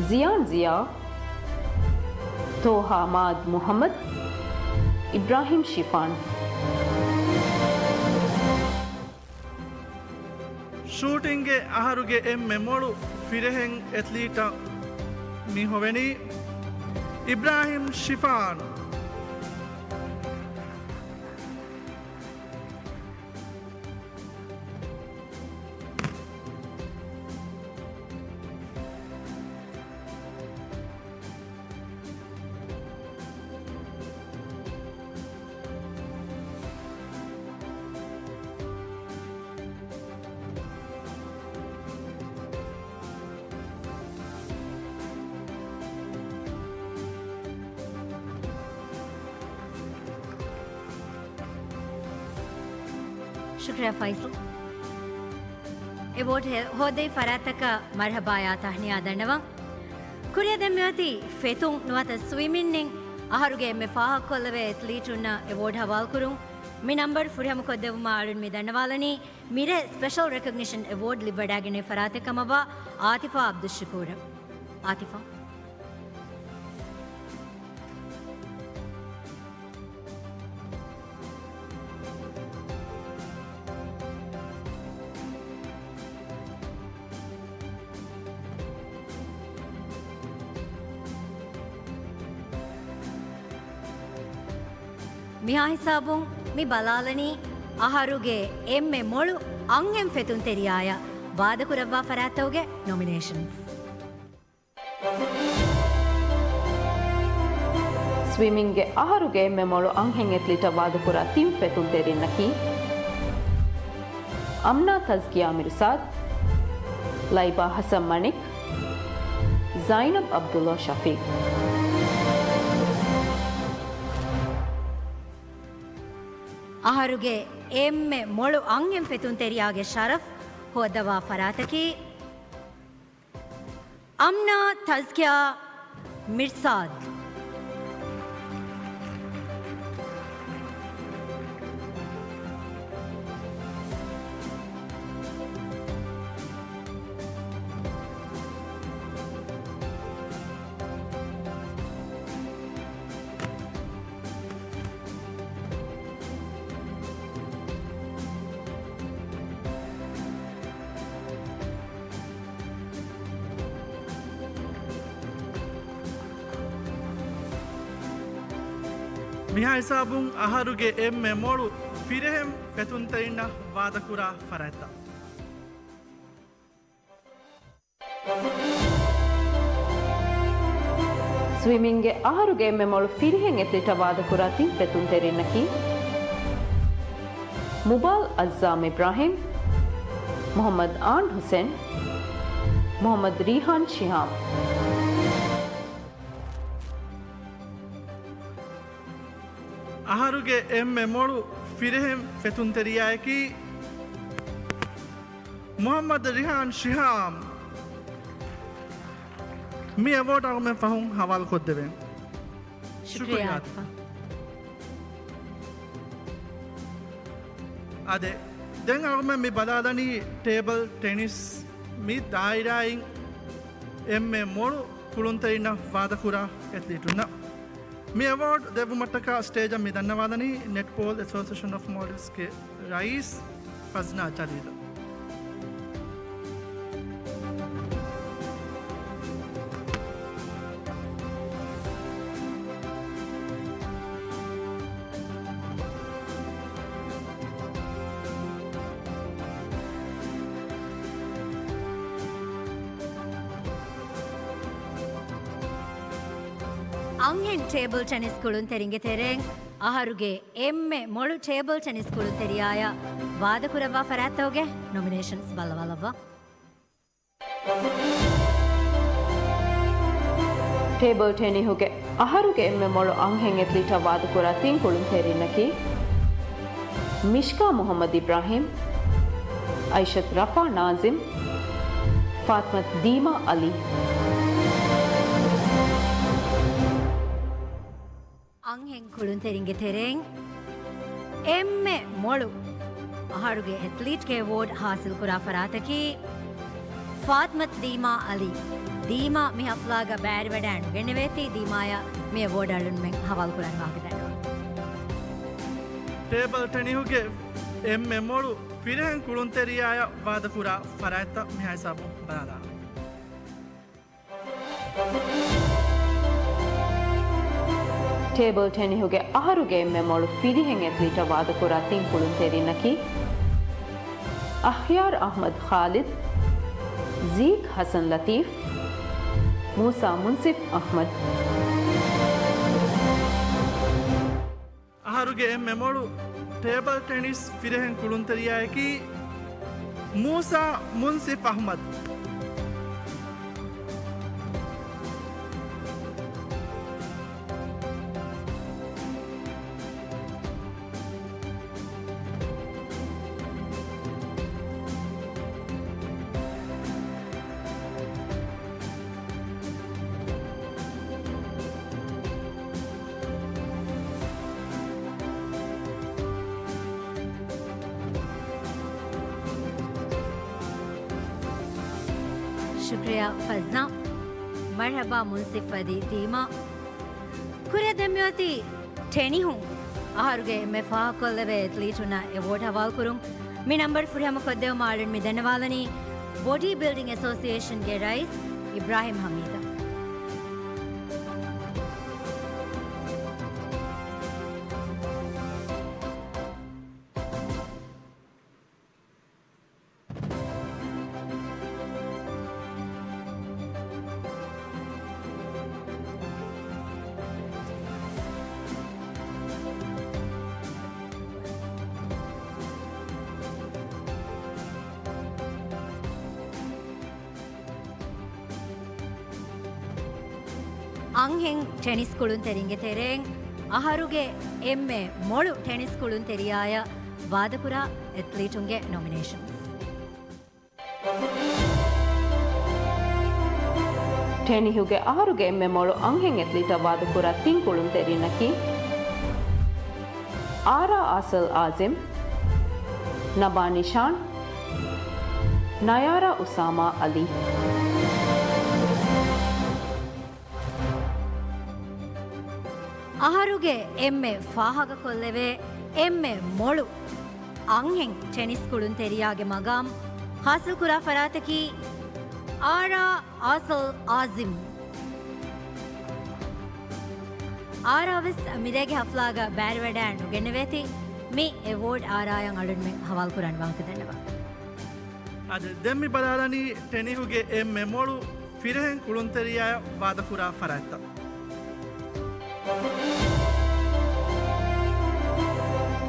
ޒިޔާން ޒިޔާ، ތޯހާ މާދް މުހައްމަދް، އިބްރާހިމް ޝިފާން. ޝޫޓިންގެ އަހަރުގެ އެންމެ މޮޅު ފިރިހެން އެތްލީޓަށް މި ހޮވެނީ އިބްރާހިމް ޝިފާން. ޝުކްރިޔާ ފައިސަލް. އެވޯޑް ހެ-، ހޯދައި ފަރާތަކަށް މަރްހަބާޔާ ތަހްނިޔާ ދަންނަވަން. ކުރިއަށް ދެން މިއޮތީ ފެތުން ނުވަތަ ސްވިމިންއިން އަހަރުގެ އެންމެ ފާހަގަކޮށްލެވޭ އެތްލީޓުންނަށް އެވޯޑް ހަވާލުކުރުން. މި ނަންބަރު ފުރިހަމަކޮށްދެއްވުމަށް އަޅުން މި ދަންނަވާލަނީ، މިރޭ ސްޕެޝަލް ރެކޮގްނިޝަން އެވޯޑް ލިބިވަޑައިގެންނެވި ފަރާތެއް ކަމަށްވާ އާތިފާ އަބްދުއްޝުކޫރަށް. އާތިފާ. މިހާ ހިސާބުން މި ބަލާލަނީ އަހަރުގެ އެންމެ މޮޅު އަންހެން ފެތުންތެރިޔާޔަށް ވާދަކުރައްވާ ފަރާތްތަކުގެ ނޮމިނޭޝަންސް. ސްވިމިންގެ އަހަރުގެ އެންމެ މޮޅު އަންހެން އެތްލީޓަށް ވާދަކުރާ ތިން ފެތުންތެރިންނަކީ، އަމްނާ ތަޒްކިޔާ މިރުސާދް، ލައިބާ ހަސަން މަނިކް، ޒައިނަބް ޢަބްދުﷲ ޝަފީޤް. އަހަރުގެ އެންމެ މޮޅު އަންހެން ފެތުންތެރިޔާގެ ޝަރަފް ހޯއްދަވާ ފަރާތަކީ، އަމްނާ ތަޒްކިޔާ މިރްސާދް. މިހާ ހިސާބުން އަހަރުގެ އެންމެ މޮޅު ފިރިހެން ފެތުންތެރިންނަށް ވާދަކުރާ ފަރާތްތައް. ސްވިމިންގެ އަހަރުގެ އެންމެ މޮޅު ފިރިހެން އެތްލީޓަށް ވާދަކުރާ ތިން ފެތުންތެރިންނަކީ، މުބާލް އައްޒާމް އިބްރާހިމް، މުހައްމަދު އާން ހުސެން، މުހައްމަދު ރީހާން ޝިހާމް. އަހަރުގެ އެންމެ މޮޅު ފިރިހެން ފެތުންތެރިޔާއަކީ، މުހައްމަދު ރިހާން ޝިހާމް. މި އެވޯޑް އަޅުގަނޑުމެން ފަހުން ހަވާލުކޮށްދެވޭން. ޝުކްރިޔާ ޝުކްރިޔާ އާތިފާ. އާތިފާ. އާދެ، ދެން އަޅުގަނޑުމެން މި ބަލާލަނީ ޓޭބަލް ޓެނިސް މި ދާއިރާއިން އެންމެ މޮޅު ކުޅުންތެރިންނަށް ވާދަކުރާ އެތްލީޓުންނަށް. މި އެވޯޑް ދެއްވުމަށްޓަކާ ސްޓޭޖަށް މި ދަންނަވާލަނީ ނެޓްބޯލް އެސޯސިއޭޝަން އޮފް މޯލްޑިވްސްގެ ރައީސް ފަޒްނާ ޖަލީލަށް. އަންހެން ޓޭބަލް ޓެނިސް ކުޅުންތެރިންގެ ތެރެއިން އަހަރުގެ އެންމެ މޮޅު ޓޭބަލް ޓެނިސް ކުޅުންތެރިޔާޔަށް ވާދަކުރައްވާ ފަރާތްތަކުގެ ނޮމިނޭޝަންސް ބައްލަވާލައްވާ. ޓޭބަލް ޓެނިހުގެ އަހަރުގެ އެންމެ މޮޅު އަންހެން އެތްލީޓަށް ވާދަކުރާ ތިން ކުޅުންތެރިންނަކީ، މިޝްކާ މުހައްމަދު އިބްރާހިމް، އައިޝަތު ރަފާ ނާޒިމް، ފާތްމަތު ދީމާ އަލީ. އަންހެން ކުޅުންތެރިންގެ ތެރެއިން އެންމެ މޮޅު އަހަރުގެ އެތްލީޓްގެ އެވޯޑް ހާސިލްކުރާ ފަރާތަކީ ފާތްމަތު ދީމާ އަލީ. ދީމާ މި ހަފްލާގަ ބައިވެރިވެވަޑައި ނުގެންނެވޭތީ، ދީމާޔަށް މި އެވޯޑް އަޅުންމެން ހަވާލުކުރަން ވާހަކަ ދަންނަވަން. ޓޭބަލް ޓެނިހުގެ އެންމެ މޮޅު ފިރިހެން ކުޅުންތެރިޔާޔަށް ވާދަކުރާ ފަރާތްތައް މިހާ ހިސާބުން ބަލާލާނަން. ޓޭބަލް ޓެނިހުގެ އަހަރުގެ އެންމެ މޮޅު ފިރިހެން އެތްލީޓަށް ވާދަކުރާ ތިން ކުޅުންތެރިންނަކީ، އަހްޔާރު އަޙްމަދު ޚާލިދު، ޒީކް ޙަސަން ލަތީފް، މޫސާ މުންސިފް އަޙްމަދު. އަހަރުގެ އެންމެ މޮޅު ޓޭބަލް ޓެނިސް ފިރިހެން ކުޅުންތެރިޔާއަކީ މޫސާ މުންސިފް އަޙްމަދު. ޝުކްރިޔާ ފަޒްނާ. މަރްޙަބާ މުންސިފް އަދި ދީމާ. ކުރިއަށް ދެން މިއޮތީ ޓެނިހުން އަހަރުގެ އެންމެ ފާހަގަކޮށްލެވޭ އެތްލީޓުންނަށް އެވޯޑް ހަވާލުކުރުން. މި ނަންބަރު ފުރިހަމަކޮށްދެއްވުމަށް އަޅުން މި ދަންނަވާލަނީ ބޮޑީ ބިލްޑިން އެސޯސިއޭޝަންގެ ރައީސް އިބްރާހިމް ހަމީދަށް. އަންހެން ޓެނިސް ކުޅުންތެރިންގެ ތެރެއިން އަހަރުގެ އެންމެ މޮޅު ޓެނިސް ކުޅުންތެރިޔާޔަށް ވާދަކުރާ އެތްލީޓުންގެ ނޮމިނޭޝަންސް. ޓެނިހުގެ އަހަރުގެ އެންމެ މޮޅު އަންހެން އެތްލީޓަށް ވާދަކުރާ ތިން ކުޅުންތެރިންނަކީ، އާރާ އާސަލް އާޒިމް، ނަބާ ނިޝާން، ނަޔާރާ އުސާމާ އަލީ. އަހަރުގެ އެންމެ ފާހަގަކޮށްލެވޭ އެންމެ މޮޅު އަންހެން ޓެނިސް ކުޅުންތެރިޔާގެ މަގާމް ހާސިލްކުރާ ފަރާތަކީ، އާރާ އާސަލް އާޒިމް. އާރާވެސް މިރޭގެ ހަފްލާގަ ބައިވެރިވެވަޑައި ނުގެންނެވޭތީ، މި އެވޯޑް އާރާޔަށް އަޅުންމެން ހަވާލުކުރަން ވާހަކަ ދަންނަވަން. އަދި ދެން މި ބަލާލަނީ ޓެނިހުގެ އެންމެ މޮޅު ފިރިހެން ކުޅުންތެރިޔާއަށް ވާދަކުރާ ފަރާތްތައް.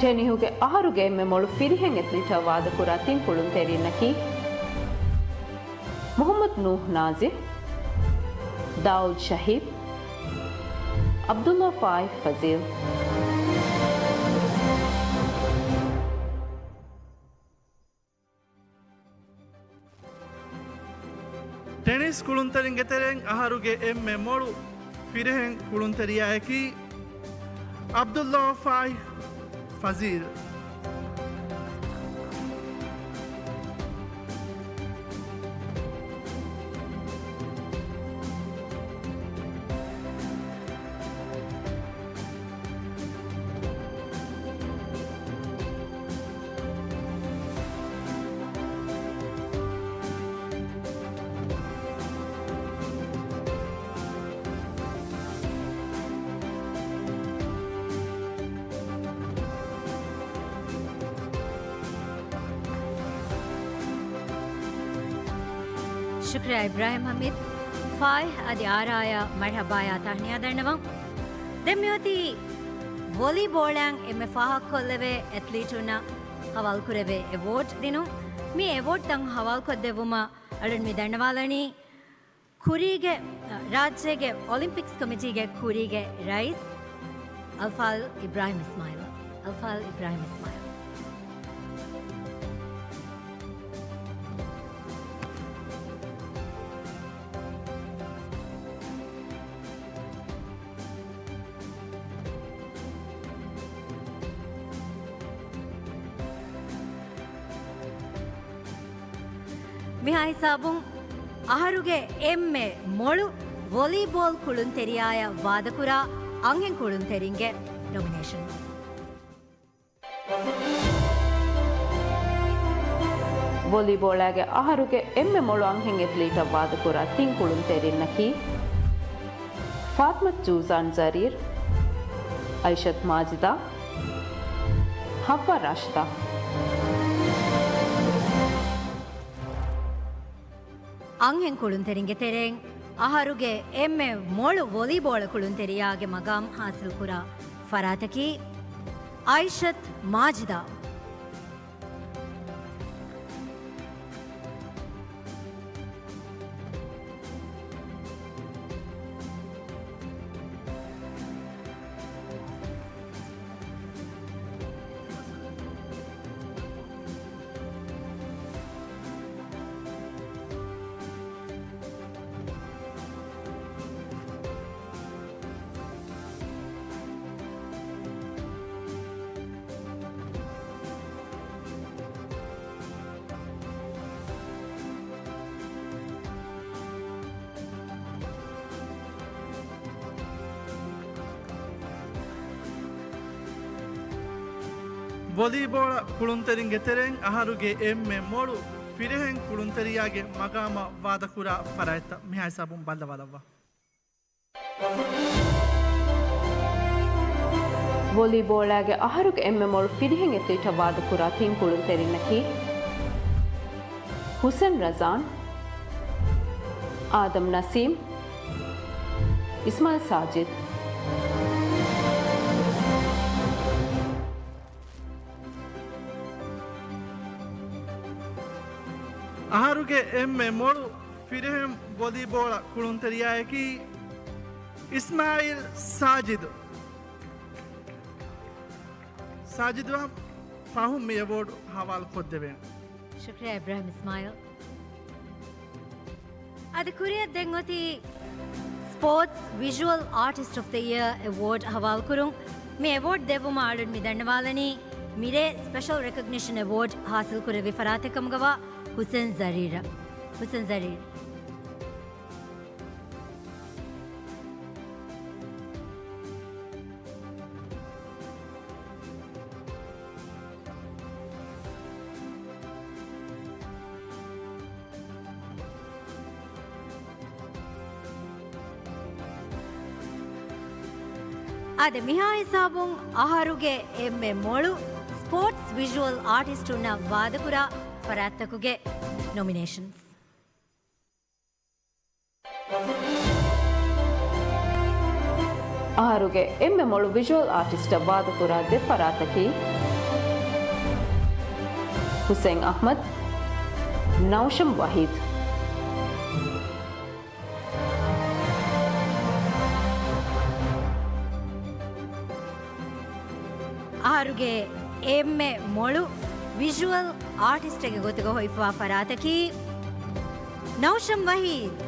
ޓެނިހުގެ އަހަރުގެ އެންމެ މޮޅު ފިރިހެން އެތްލީޓަށް ވާދަކުރާ ތިން ކުޅުންތެރިންނަކީ، މުޙައްމަދު ނޫޙް ނާޒިރު، ދާއޫދު ޝަހީދު، ޢަބްދުﷲ ފާއިޙް ފަޒީލް. ޓެނިސް ކުޅުންތެރިންގެ ތެރެއިން އަހަރުގެ އެންމެ މޮޅު ފިރިހެން ކުޅުންތެރިޔާއަކީ ޢަބްދުﷲ ފާއިޙް ފަޒީލް. ޝުކްރިޔާ އިބްރާހިމް ޙަމީދު. ފާއިޙް އަދި އާރާއަށް މަރްޙަބާޔާ ތަހްނިޔާ ދަންނަވަން. ދެން މިއޮތީ ވޮލީބޯޅައިން އެންމެ ފާހަގަކޮށްލެވޭ އެތްލީޓުންނަށް ހަވާލުކުރެވޭ އެވޯޑް ދިނުން. މި އެވޯޑްތައް ހަވާލުކޮށްދެއްވުމަށް އަޅުން މި ދަންނަވާލަނީ ކުރީގެ، ރާއްޖޭގެ އޮލިމްޕިކްސް ކޮމިޓީގެ ކުރީގެ ރައީސް އަލްފާޟިލް އިބްރާހިމް އިސްމާޢީލަށް. އަލްފާޟިލް އިބްރާހިމް އިސްމާޢީލް. މިހާ ހިސާބުން އަހަރުގެ އެންމެ މޮޅު ވޮލީބޯލް ކުޅުންތެރިޔާއަށް ވާދަކުރާ އަންހެން ކުޅުންތެރިންގެ ނޮމިނޭޝަންސް. ވޮލީބޯޅާގެ އަހަރުގެ އެންމެ މޮޅު އަންހެން އެތްލީޓަށް ވާދަކުރާ ތިން ކުޅުންތެރިންނަކީ، ފާތްމަތު ޖޫޒާން ޒަރީރް، އައިޝަތު މާޖިދާ، ހައްވާ ރާޝިދާ. އަންހެން ކުޅުންތެރިންގެ ތެރެއިން އަހަރުގެ އެންމެ މޮޅު ވޮލީބޯޅަ ކުޅުންތެރިޔާގެ މަގާމް ހާސިލްކުރާ ފަރާތަކީ އައިޝަތު މާޖިދާ. ވޮލީބޯޅަ ކުޅުންތެރިންގެ ތެރެއިން އަހަރުގެ އެންމެ މޮޅު ފިރިހެން ކުޅުންތެރިޔާގެ މަގާމަށް ވާދަކުރާ ފަރާތްތައް މިހާ ހިސާބުން ބައްލަވާލައްވާ. ވޮލީބޯޅާގެ އަހަރުގެ އެންމެ މޮޅު ފިރިހެން އެތްލީޓަށް ވާދަކުރާ ތިން ކުޅުންތެރިންނަކީ، ހުސެން ރަޒާން، އާދަމް ނަސީމް، އިސްމާއިލް ސާޖިދް. އަހަރުގެ އެންމެ މޮޅު ފިރިހެން ވޮލީބޯޅަ ކުޅުންތެރިޔާއަކީ އިސްމާއިލް ސާޖިދު. ސާޖިދުއަށް ފަހުން މި އެވޯޑް ހަވާލު ކޮށްދެވޭނެ. ޝުކްރިޔާ އިބްރާހިމް އިސްމާއިލް. އަދި ކުރިއަށް ދެން އޮތީ ސްޕޯޓްސް ވިޝުއަލް އާޓިސްޓް އޮފް ދަ އިޔަރ އެވޯޑް ހަވާލުކުރުން. މި އެވޯޑް ދެއްވުމަށް އަޅުން މި ދަންނަވާލަނީ މިރޭ ސްޕެޝަލް ރެކޮގްނިޝަން އެވޯޑް ހާސިލް ކުރެއްވި ފަރާތެއް ކަމުގަވާ ހުސެން ޒަރީރަށް. ހުސެން ޒަރީރް. އާދެ، މިހާ ހިސާބުން އަހަރުގެ އެންމެ މޮޅު ސްޕޯޓްސް ވިޝުއަލް އާޓިސްޓުންނަށް ވާދަކުރާ ފަރާތްތަކުގެ ނޮމިނޭޝަންސް. އަހަރުގެ އެންމެ މޮޅު ވިޝުއަލް އާޓިސްޓަށް ވާދަކުރާ ދެ ފަރާތަކީ، ހުސެން އަޙްމަދު، ނައުޝަމް ވަހީދު. އަހަރުގެ އެންމެ މޮޅު ވިޝުއަލް އާޓިސްޓެއްގެ ގޮތުގަ ހޮވިފަވާ ފަރާތަކީ ނައުޝަމް ވަހީދު.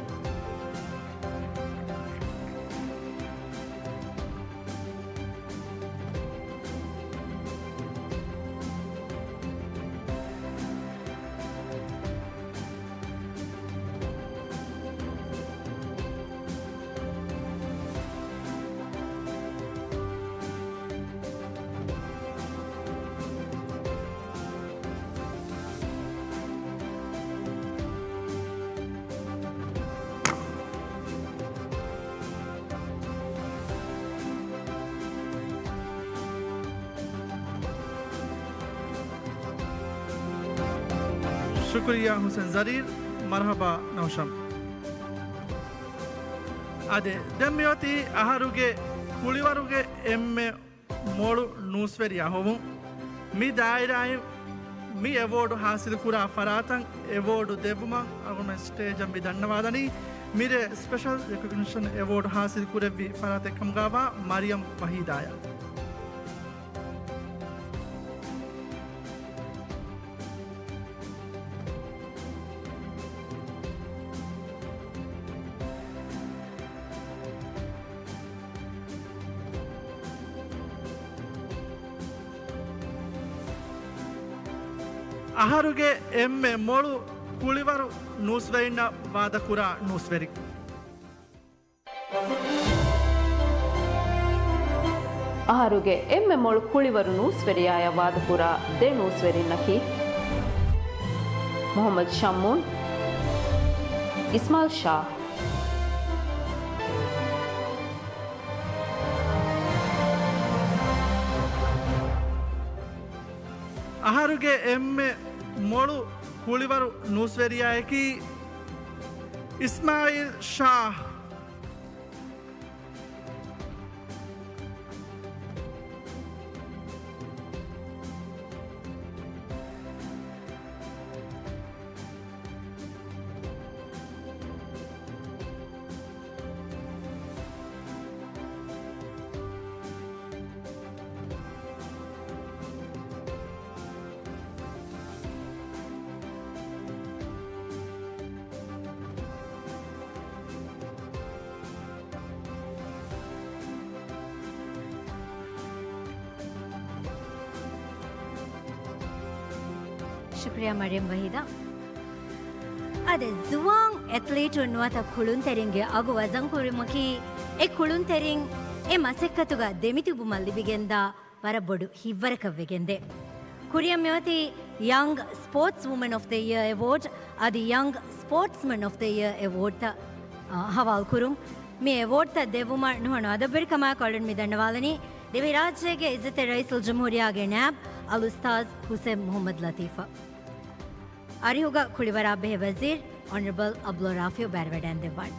ޝުކުރިއްޔާ ހުސެން ޒަރީރް، މަރުޙަބާ ނައުޝަމް. އާދެ، ދެން މިއޮތީ އަހަރުގެ ކުޅިވަރުގެ އެންމެ މޮޅު ނޫސްވެރި އަހުވުން. މި ދާއިރާއިން މި އެވޯޑު ހާސިލްކުރާ ފަރާތަށް އެވޯޑު ދެއްވުމަށް އަޅުގަނޑުމެން ސްޓޭޖަށް މި ދަންނަވާލަނީ މިރޭ ސްޕެޝަލް ރެކޮގްނިޝަން އެވޯޑު ހާސިލްކުރެއްވި ފަރާތެއް ކަމުގަވާ މަރިޔަމް ވަހީދާއަށް. އަހަރުގެ އެންމެ މޮޅު ކުޅިވަރު ނޫސްވެރިންނަށް ވާދަކުރާ ނޫސްވެރިން. އަހަރުގެ އެންމެ މޮޅު ކުޅިވަރު ނޫސްވެރިޔާޔަށް ވާދަކުރާ ދެ ނޫސްވެރިންނަކީ، މުޙައްމަދު ޝައްމޫން، އިސްމާއިލް ޝާ. އަހަރުގެ އެންމެ މޮޅު ކުޅިވަރު ނޫސްވެރިޔާއަކީ އިސްމާއިލް ޝާ. ޝުކުރިއްޔާ މަރިޔަމް ވަހީދާ. އާދެ، ޒުވާން އެތްލީޓުން ނުވަތަ ކުޅުންތެރިންގެ އަގު ވަޒަންކުރުމަކީ، އެ ކުޅުންތެރިން އެ މަސައްކަތުގަ ދެމިތިބުމަށް ލިބިގެންދާ ވަރަށް ބޮޑު ހިތްވަރަކަށް ވެގެންދޭ. ކުރިއަށް މިއޮތީ ޔަންގް ސްޕޯޓްސް ވުމަން އޮފް ދަ އިޔަރ އެވޯޑް އަދި ޔަންގް ސްޕޯޓްސްމަން އޮފް ދަ އިޔަރ އެވޯޑްތައް، އާ، ހަވާލުކުރުން. މި އެވޯޑްތައް ދެއްވުމަށް ނުހަނު އަދަބުވެރިކަމާއެކު އަޅުން މި ދަންނަވާލަނީ ދިވެހިރާއްޖޭގެ އިއްޒަތްތެރި ރައީސުލްޖުމްހޫރިއްޔާގެ ނާއިބު އަލްއުސްތާޛު ހުސެން މުޙައްމަދު ލަތީފަށް. އަރިހުގަ ކުޅިވަރާބެހޭ ވަޒީރު އޮނަރަބަލް އަބްދުﷲ ރާފިޢު ބައިވެވަޑައިގެންދެއްވާނެ.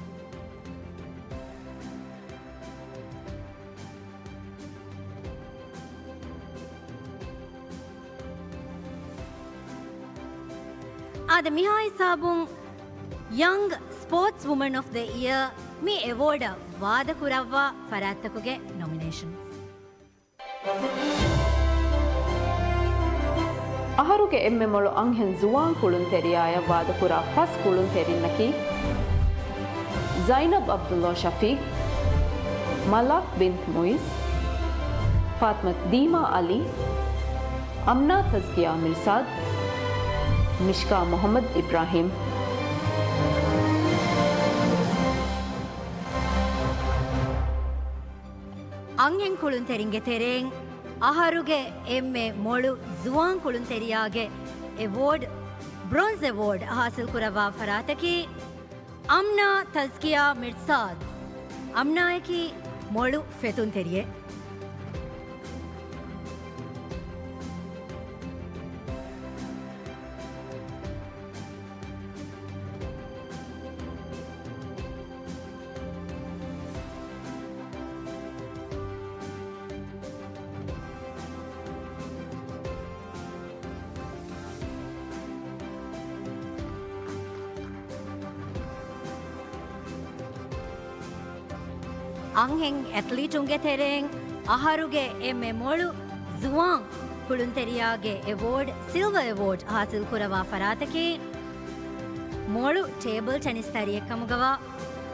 އާދެ، މިހާ ހިސާބުން ޔަންގް ސްޕޯޓްސް ވުމަން އޮފް ދަ އިޔަރ މި އެވޯޑަށް ވާދަކުރައްވާ ފަރާތްތަކުގެ ނޮމިނޭޝަންސް. އަހަރުގެ އެންމެ މޮޅު އަންހެން ޒުވާން ކުޅުންތެރިޔާޔަށް ވާދަކުރާ ފަސް ކުޅުންތެރިންނަކީ، ޒައިނަބް އަބްދުﷲ ޝަފީޤް، މަލާކް ބިންތު މުއިޒް، ފާތިމަތު ދީމާ އަލީ، އަމްނާ ތަޒްކިޔާ މިރްސާދް، މިޝްކާ މުޙައްމަދު އިބްރާހީމް. އަންހެން ކުޅުންތެރިންގެ ތެރެއިން އަހަރުގެ އެންމެ މޮޅު ޒުވާން ކުޅުންތެރިޔާގެ އެވޯޑް، ބްރޮންޒް އެވޯޑް ހާސިލް ކުރައްވާ ފަރާތަކީ، އަމްނާ ތަޒްކިޔާ މިރްސާދް. އަމްނާއަކީ މޮޅު ފެތުންތެރިއެއް. އަންހެން އެތްލީޓުންގެ ތެރެއިން އަހަރުގެ އެންމެ މޮޅު ޒުވާން ކުޅުންތެރިޔާގެ އެވޯޑް، ސިލްވަ އެވޯޑް ހާސިލް ކުރައްވާ ފަރާތަކީ، މޮޅު ޓޭބަލް ޓެނިސް ތަރިއެއް ކަމުގަވާ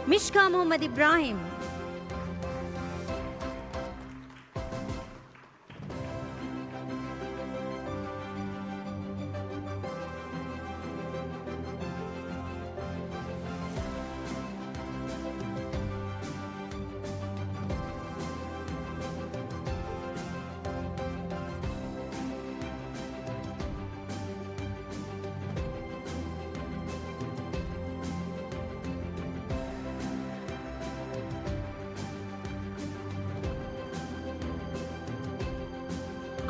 މިޝްކާ މުޙައްމަދު އިބްރާހީމް.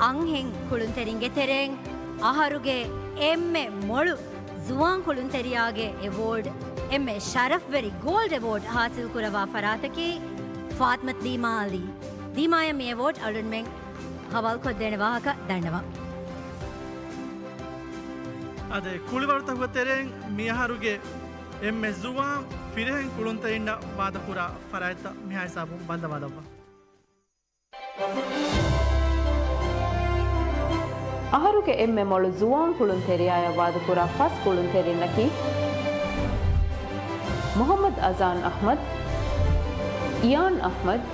އަންހެން ކުޅުންތެރިންގެ ތެރެއިން އަހަރުގެ އެންމެ މޮޅު ޒުވާން ކުޅުންތެރިޔާގެ އެވޯޑް، އެންމެ ޝަރަފްވެރި ގޯލްޑް އެވޯޑް ހާސިލް ކުރައްވާ ފަރާތަކީ ފާތިމަތު ދީމާ އަލީ. ދީމާޔަށް މި އެވޯޑް އަޅުންމެން ހަވާލުކޮށްދޭނެ ވާހަކަ ދަންނަވަން. އާދެ، ކުޅިވަރުތަކުގެ ތެރެއިން މިއަހަރުގެ އެންމެ ޒުވާން ފިރިހެން ކުޅުންތެރިންނަށް ވާދަކުރާ ފަރާތްތައް މިހާ ހިސާބުން ބައްލަވާލައްވާ. އަހަރުގެ އެންމެ މޮޅު ޒުވާން ކުޅުންތެރިޔާޔަށް ވާދަކުރާ ފަސް ކުޅުންތެރިންނަކީ، މުޙައްމަދު އަޒާން އަޙްމަދު، އިޔާން އަޙްމަދު،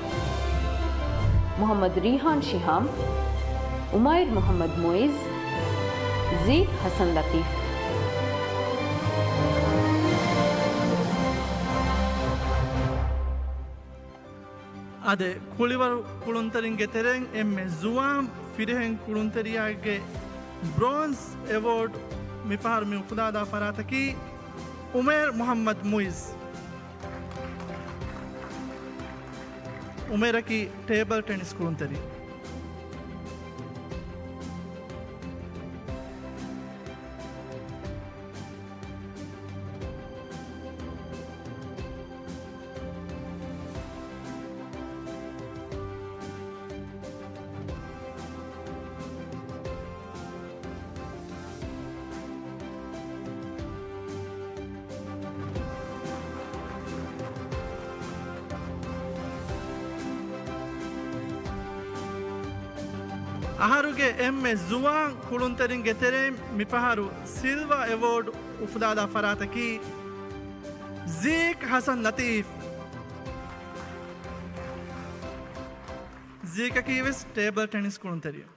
މުޙައްމަދު ރީޙާން ޝިހާމް، އުމައިރު މުޙައްމަދު މުއިޒް، ޒީދް ޙަސަން ލަތީފް. އާދެ، ކުޅިވަރު ކުޅުންތެރިންގެ ތެރެއިން އެންމެ ޒުވާން ފިރިހެން ކުޅުންތެރިޔާގެ ބްރޯންޒް އެވޯޑް މިފަހަރު މި އުފުލާލާ ފަރާތަކީ އުމޭރް މުޙައްމަދު މުއިޒް. އުމޭރަކީ ޓޭބަލް ޓެނިސް ކުޅުންތެރި. އަހަރުގެ އެންމެ ޒުވާން ކުޅުންތެރިންގެ ތެރެއިން މިފަހަރު ސިލްވާ އެވޯޑް އުފުލާލާ ފަރާތަކީ ޒީކް ޙަސަން ލަތީފް. ޒީކަކީ ވެސް ޓޭބަލް ޓެނިސް ކުޅުންތެރިއެއް.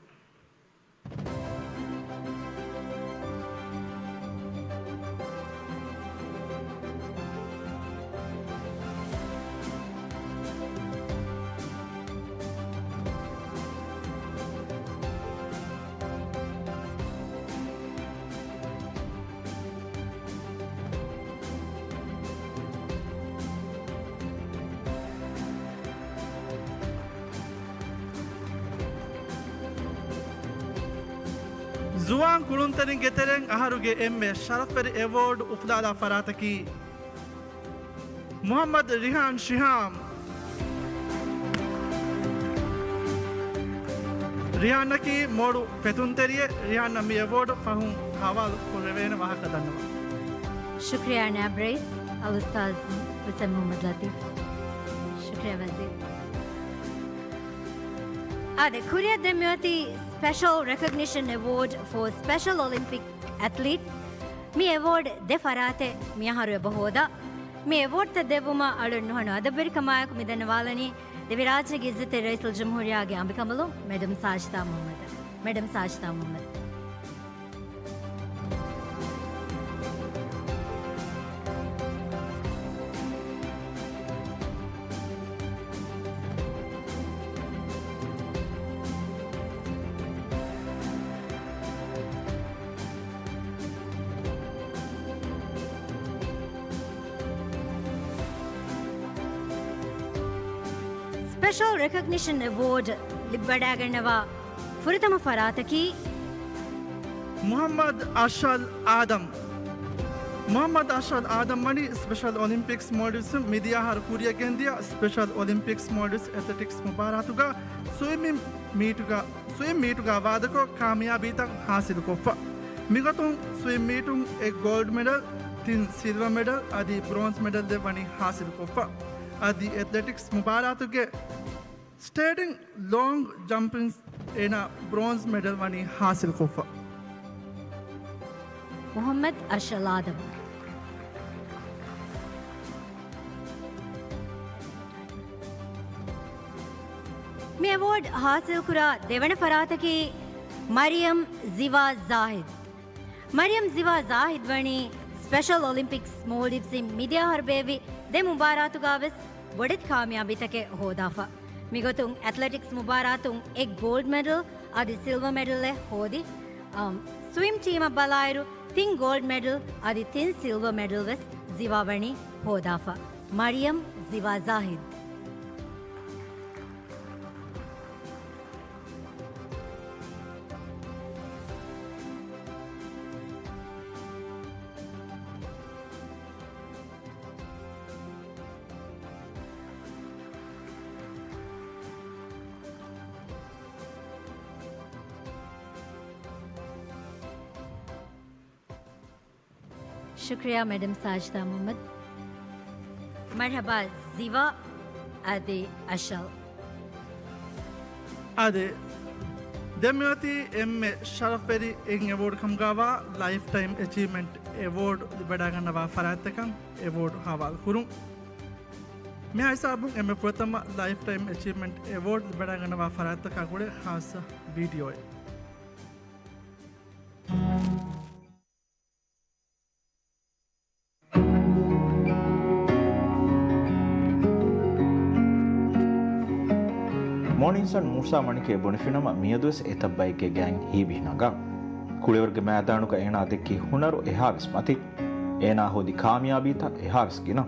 ޒުވާން ކުޅުންތެރިންގެ ތެރެއިން އަހަރުގެ އެންމެ ޝަރަފްވެރި އެވޯޑް އުފުލާލާ ފަރާތަކީ މުޙައްމަދު ރިހާން ޝިހާމް. ރިހާންއަކީ މޮޅު ފެތުންތެރިއެއް. ރިހާންއަށް މި އެވޯޑް ފަހުން ހަވާލު ކުރެވޭނެ ވާހަކަ ދަންނަވާ. ޝުކްރިޔާ ނާއިބު ރައީސް އަލްއުސްތާޛު ހުސެން މުޙައްމަދު ލަތީފް. ޝުކްރިޔާ ވަޒީރު. އާދެ، ކުރިއަށް ދެން މިއޮތީ ސްޕެޝަލް ރެކޮގްނިޝަން އެވޯޑް ފޯ ސްޕެޝަލް އޮލިމްޕިކް އެތްލީޓް. މި އެވޯޑް ދެ ފަރާތެއް މިއަހަރު އެބަ ހޯދާ. މި އެވޯޑްތައް ދެއްވުމަށް އަޅުން ނުހަނު އަދަބުވެރިކަމާއެކު މި ދަންނަވާލަނީ ދިވެހިރާއްޖޭގެ އިއްޒަތްތެރި ރައީސުލްޖުމްހޫރިއްޔާގެ އަނބިކަނބަލުން މެޑަމް ސާޖިދާ މުޙައްމަދަށް. މެޑަމް ސާޖިދާ މުޙައްމަދު. ސްޕެޝަލް ރެކޮގްނިޝަން އެވޯޑް ލިބިވަޑައިގަންނަވާ ފުރަތަމަ ފަރާތަކީ މުޙައްމަދު އަޝްއަލް އާދަމް. މުޙައްމަދު އަޝްއަލް އާދަމް ވަނީ ސްޕެޝަލް އޮލިމްޕިކްސް މޯލްޑިވްސް މިދިޔަ އަހަރު ކުރިއަށް ގެންދިޔަ ސްޕެޝަލް އޮލިމްޕިކްސް މޯލްޑިވްސް އެތްލެޓިކްސް މުބާރާތުގަ ސްވިމިން މީޓުގަ، ސްވިމް މީޓުގަ ވާދަކޮށް ކާމިޔާބީތައް ޙާޞިލުކޮށްފަ. މިގޮތުން ސްވިމް މީޓުން އެއް ގޯލްޑް މެޑަލް، ތިން ސިލްވަ މެޑަލް އަދި ބްރޯންޒް މެޑަލް ދެއްވަނީ ޙާޞިލުކޮށްފަ. އަދި އެތްލެޓިކްސް މުބާރާތުގެ ސްޓޭޑިން ލޯންގް ޖަމްޕިން އޭނާ ބްރޯންޒް މެޑަލް ވަނީ ޙާޞިލުކޮށްފަ. މުޙައްމަދު އަޝްއަލް އާދަމް. މި އެވޯޑް ޙާޞިލްކުރާ ދެވަނަ ފަރާތަކީ މަރިޔަމް ޒިވާ ޒާހިދް. މަރިޔަމް ޒިވާ ޒާހިދް ވަނީ ސްޕެޝަލް އޮލިމްޕިކްސް މޯލްޑިވްސްއިން މިދިޔަ އަހަރު ބޭއްވި ދެ މުބާރާތުގަވެސް ބޮޑެތި ކާމިޔާބީތަކެއް ހޯދާފަ. މިގޮތުން އެތްލެޓިކްސް މުބާރާތުން އެއް ގޯލްޑް މެޑަލް އަދި ސިލްވަ މެޑަލްއެއް ހޯދި، އަމް، ސްވިމް ޓީމަށް ބަލާއިރު ތިން ގޯލްޑް މެޑަލް އަދި ތިން ސިލްވަ މެޑަލް ވެސް ޒިވާ ވަނީ ހޯދާފަ. މަރިޔަމް ޒިވާ ޒާހިދް. ޝުކްރިޔާ މެޑަމް ސާޖިދާ މުޙައްމަދު. މަރްޙަބާ ޒިވާ އަދި އަޝަލް. އާދެ، ދެން މިއޮތީ އެންމެ ޝަރަފްވެރި އެއް އެވޯޑް ކަމުގައިވާ ލައިފް ޓައިމް އެޗީވްމަންޓް އެވޯޑް ލިބިވަޑައިގަންނަވާ ފަރާތްތަކަށް އެވޯޑް ހަވާލު ކުރުން. މިހާ ހިސާބުން އެންމެ ފުރަތަމަ ލައިފް ޓައިމް އެޗީވްމަންޓް އެވޯޑް ލިބިވަޑައިގަންނަވާ ފަރާތްތަކާ ގުޅޭ ޚާއްޞަ ވީޑިއޯއެއް. މޫސާ މަނިކޭ ބުނެފިނަމަ، މިއަދުވެސް އެތައްބައެއްގެ ގައިން ހީބި ނަގާ. ކުޅިވަރުގެ މައިދާނުގަ އޭނާ ދެއްކި ހުނަރު އެހާވެސް މަތި. އޭނާ ހޯދި ކާމިޔާބީތައް އެހާވެސް ގިނަ.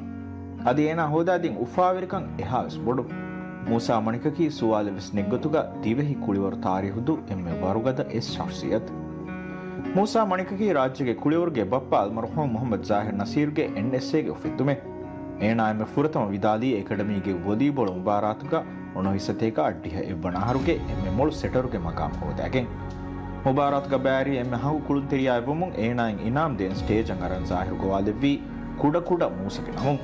އަދި އޭނާ ހޯދާދިން އުފާވެރިކަން އެހާވެސް ބޮޑު. މޫސާ މަނިކަކީ ސުވާލެއްވެސް ނެތްގޮތުގަ ދިވެހި ކުޅިވަރު ތާރީހު ދޫ އެންމެ ވަރުގަދަ އެއް ޝަޚްޞިއްޔަތު. މޫސާ މަނިކަކީ ރާއްޖޭގެ ކުޅިވަރުގެ ބައްޕަ އަލްމަރްޙޫމް މުޙައްމަދު ޒާހިރު ނަސީރުގެ އެންއެސްއޭގެ އުފެއްދުމެއް. އޭނާ އެންމެ ފުރަތަމަ ވިދާލީ އެކަޑަމީގެ ވޮލީބޯޅަ މުބާރާތުގަ އުނައުހީސް ސަތޭކަ އަށްޑިހަ އެއްވަނަ އަހަރުގެ އެންމެ މޮޅު ސެޓަރުގެ މަގާމް ހޯދައިގެން. މުބާރާތުގަ ބައިވެރި އެންމެ ހަނގު ކުޅުންތެރިޔާއެއްވުމުން އޭނާއިން އިނާމް ދޭން ސްޓޭޖަށް އަރަން ޒާހިރު ގޮވާލެއްވީ ކުޑަކުޑަ މޫސަގެ ނަމުން.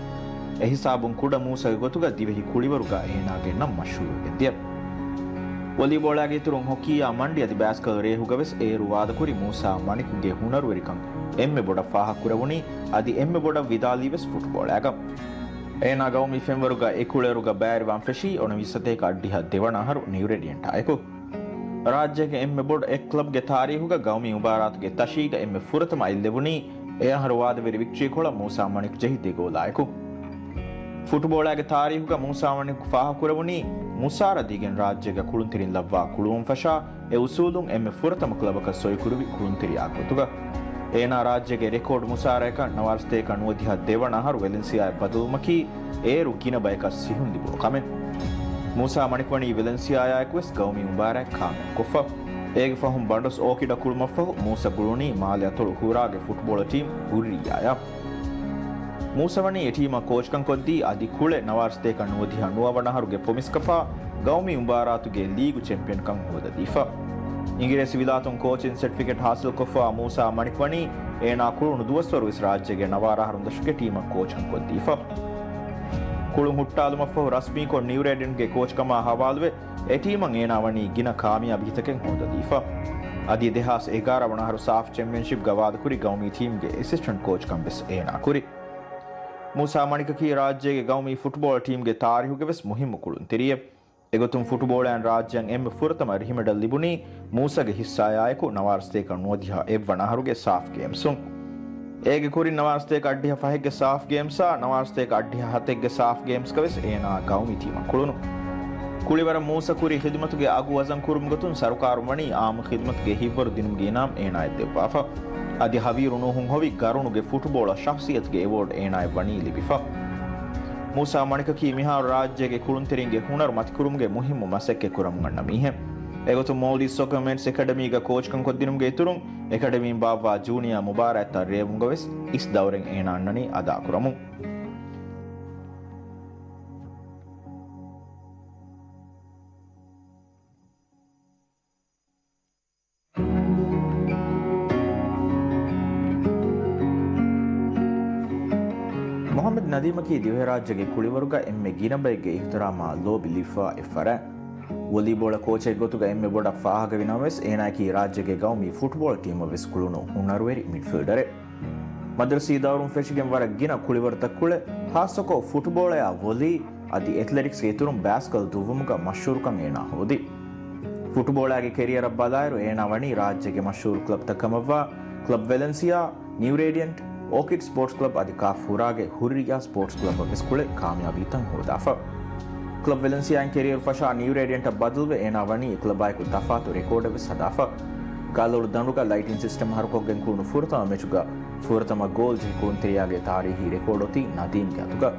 އެހިސާބުން ކުޑަ މޫސަގެ ގޮތުގަ ދިވެހި ކުޅިވަރުގަ އޭނާގެ ނަން މަޝްހޫރުވެގެންދިޔަ. ވޮލީބޯޅާގެ އިތުރުން ހޮކީއާ މަންޑި އަދި ބޭސްކަލް ރޭހުގަވެސް އޭރު ވާދަކުރި މޫސާ މަނިކުގެ ހުނަރުވެރިކަން އެންމެ ބޮޑަށް ފާހަގަކުރެވުނީ އަދި އެންމެ ބޮޑަށް ވިދާލީވެސް ފުޓްބޯޅާގަ. އޭނާ ގައުމީ ފެންވަރުގަ އެކުޅޭރުގަ ބައިވެރިވާން ފެށީ އުނައުހީސް ސަތޭކަ އަށްޑިހަ ދެވަނަ އަހަރު ނިއު ރޭޑިއަންޓާއެކު. ރާއްޖޭގެ އެންމެ ބޮޑު އެއް ކްލަބްގެ ތާރީހުގަ ގައުމީ މުބާރާތުގެ ތަށީގަ އެންމެ ފުރަތަމަ އަތްލެވުނީ އެ އަހަރު ވާދަވެރި ވިކްޓަރީ ކޮޅަށް މޫސާ މަނިކް ޖެހި ދެގޯލާއެކު. ފުޓުބޯޅާގެ ތާރީހުގަ މޫސާ މަނިކް ފާހަގަކުރެވުނީ މުސާރަ ދީގެން ރާއްޖޭގަ ކުޅުންތެރިން ލައްވާ ކުޅުވުން ފަށާ އެ އުސޫލުން އެންމެ ފުރަތަމަ ކްލަބަކަށް ސޮއިކުރުވި ކުޅުންތެރިޔާ ގޮތުގަ. އޭނާ ރާއްޖޭގެ ރެކޯޑް މުސާރައަކަށް ނަވާރަ ސަތޭކަ ނުވަދިހަ ދެވަނަ އަހަރު ވެލެންސިއާއަށް ބަދަލުވުމަކީ އޭރު ގިނަ ބަޔަކަށް ސިހުން ލިބުނު ކަމެއް. މޫސާ މަނިކް ވަނީ ވެލެންސިއާއާއެކުވެސް ގައުމީ މުބާރާތް ކާމިޔާބުކޮށްފަ. އޭގެ ފަހުން ބަނޑޮސް އޯކިޑަށް ކުޅުމަށްފަހު މޫސަ ގުޅުނީ މާލެ އަތޮޅު ހުރާގެ ފުޓްބޯޅަ ޓީމް ހުއްރިއްޔާއަށް. މޫސަ ވަނީ އެ ޓީމަށް ކޯޗްކަން ކޮށްދީ އަދި ކުޅެ ނަވާރަ ސަތޭކަ ނުވަދިހަ ނުވަވަނަ އަހަރުގެ ޕޮމިސް ކަޕާ ގައުމީ މުބާރާތުގެ ލީގު ޗެމްޕިއަންކަން ހޯދަދީފަ. އިނގިރޭސި ވިލާތުން ކޯޗިން ސެޓްފިކެޓް ހާސިލްކޮށްފަ މޫސާ މަނިކް ވަނީ އޭނާ ކުޅުނު ދުވަސްވަރުވެސް ރާއްޖޭގެ ނަވާރަ އަހަރުން ދަށުގެ ޓީމަށް ކޯޗްކަން ކޮށްދީފަ. ކުޅުން ހުއްޓާލުމަށްފަހު ރަސްމީކޮށް ނިއު ރޭޑިއަންޓްގެ ކޯޗްކަމާ ހަވާލުވެ، އެ ޓީމަށް އޭނާ ވަނީ ގިނަ ކާމިޔާބީތަކެއް ހޯދަދީފަ. އަދި ދެހާސް އެގާރަ ވަނަ އަހަރު ސާފް ޗެމްޕިއަންޝިޕްގަ ވާދަކުރި ގައުމީ ޓީމްގެ އެސިސްޓެންޓް ކޯޗްކަން ވެސް އޭނާ ކުރި. މޫސާ މަނިކަކީ ރާއްޖޭގެ ގައުމީ ފުޓްބޯޅަ ޓީމްގެ ތާރީހުގެ ވެސް މުހިއްމު ކުޅުންތެރިއެއް. އެގޮތުން ފުޓުބޯޅައިން ރާއްޖެއަށް އެންމެ ފުރަތަމަ ރިހިމެޑަލް ލިބުނީ މޫސަގެ ހިއްސާއާއެކު ނަވާރަ ސަތޭކަ ނުވަދިހަ އެއްވަނަ އަހަރުގެ ސާފް ގޭމްސުން. އޭގެ ކުރިން ނަވާރަ ސަތޭކަ އަށްޑިހަ ފަހެއްގެ ސާފް ގޭމްސާ ނަވާރަ ސަތޭކަ އަށްޑިހަ ހަތެއްގެ ސާފް ގޭމްސްގަ ވެސް އޭނާ ގައުމީ ޓީމަށް ކުޅުނު. ކުޅިވަރަށް މޫސަ ކުރި ޚިދުމަތުގެ އަގު ވަޒަން ކުރުމުގެ ގޮތުން ސަރުކާރުން ވަނީ އާއްމު ޚިދުމަތުގެ ހިތްވަރު ދިނުމުގެ އިނާމް އޭނާއަށް ދެއްވާފަ. އަދި ހަވީރު ނޫހުން ހޮވި ގަރުނުގެ ފުޓުބޯޅަ ޝަޚްޞިއްޔަތުގެ އެވޯޑް އޭނާއަށް ވަނީ ލިބިފަ. މޫސާ މަނިކަކީ މިހާރު ރާއްޖޭގެ ކުޅުންތެރިންގެ ހުނަރު މަތިކުރުމުގެ މުހިއްމު މަސައްކަތް ކުރަމުން އަންނަ މީހެއް. އެގޮތުން މޯލްޑިވްސް ސޮކަރ މޭޓްސް އެކަޑަމީގަ ކޯޗްކަން ކޮށްދިނުމުގެ އިތުރުން، އެކަޑަމީން ބާއްވާ ޖޫނިއާ މުބާރާތްތައް ރޭވުމުގަ ވެސް އިސް ދައުރެއް އޭނާ އަންނަނީ އަދާކުރަމުން. މުޙައްމަދު ނަދީމަކީ ދިވެހިރާއްޖޭގެ ކުޅިވަރުގަ އެންމެ ގިނަ ބައެއްގެ އިޙްތިރާމާ ލޯބި ލިބިފާ އެއް ފަރާތް. ވޮލީބޯޅަ ކޯޗެއް ގޮތުގަ އެންމެ ބޮޑަށް ފާހަގަވި ނަމަވެސް، އޭނާއަކީ ރާއްޖޭގެ ގައުމީ ފުޓްބޯޅަ ޓީމަށް ވެސް ކުޅުނު ހުނަރުވެރި މިޑްފީލްޑަރެއް. މަދްރަސީ ދައުރުން ފެށިގެން ވަރަށް ގިނަ ކުޅިވަރުތައް ކުޅެ، ހާއްސަކޮށް ފުޓްބޯޅަޔާ ވޮލީ އަދި އެތްލެޓިކްސްގެ އިތުރުން ބޭސްކަލް ދުއްވުމުގަ މަޝްހޫރުކަން އޭނާ ހޯދި. ފުޓުބޯޅާގެ ކެރިއަރަށް ބަލާއިރު، އޭނާ ވަނީ ރާއްޖޭގެ މަޝްހޫރު ކްލަބްތައް ކަމަށްވާ ކްލަބް ވެލެންސިއާ، ނިއު ރޭޑިއަންޓް، އޯކިޑް ސްޕޯޓްސް ކްލަބް އަދި ކާފް ހުރާގެ ހުއްރިއްޔާ ސްޕޯޓްސް ކްލަބަށް ވެސް ކުޅެ ކާމިޔާބީތައް ހޯދާފަ. ކްލަބް ވެލެންސިއާއިން ކެރިއަރު ފަށާ ނިއު ރޭޑިއަންޓަށް ބަދަލުވެ، އޭނާ ވަނީ އެ ކްލަބާއެކު ތަފާތު ރެކޯޑެއް ވެސް ހަދާފަ. ކަލޮޅު ދަނޑުގަ ލައިޓިން ސިސްޓަމް ހަރުކޮށްގެން ކުޅުނު ފުރަތަމަ މެޗުގަ ފުރަތަމަ ގޯލް ޖެހި ކުޅުންތެރިޔާގެ ތާރީހީ ރެކޯޑް އޮތީ ނަދީމްގެ އަތުގަ.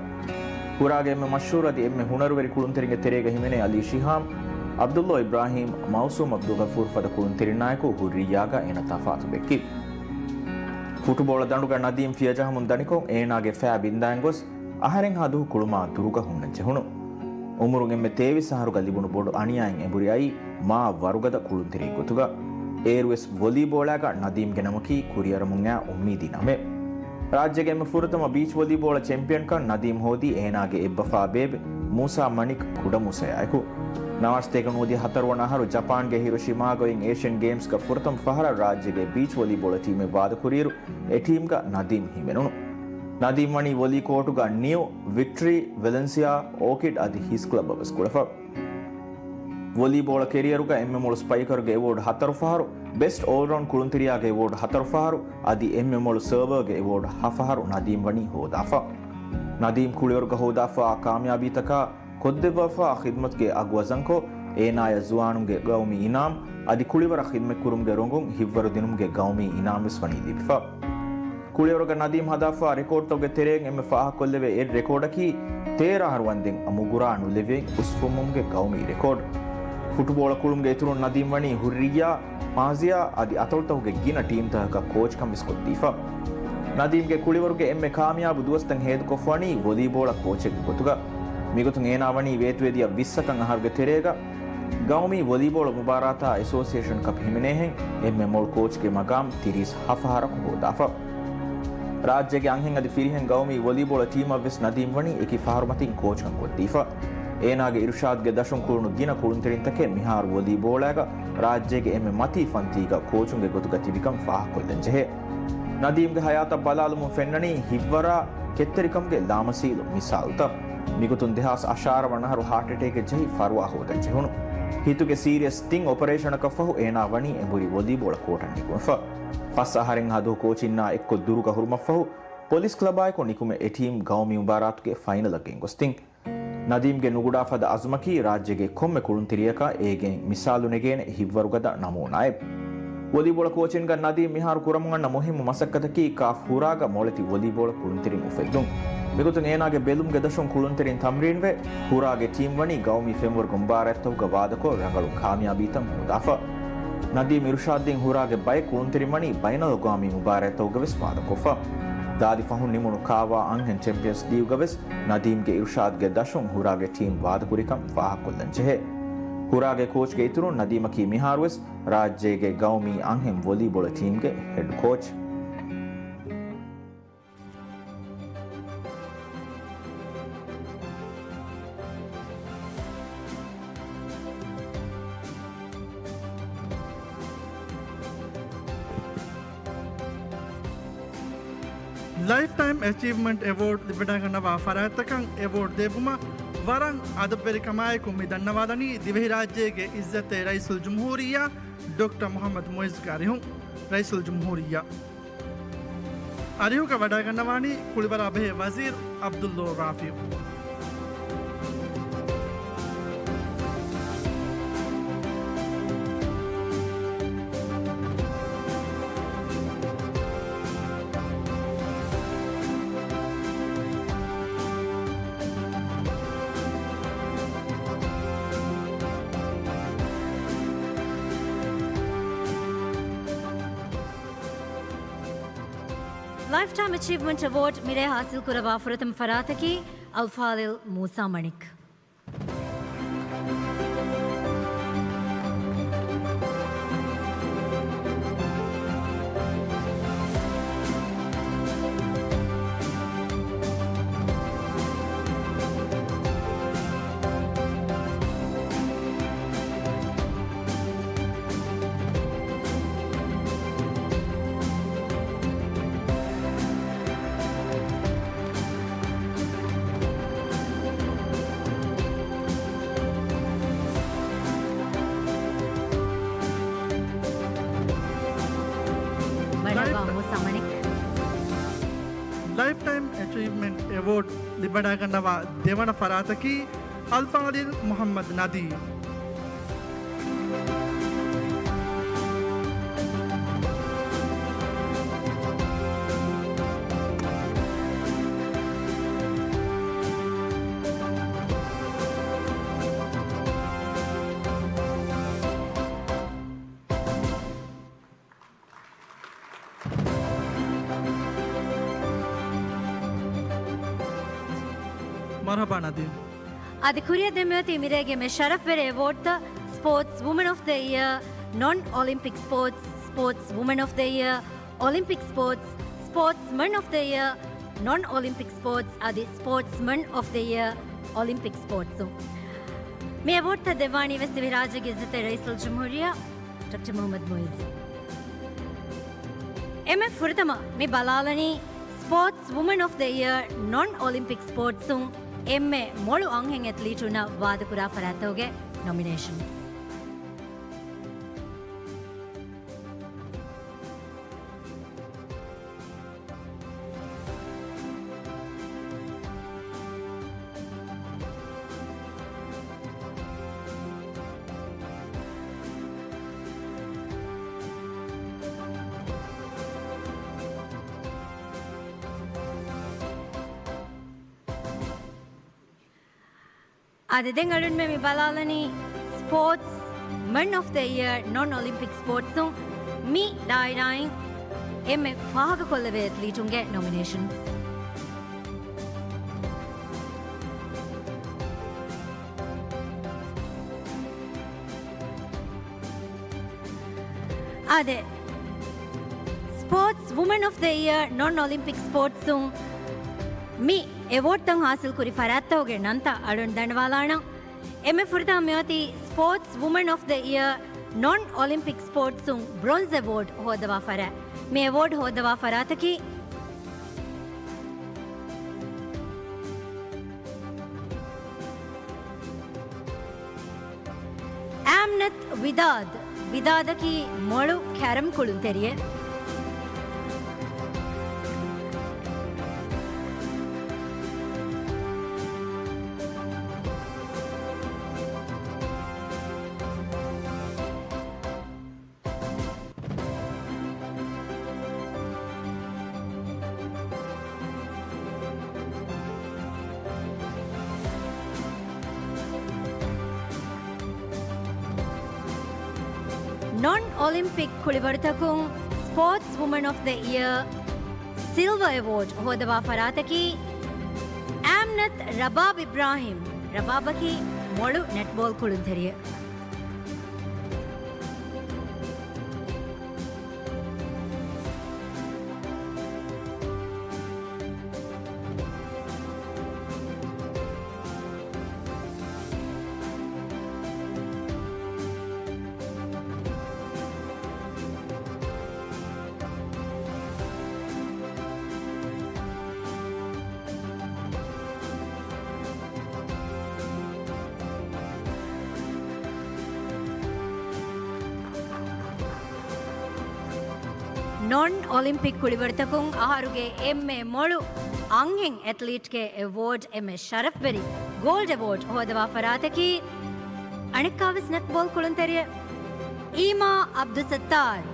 ހުރާގެ އެންމެ މަޝްހޫރު އަދި އެންމެ ހުނަރުވެރި ކުޅުންތެރިންގެ ތެރޭގަ ހިމެނޭ އަލީ ޝިހާމް، އަބްދުﷲ އިބްރާހީމް، މައުސޫމް އަބްދުލްޣަފޫރު ފަދަ ކުޅުންތެރިންނާއެކު ހުއްރިއްޔާގަ އޭނަ ތަފާތު ދެއްކި. ފުޓުބޯޅަ ދަނޑުގަ ނަދީމް ފިޔަޖަހަމުން ދަނިކޮށް، އޭނާގެ ފައި ބިންދާއިން ގޮސް އަހަރެންހާ ދުހު ކުޅުމާ ދުރުގަ ހުންނަން ޖެހުނު. އުމުރުން އެންމެ ތޭވީސް އަހަރުގަ ލިބުނު ބޮޑު އަނިޔާއެއް އެނބުރި އައީ މާ ވަރުގަދަ ކުޅުންތެރިއެއް ގޮތުގަ. އޭރުވެސް ވޮލީބޯޅާގަ ނަދީމްގެ ނަމަކީ ކުރިއަރަމުން އައި އުއްމީދީ ނަމެއް. ރާއްޖޭގެ އެންމެ ފުރަތަމަ ބީޗް ވޮލީބޯޅަ ޗެމްޕިއަންކަން ނަދީމް ހޯދީ އޭނާގެ އެއްބަފާ ބޭބެ މޫސާ މަނިކް ކުޑަ މޫސަޔާއެކު. ނަވާރަ ސަތޭކަ ނުވަދިހަ ހަތަރުވަނަ އަހަރު ޖަޕާންގެ ހިރޮޝިމާގައި އޭޝިއަން ގޭމްސްގަ ފުރަތަމަ ފަހަރަށް ރާއްޖޭގެ ބީޗް ވޮލީބޯޅަ ޓީމެއް ވާދަކުރިއިރު، އެ ޓީމްގަ ނަދީމް ހިމެނުނު. ނަދީމް ވަނީ ވޮލީ ކޯޓުގަ ނިއު، ވިކްޓަރީ، ވެލެންސިއާ، އޯކިޑް އަދި ހިސް ކްލަބަށް ވެސް ކުޅެފަ. ވޮލީބޯޅަ ކެރިއަރުގަ އެންމެ މޮޅު ސްޕައިކަރުގެ އެވޯޑް ހަތަރު ފަހަރު، ބެސްޓް އޯލްރައުންޑް ކުޅުންތެރިޔާގެ އެވޯޑް ހަތަރު ފަހަރު، އަދި އެންމެ މޮޅު ސާވަރގެ އެވޯޑް ހަ ފަހަރު ނަދީމް ވަނީ ހޯދާފަ. ނަދީމް ކުޅިވަރުގަ ހޯދާފާ ކާމިޔާބީތަކާ، ކޮށްދެއްވާފާ ޚިދުމަތުގެ އަގު ވަޒަންކޮށް، އޭނާޔަށް ޒުވާނުންގެ ގައުމީ އިނާމް އަދި ކުޅިވަރަށް ޚިދުމަތްކުރުމުގެ ރޮނގުން ހިތްވަރުދިނުމުގެ ގައުމީ އިނާމް ވެސް ވަނީ ލިބިފަ. ކުޅިވަރުގަ ނަދީމް ހަދާފާ ރެކޯޑްތަކުގެ ތެރެއިން އެންމެ ފާހަގަކޮށްލެވޭ އެއް ރެކޯޑަކީ، ތޭރަ އަހަރު ވަންދެން މުގުރާ ނުލެވެން އުސްފުއްމުމުގެ ގައުމީ ރެކޯޑް. ފުޓުބޯޅަ ކުޅުމުގެ އިތުރުން ނަދީމް ވަނީ ހުއްރިއްޔާ، މާޒިޔާ އަދި އަތޮޅުތަކުގެ ގިނަ ޓީމްތަކަކަށް ކޯޗްކަން ވެސް ކޮށްދީފަ. ނަދީމްގެ ކުޅިވަރުގެ އެންމެ ކާމިޔާބު ދުވަސްތައް ހޭދަކޮށްފަވަނީ ވޮލީބޯޅަ ކޯޗެއްގެ ގޮތުގަ. މިގޮތުން އޭނާ ވަނީ ވޭތުވެދިޔަ ވިއްސަކަށް އަހަރުގެ ތެރޭގަ ގައުމީ ވޮލީބޯޅަ މުބާރާތާ އެސޯސިއޭޝަން ކަޕް ހިމެނޭހެން އެންމެ މޮޅު ކޯޗްގެ މަގާމް ތިރީސް ހަފަ އަހަރަކު ހޯދާފަ. ރާއްޖޭގެ އަންހެން އަދި ފިރިހެން ގައުމީ ވޮލީބޯޅަ ޓީމަށް ވެސް ނަދީމް ވަނީ އެކި ފަހަރު މަތިން ކޯޗްކަން ކޮށްދީފަ. އޭނާގެ އިރުޝާދްގެ ދަށުން ކުޅުނު ގިނަ ކުޅުންތެރިންތަކެއް މިހާރު ވޮލީބޯޅައިގަ ރާއްޖޭގެ އެންމެ މަތީ ފަންތީގަ ކޯޗުންގެ ގޮތުގަ ތިބިކަން ފާހަގަކޮށްލަން ޖެހޭ. ނަދީމްގެ ހަޔާތަށް ބަލާލުމުން ފެންނަނީ ހިތްވަރާ ކެތްތެރިކަމުގެ ލާމަސީލު މިސާލުތައް. މިގޮތުން ދެހާސް އަށާރަ ވަނަ އަހަރު ހާޓް އެޓޭކެއް ޖެހި ފަރުވާ ހޯދަން ޖެހުނު. ހިތުގެ ސީރިއަސް ތިން އޮޕަރޭޝަނަކަށްފަހު އޭނާ ވަނީ އެނބުރި ވޮލީބޯޅަ ކޯޓަށް ނިކުމެފަ. ފަސް އަހަރެއްހާ ދުވަހު ކޯޗިންނާ އެއްކޮށް ދުރުގަ ހުރުމަށްފަހު ޕޮލިސް ކްލަބާއެކު ނިކުމެ އެ ޓީމް ގައުމީ މުބާރާތުގެ ފައިނަލަށް ގެންގޮސްދިން. ނަދީމްގެ ނުގުޑާ ފަދަ އަޒުމަކީ ރާއްޖޭގެ ކޮންމެ ކުޅުންތެރިޔަކަށް އޭގެން މިސާލު ނެގޭނެ ހިތްވަރުގަދަ ނަމޫނާއެއް. ވޮލީބޯޅަ ކޯޗިންގަ ނަދީމް މިހާރު ކުރަމުން އަންނަ މުހިއްމު މަސައްކަތަކީ ކާފް ހުރާގަ މޮޅެތި ވޮލީބޯޅަ ކުޅުންތެރިން އުފެއްދުން. މިގޮތުން އޭނާގެ ބެލުމުގެ ދަށުން ކުޅުންތެރިން ތަމްރީންވެ، ހުރާގެ ޓީމް ވަނީ ގައުމީ ފެންވަރުގެ މުބާރާތްތަކުގަ ވާދަކޮށް ރަނގަޅު ކާމިޔާބީތައް ހޯދާފަ. ނަދީމް އިރުޝާދްދީން ހުރާގެ ބައެއް ކުޅުންތެރިން ވަނީ ބައިނަލްއަގްވާމީ މުބާރާތްތަކުގަ ވެސް ވާދަކޮށްފަ. ދާދި ފަހުން ނިމުނު ކާވާ އަންހެން ޗެމްޕިއަންސް ލީގުގަ ވެސް ނަދީމްގެ އިރުޝާދްގެ ދަށުން ހުރާގެ ޓީމް ވާދަކުރިކަން ފާހަގަކޮށްލަން ޖެހޭ. ހުރާގެ ކޯޗްގެ އިތުރުން ނަދީމަކީ މިހާރުވެސް ރާއްޖޭގެ ގައުމީ އަންހެން ވޮލީބޯޅަ ޓީމްގެ ހެޑް ކޯޗް. ލައިފް ޓައިމް އެޗީވްމަންޓް އެވޯޑް ލިބިވަޑައިގަންނަވާ ފަރާތްތަކަށް އެވޯޑް ދެއްވުމަށް ވަރަށް އަދަބުވެރިކަމާއެކު މި ދަންނަވާލަނީ ދިވެހިރާއްޖޭގެ އިއްޒަތްތެރި ރައީސުލްޖުމްހޫރިއްޔާ ޑޮކްޓަރ މުޙައްމަދު މުޢިއްޒުގެ އަރިހުން. ރައީސުލްޖުމްހޫރިއްޔާ އަރިހުގަ ވަޑައިގަންނަވާނީ ކުޅިވަރާ ބެހޭ ވަޒީރު ޢަބްދުﷲ ރާފިޢު. ލައިފް ޓައިމް އެޗީވްމަންޓް އެވޯޑް މިރޭ ހާސިލްކުރައްވާ ފުރަތަމަ ފަރާތަކީ އަލްފާޟިލް މޫސާ މަނިކް. މަރުޙަބާ ލައިފް މޫސާ މަނިކް. ލައިފް ޓައިމް އެޗީވްމަންޓް އެވޯޑް ލިބިވަޑައިގަންނަވާ ދެވަނަ ފަރާތަކީ އަލްފާޟިލް މުޙައްމަދު ނަދީމް. މަރުޙަބާ ނަދީމް. އަދި ކުރިއަށް ދެމިއޮތީ މިރޭގެ މި ޝަރަފްވެރި އެވޯޑްތައް، ސްޕޯޓްސް ވުމަން އޮފް ދަ އިޔަރ، ނޮން އޮލިމްޕިކް ސްޕޯޓްސް، ސްޕޯޓްސް ވުމަން އޮފް ދަ އިޔަރ، އޮލިމްޕިކް ސްޕޯޓްސް، ސްޕޯޓްސް މަން އޮފް ދަ އިޔަރ، ނޮން އޮލިމްޕިކް ސްޕޯޓްސް އަދި ސްޕޯޓްސް މަން އޮފް ދަ އިޔަރ، އޮލިމްޕިކް ސްޕޯޓްސް. މި އެވޯޑްތައް ދެއްވާނީ ވެސް ދިވެހިރާއްޖޭގެ އިއްޒަތްތެރި ރައީސުލްޖުމްހޫރިއްޔާ ޑޮކްޓަރ މުޙައްމަދު މުޢިއްޒު. އެންމެ ފުރަތަމަ މި ބަލާލަނީ ސްޕޯޓްސް ވުމަން އޮފް ދަ އިޔަރ، ނޮން އޮލިމްޕިކް ސްޕޯޓްސުން އެންމެ މޮޅު އަންހެން އެތްލީޓުންނަށް ވާދަކުރާ ފަރާތްތަކުގެ ނޮމިނޭޝަންސް. އާދެ، ދެން އަޅުންމެ މި ބަލާލަނީ ސްޕޯޓްސް މެން އޮފް ދަ އިޔަރ ނޮން އޮލިމްޕިކް ސްޕޯޓްސުން މި ދާއިރާއިން އެންމެ ފާހަގަކޮށްލެވޭ އެތްލީޓުންގެ ނޮމިނޭޝަންސް. އާދެ، ސްޕޯޓްސް ވުމަން އޮފް ދަ އިޔަރ ނޮން އޮލިމްޕިކް ސްޕޯޓްސުން މި އެވޯޑްތައް ހާސިލްކުރި ފަރާތްތަކުގެ ނަންތައް އަޅުން ދަންނަވާލާނަން. އެންމެ ފުރަތަމަ މިއޮތީ ސްޕޯޓްސް ވުމަން އޮފް ދަ އިޔަރ ނޮން އޮލިމްޕިކް ސްޕޯޓްސުން ބްރޮންޒް އެވޯޑް ހޯދަވާ ފަރާތް. މި އެވޯޑް ހޯދަވާ ފަރާތަކީ އާމްނަތް ވިދާދް. ވިދާދަކީ މޮޅު ކެރަމް ކުޅުންތެރިއެއް. ނޮން އޮލިމްޕިކް ކުޅިވަރުތަކުން ސްޕޯޓްސް ވުމަން އޮފް ދަ އިޔަރ ސިލްވަ އެވޯޑް ހޯދަވާ ފަރާތަކީ އާމްނަތް ރަބާބް އިބްރާހިމް. ރަބާބަކީ މޮޅު ނެޓްބޯލް ކުޅުންތެރިއެއް. ނޮން އޮލިމްޕިކް ކުޅިވަރުތަކުން އަހަރުގެ އެންމެ މޮޅު އަންހެން އެތްލީޓްގެ އެވޯޑް، އެންމެ ޝަރަފްވެރި ގޯލްޑް އެވޯޑް ހޯދަވާ ފަރާތަކީ އަނެއްކާވެސް ނެޓްބޯލް ކުޅުންތެރިއެއް އީމާ އަބްދުއްސައްތާރު.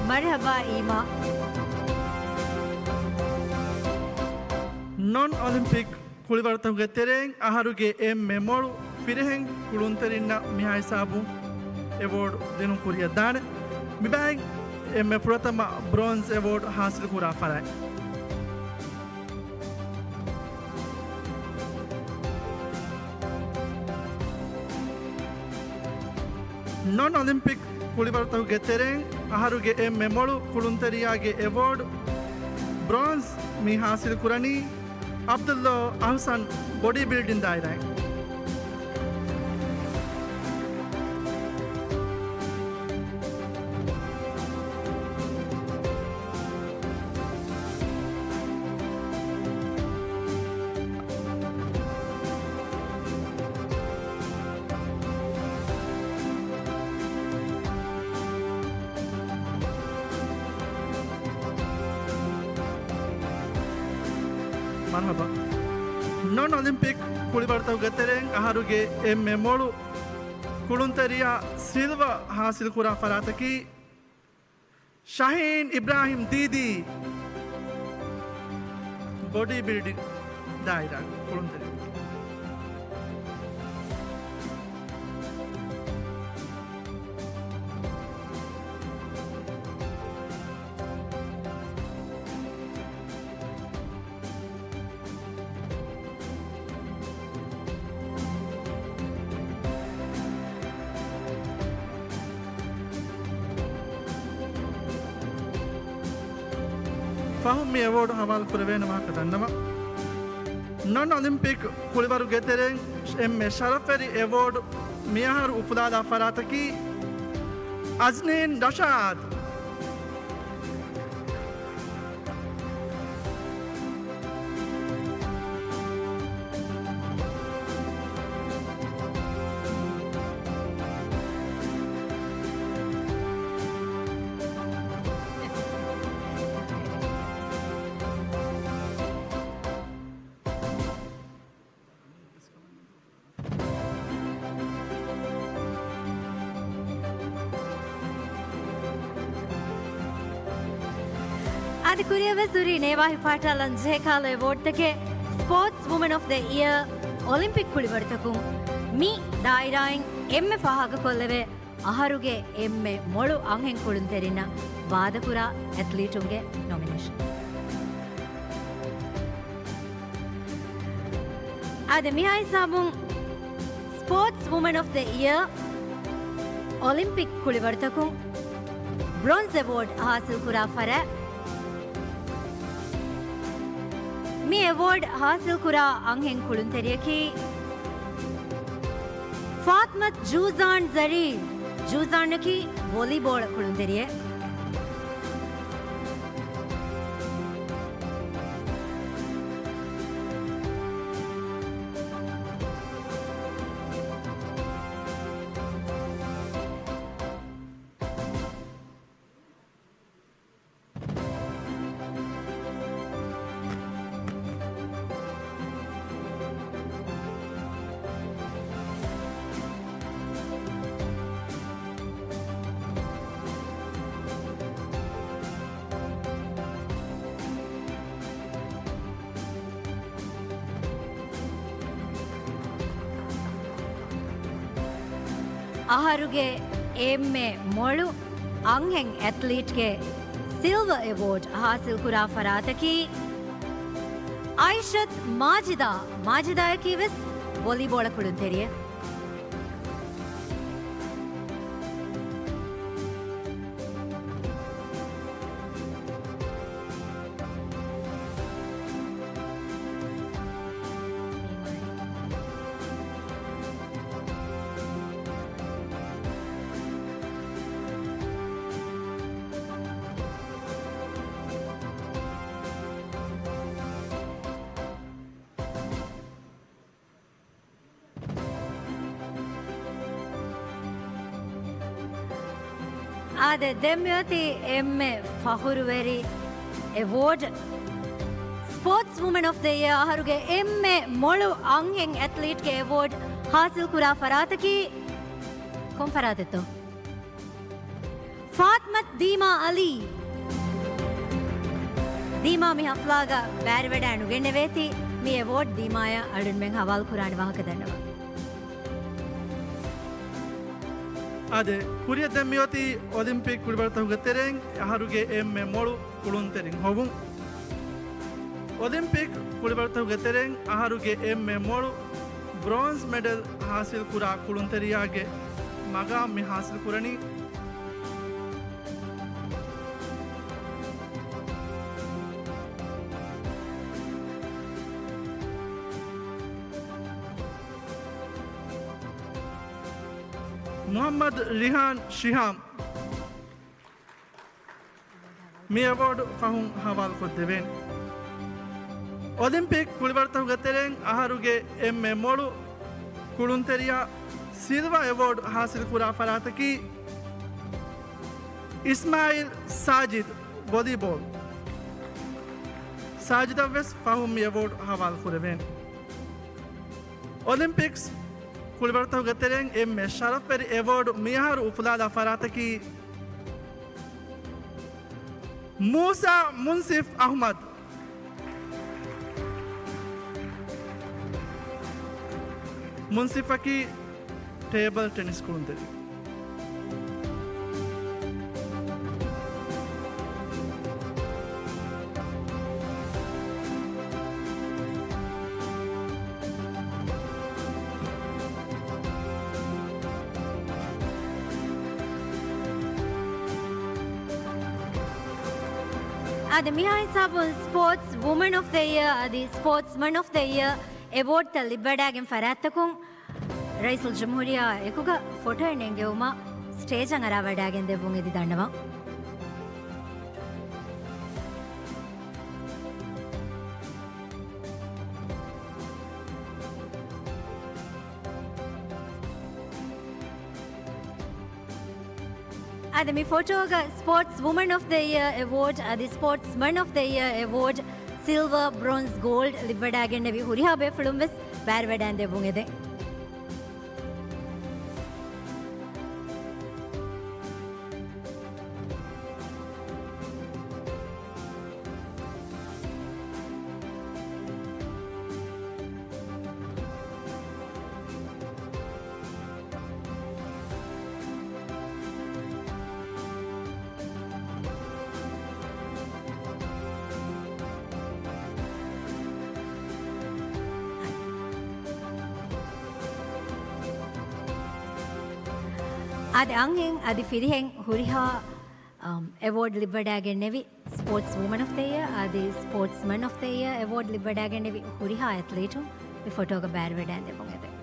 މަރުޙަބާ އީމާ. ނޮން އޮލިމްޕިކް ކުޅިވަރުތަކުގެ ތެރެއިން އަހަރުގެ އެންމެ މޮޅު ފިރިހެން ކުޅުންތެރިންނަށް މިހާ ހިސާބުން އެވޯޑް ދިނުން ކުރިއަށް ދާނެ. މިބައިން އެންމެ ފުރަތަމަ ބްރޯންޒް އެވޯޑް ހާސިލް ކުރާ ފަރާތް. ނޮން އޮލިމްޕިކް ކުޅިވަރުތަކުގެ ތެރެއިން އަހަރުގެ އެންމެ މޮޅު ކުޅުންތެރިޔާގެ އެވޯޑް ބްރޯންޒް މި ހާސިލް ކުރަނީ އަބްދުއްލޯ އަހުސަން ބޮޑީ ބިލްޑިން ދާއިރާއިން. މަރުޙަބާ. ނޮން އޮލިމްޕިކް ކުޅިވަރުތަކުގެ ތެރެއިން އަހަރުގެ އެންމެ މޮޅު ކުޅުންތެރިޔާ ސިލްވަ ހާސިލް ކުރާ ފަރާތަކީ ޝަހީން އިބްރާހިމް ދީދީ، ބޮޑީ ބިލްޑިން ދާއިރާ ކުޅުންތެރި. ފަހުން މި އެވޯޑް ހަވާލު ކުރެވޭނެ ވާހަކަ ދަންނަވާ. ނޮން އޮލިމްޕިކް ކުޅިވަރުގެ ތެރެއިން އެންމެ ޝަރަފްވެރި އެވޯޑް މިއަހަރު އުފުލާލާ ފަރާތަކީ އަޒްނީން ރަޝާދް. އަދި ކުރިއަށް ވެސް ހުރީ ނޭވާ ހިފަހައްޓާލަން ޖެހޭ ކަހަލަ އެވޯޑްތަކެއް، ސްޕޯޓްސް ވުމަން އޮފް ދަ އިޔަރ އޮލިމްޕިކް ކުޅިވަރުތަކުން. މި ދާއިރާއިން އެންމެ ފާހަގަކޮށްލެވޭ އަހަރުގެ އެންމެ މޮޅު އަންހެން ކުޅުންތެރިންނަށް ވާދަކުރާ އެތްލީޓުންގެ ނޮމިނޭޝަން. އާދެ، މިހާ ހިސާބުން ސްޕޯޓްސް ވުމަން އޮފް ދަ އިޔަރ އޮލިމްޕިކް ކުޅިވަރުތަކުން ބްރޮންޒް އެވޯޑް ހާސިލްކުރާ ފަރާތް. މި އެވޯޑް ހާސިލްކުރާ އަންހެން ކުޅުންތެރިޔަކީ ފާތްމަތް ޖޫޒާން ޒަރީން. ޖޫޒާންއަކީ ވޮލީބޯޅަ ކުޅުންތެރިއެއް. އަހަރުގެ އެންމެ މޮޅު އަންހެން އެތްލީޓްގެ ސިލްވަ އެވޯޑް ހާސިލްކުރާ ފަރާތަކީ އައިޝަތް މާޖިދާ. މާޖިދާއަކީ ވެސް ވޮލީބޯޅަ ކުޅުންތެރިއެއް. އާދެ، ދެން މިއޮތީ އެންމެ ފަޚުރުވެރި އެވޯޑް، ސްޕޯޓްސް ވުމަން އޮފް ދަ އިޔަރ އަހަރުގެ އެންމެ މޮޅު އަންހެން އެތްލީޓްގެ އެވޯޑް ހާސިލްކުރާ ފަރާތަކީ ކޮން ފަރާތެއްތޯ؟ ފާތްމަތް ދީމާ އަލީ. ދީމާ މި ހަފްލާގަ ބައިވެރިވެވަޑައި ނުގެންނެވޭތީ، މި އެވޯޑް ދީމާޔަށް އަޅުގަނޑުމެން ހަވާލު ކުރާނެ ވާހަކަ ދަންނަވާ. އާދެ، ކުރިއަށް ދެން މިއޮތީ އޮލިމްޕިކް ކުޅިވަރުތަކުގެ ތެރެއިން އަހަރުގެ އެންމެ މޮޅު ކުޅުންތެރިން ހޮވުން. އޮލިމްޕިކް ކުޅިވަރުތަކުގެ ތެރެއިން އަހަރުގެ އެންމެ މޮޅު ބްރޯންޒް މެޑަލް ހާސިލްކުރާ ކުޅުންތެރިޔާގެ މަގާމް މި ހާސިލްކުރަނީ. މުޙައްމަދު ރިހާން ޝިހާމް. މި އެވޯޑް ފަހުން ހަވާލުކޮށްދެވޭނެ. އޮލިމްޕިކް ކުޅިވަރުތަކުގެ ތެރެއިން އަހަރުގެ އެންމެ މޮޅު ކުޅުންތެރިޔާ ސިލްވާ އެވޯޑް ހާސިލްކުރާ ފަރާތަކީ އިސްމާއިލް ސާޖިދް، ވޮލީބޯލް. ސާޖިދަށްވެސް ފަހުން މި އެވޯޑް ހަވާލު ކުރެވޭނެ. އޮލިމްޕިކްސް ކުޅިވަރުތަކުގެ ތެރެއިން އެންމެ ޝަރަފްވެރި އެވޯޑް މިއަހަރު އުފުލާލާ ފަރާތަކީ މޫސާ މުންސިފް އަޙްމަދު. މުންސިފަކީ ޓޭބަލް ޓެނިސް ކުޅުންތެރި. އާދެ، މިހާ ހިސާބުން ސްޕޯޓްސް ވުމަން އޮފް ދަ އިޔަރ އަދި ސްޕޯޓްސް މަން އޮފް ދަ އިޔަރ އެވޯޑްތައް ލިބިވަޑައިގެން ފަރާތްތަކުން ރައީސުލްޖުމްހޫރިއްޔާ އެކުގަ ފޮޓޯއެއް ނެންގެވުމަށް ސްޓޭޖަށް އަރާވަޑައިގެން ދެއްވުން އެދި ދަންނަވަން. އަދި މި ފޮޓޯގަ ސްޕޯޓްސް ވުމަން އޮފް ދަ އިޔަރ އެވޯޑް އަދި ސްޕޯޓްސް މަން އޮފް ދަ އިޔަރ އެވޯޑް ސިލްވަރ، ބްރޮންޒް، ގޯލްޑް ލިބިވަޑައިގެންނެވި ހުރިހާ ބޭފުޅުން ވެސް ބައިވެރިވެޑައިން ދެއްވުން އެދެން. އަދި އަންހެން އަދި ފިރިހެން ހުރިހާ، އަމް، އެވޯޑް ލިބިވަޑައިގެންނެވި ސްޕޯޓްސް ވުމަން އޮފް ދަ އިޔަރ އަދި ސްޕޯޓްސް މަން އޮފް ދަ އިޔަރ އެވޯޑް ލިބިވަޑައިގެންނެވި ހުރިހާ އެތްލީޓުން މި ފޮޓޯގަ ބައިވެރިވެޑައިން ދެއްވުން އެދެން.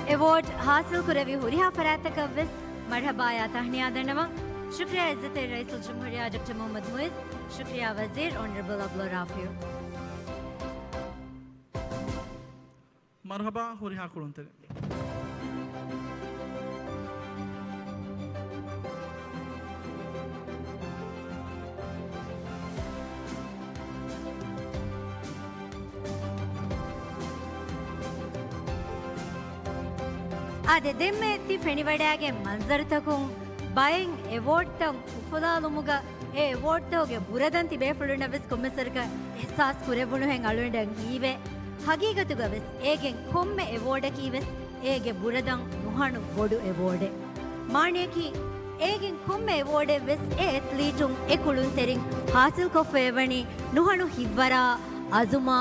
އެވޯޑް ހާސިލް ކުރެއްވި ހުރިހާ ފަރާތްތަކަށް ވެސް މަރްހަބާޔާ ތަހްނިޔާ ދަންނަވަން. ޝުކްރިޔާ އިއްޒަތްތެރި ރައީސުލްޖުމްހޫރިއްޔާ ޑޮކްޓަރ މުޙައްމަދު މުޢިއްޒު، ޝުކްރިޔާ ވަޒީރު އޮނަރަބަލް ޢަބްދުﷲ ރާފިޢު. މަރުޙަބާ ހުރިހާ ކުޅުންތެރިން. އާދެ، ދެންމެ ތި ފެނިވަޑައިގެން މަންޒަރުތަކުން ބައެއް އެވޯޑްތައް އުފުލާލުމުގަ އެ އެވޯޑްތަކުގެ ބުރަދަން ތިބޭފުޅުންނަށް ވެސް ކޮންމެސްވަރަކަށް އިޙްސާސް ކުރެވުނުހެން އަޅުގަނޑަށް ހީވޭ. ހަގީގަތުގަ ވެސް އޭގެން ކޮންމެ އެވޯޑަކީ ވެސް އޭގެ ބުރަދަން ނުހަނު ބޮޑު އެވޯޑެއް. މާނަޔަކީ، އޭގެން ކޮންމެ އެވޯޑެއް ވެސް އެ އެތްލީޓުން އެ ކުޅުންތެރިން ހާސިލްކޮށްފައިވަނީ ނުހަނު ހިތްވަރާ، އަޒުމާ،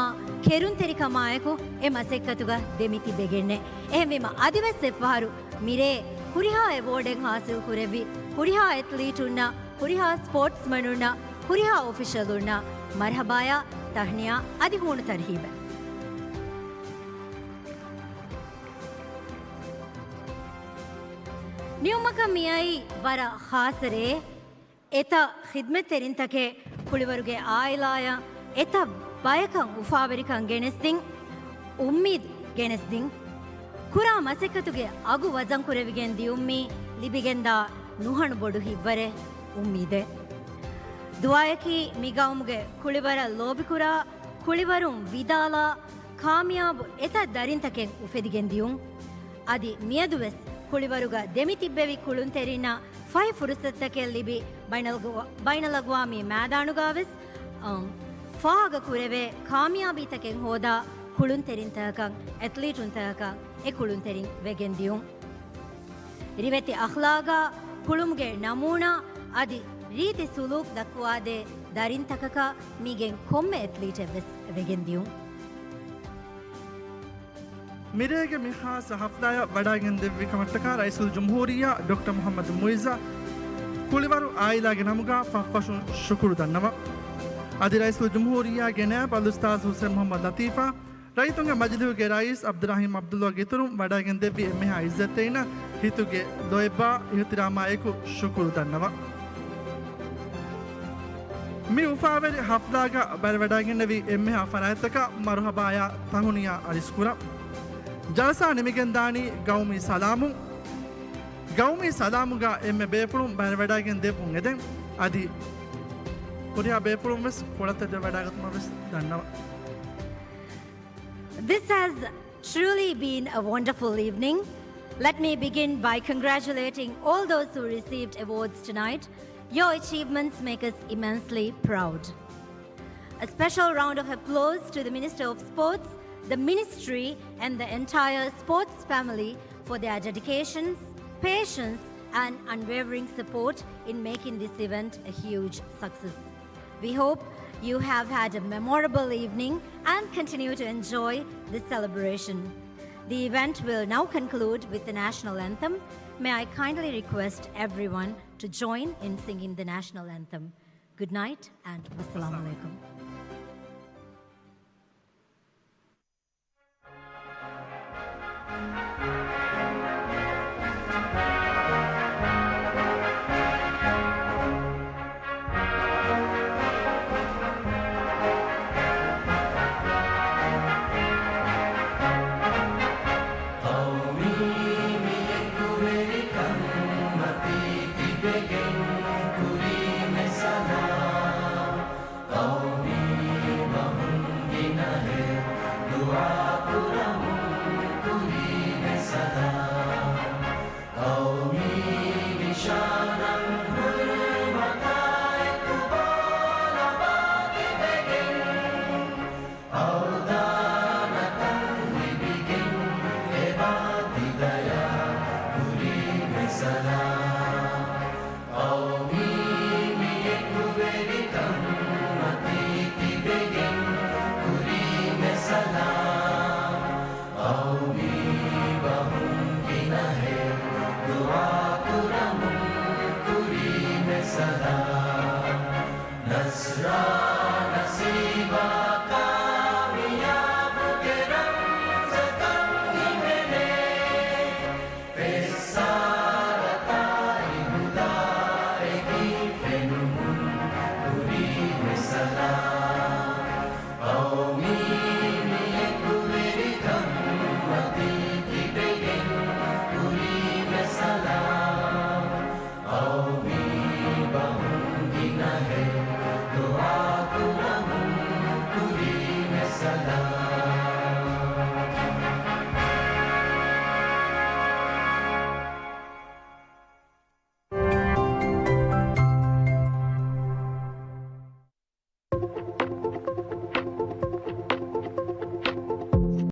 ކެރުންތެރިކަމާއެކު އެ މަސައްކަތުގަ ދެމިތިބެގެންނޭ. އެހެންވީމަ، އަދިވެސް އެއްފަހަރު މިރޭ ހުރިހާ އެވޯޑެއް ހާސިލް ކުރެއްވި ހުރިހާ އެތްލީޓުންނަށް، ހުރިހާ ސްޕޯޓްސްމަނުންނަށް، ހުރިހާ އޮފިޝަލުންނަށް މަރްޙަބާޔާ، ތަހްނިޔާ އަދި ހޫނު ތަރްހީބެއް. ނިމުމަކަށް މިއައީ ވަރަށް ޚާއްޞަ ރެއެއް. އެތައް ޚިދްމަތްތެރިންތަކެއް ކުޅިވަރުގެ އާއިލާއަށް އެތައް ބަޔަކަށް އުފާވެރިކަން ގެނެސްދިން، އުއްމީދު ގެނެސްދިން. ކުރާ މަސައްކަތުގެ އަގު ވަޒަންކުރެވިގެން ދިއުމީ ލިބިގެންދާ ނުހަނު ބޮޑު ހިތްވަރެއް، އުއްމީދެއް. ދުޢާއަކީ މި ގައުމުގެ ކުޅިވަރަށް ލޯބިކުރާ، ކުޅިވަރުން ވިދާލާ، ކާމިޔާބު އެތައް ދަރިންތަކެއް އުފެދިގެން ދިޔުން. އަދި މިއަދުވެސް ކުޅިވަރުގަ ދެމިތިއްބެވި ކުޅުންތެރިންނަށް ފަހި ފުރުސަތުތަކެއް ލިބި، ބައިނަލްއަގްވާ-، ބައިނަލްއަގްވާމީ މައިދާނުގަވެސް، އަ، ފާހަގަ ކުރެވޭ ކާމިޔާބީތަކެއް ހޯދާ ކުޅުންތެރިންތަކަކަށް، އެތްލީޓުންތަކަކަށް އެ ކުޅުންތެރިން ވެގެން ދިޔުން. ރިވެތި އަޚްލާގާ، ކުޅުމުގެ ނަމޫނާ އަދި ރީތި ސުލޫކް ދައްކުވާދޭ ދަރިންތަކަކަށް މީގެން ކޮންމެ އެތްލީޓެއް ވެސް ވެގެން ދިޔުން. މިރޭގެ މި ޚާއްޞަ ޙަފްލާއަށް ވަޑައިގެން ދެއްވި ކަމަށްޓަކާ ރައީސުލްޖުމްހޫރިއްޔާ ޑޮކްޓަރ މުޙައްމަދު މުޢިއްޒަށް ކުޅިވަރު އާއިލާގެ ނަމުގާ ފަށްފަށުން ޝުކުރު ދަންނަވަން. އަދި ރައީސުލްޖުމްހޫރިއްޔާގެ ނައިބު އަލުއުސްތާޛު ޙުސައިން މުޙައްމަދު ލަތީފާ، ރައްޔިތުންގެ މަޖިލީހުގެ ރައީސް ޢަބްދުއްރަޙީމް ޢަބްދުﷲގެ އިތުރުން ވަޑައިގެން ދެއްވި އެންމެހާ ޢިއްޒަތްތެރިންނަށް ހިތުގެ ލޯތްބާ އިޙްތިރާމާއެކު ޝުކުރު ދަންނަވަން. މި އުފާވެރި ޙަފްލާގަ ބައިވެރިވަޑައިގެންނެވި އެންމެހާ ފަރާތްތަކަށް މަރުޙަބާޔާ ތަހުނިޔާ އަރިސްކުރަން. ޖަލްސާ ނިމިގެންދާނީ ގައުމީ ސަލާމުން. ގައުމީ ސަލާމުގަ އެންމެ ބޭފުޅުން ބައިވެރިވަޑައިގެން ދެއްވުން އެދެން. އަދި ހުރިހާ ބޭފުޅުން ވެސް ކޮޅަށް ތެދުވެވަޑައިގަތުމަށް ވެސް ދަންނަވަން. This has truly been a wonderful evening. Let me begin by congratulating all those who received awards tonight. Your achievements make us immensely proud. A special round of applause to the Minister of Sports, the Ministry, and the entire sports family for their dedications, patience, and unwavering support in making this event a huge success. We hope you have had a memorable evening and continue to enjoy this celebration. The event will now conclude with the national anthem. May I kindly request everyone to join in singing the national anthem. Good night and wassalamu alaikum.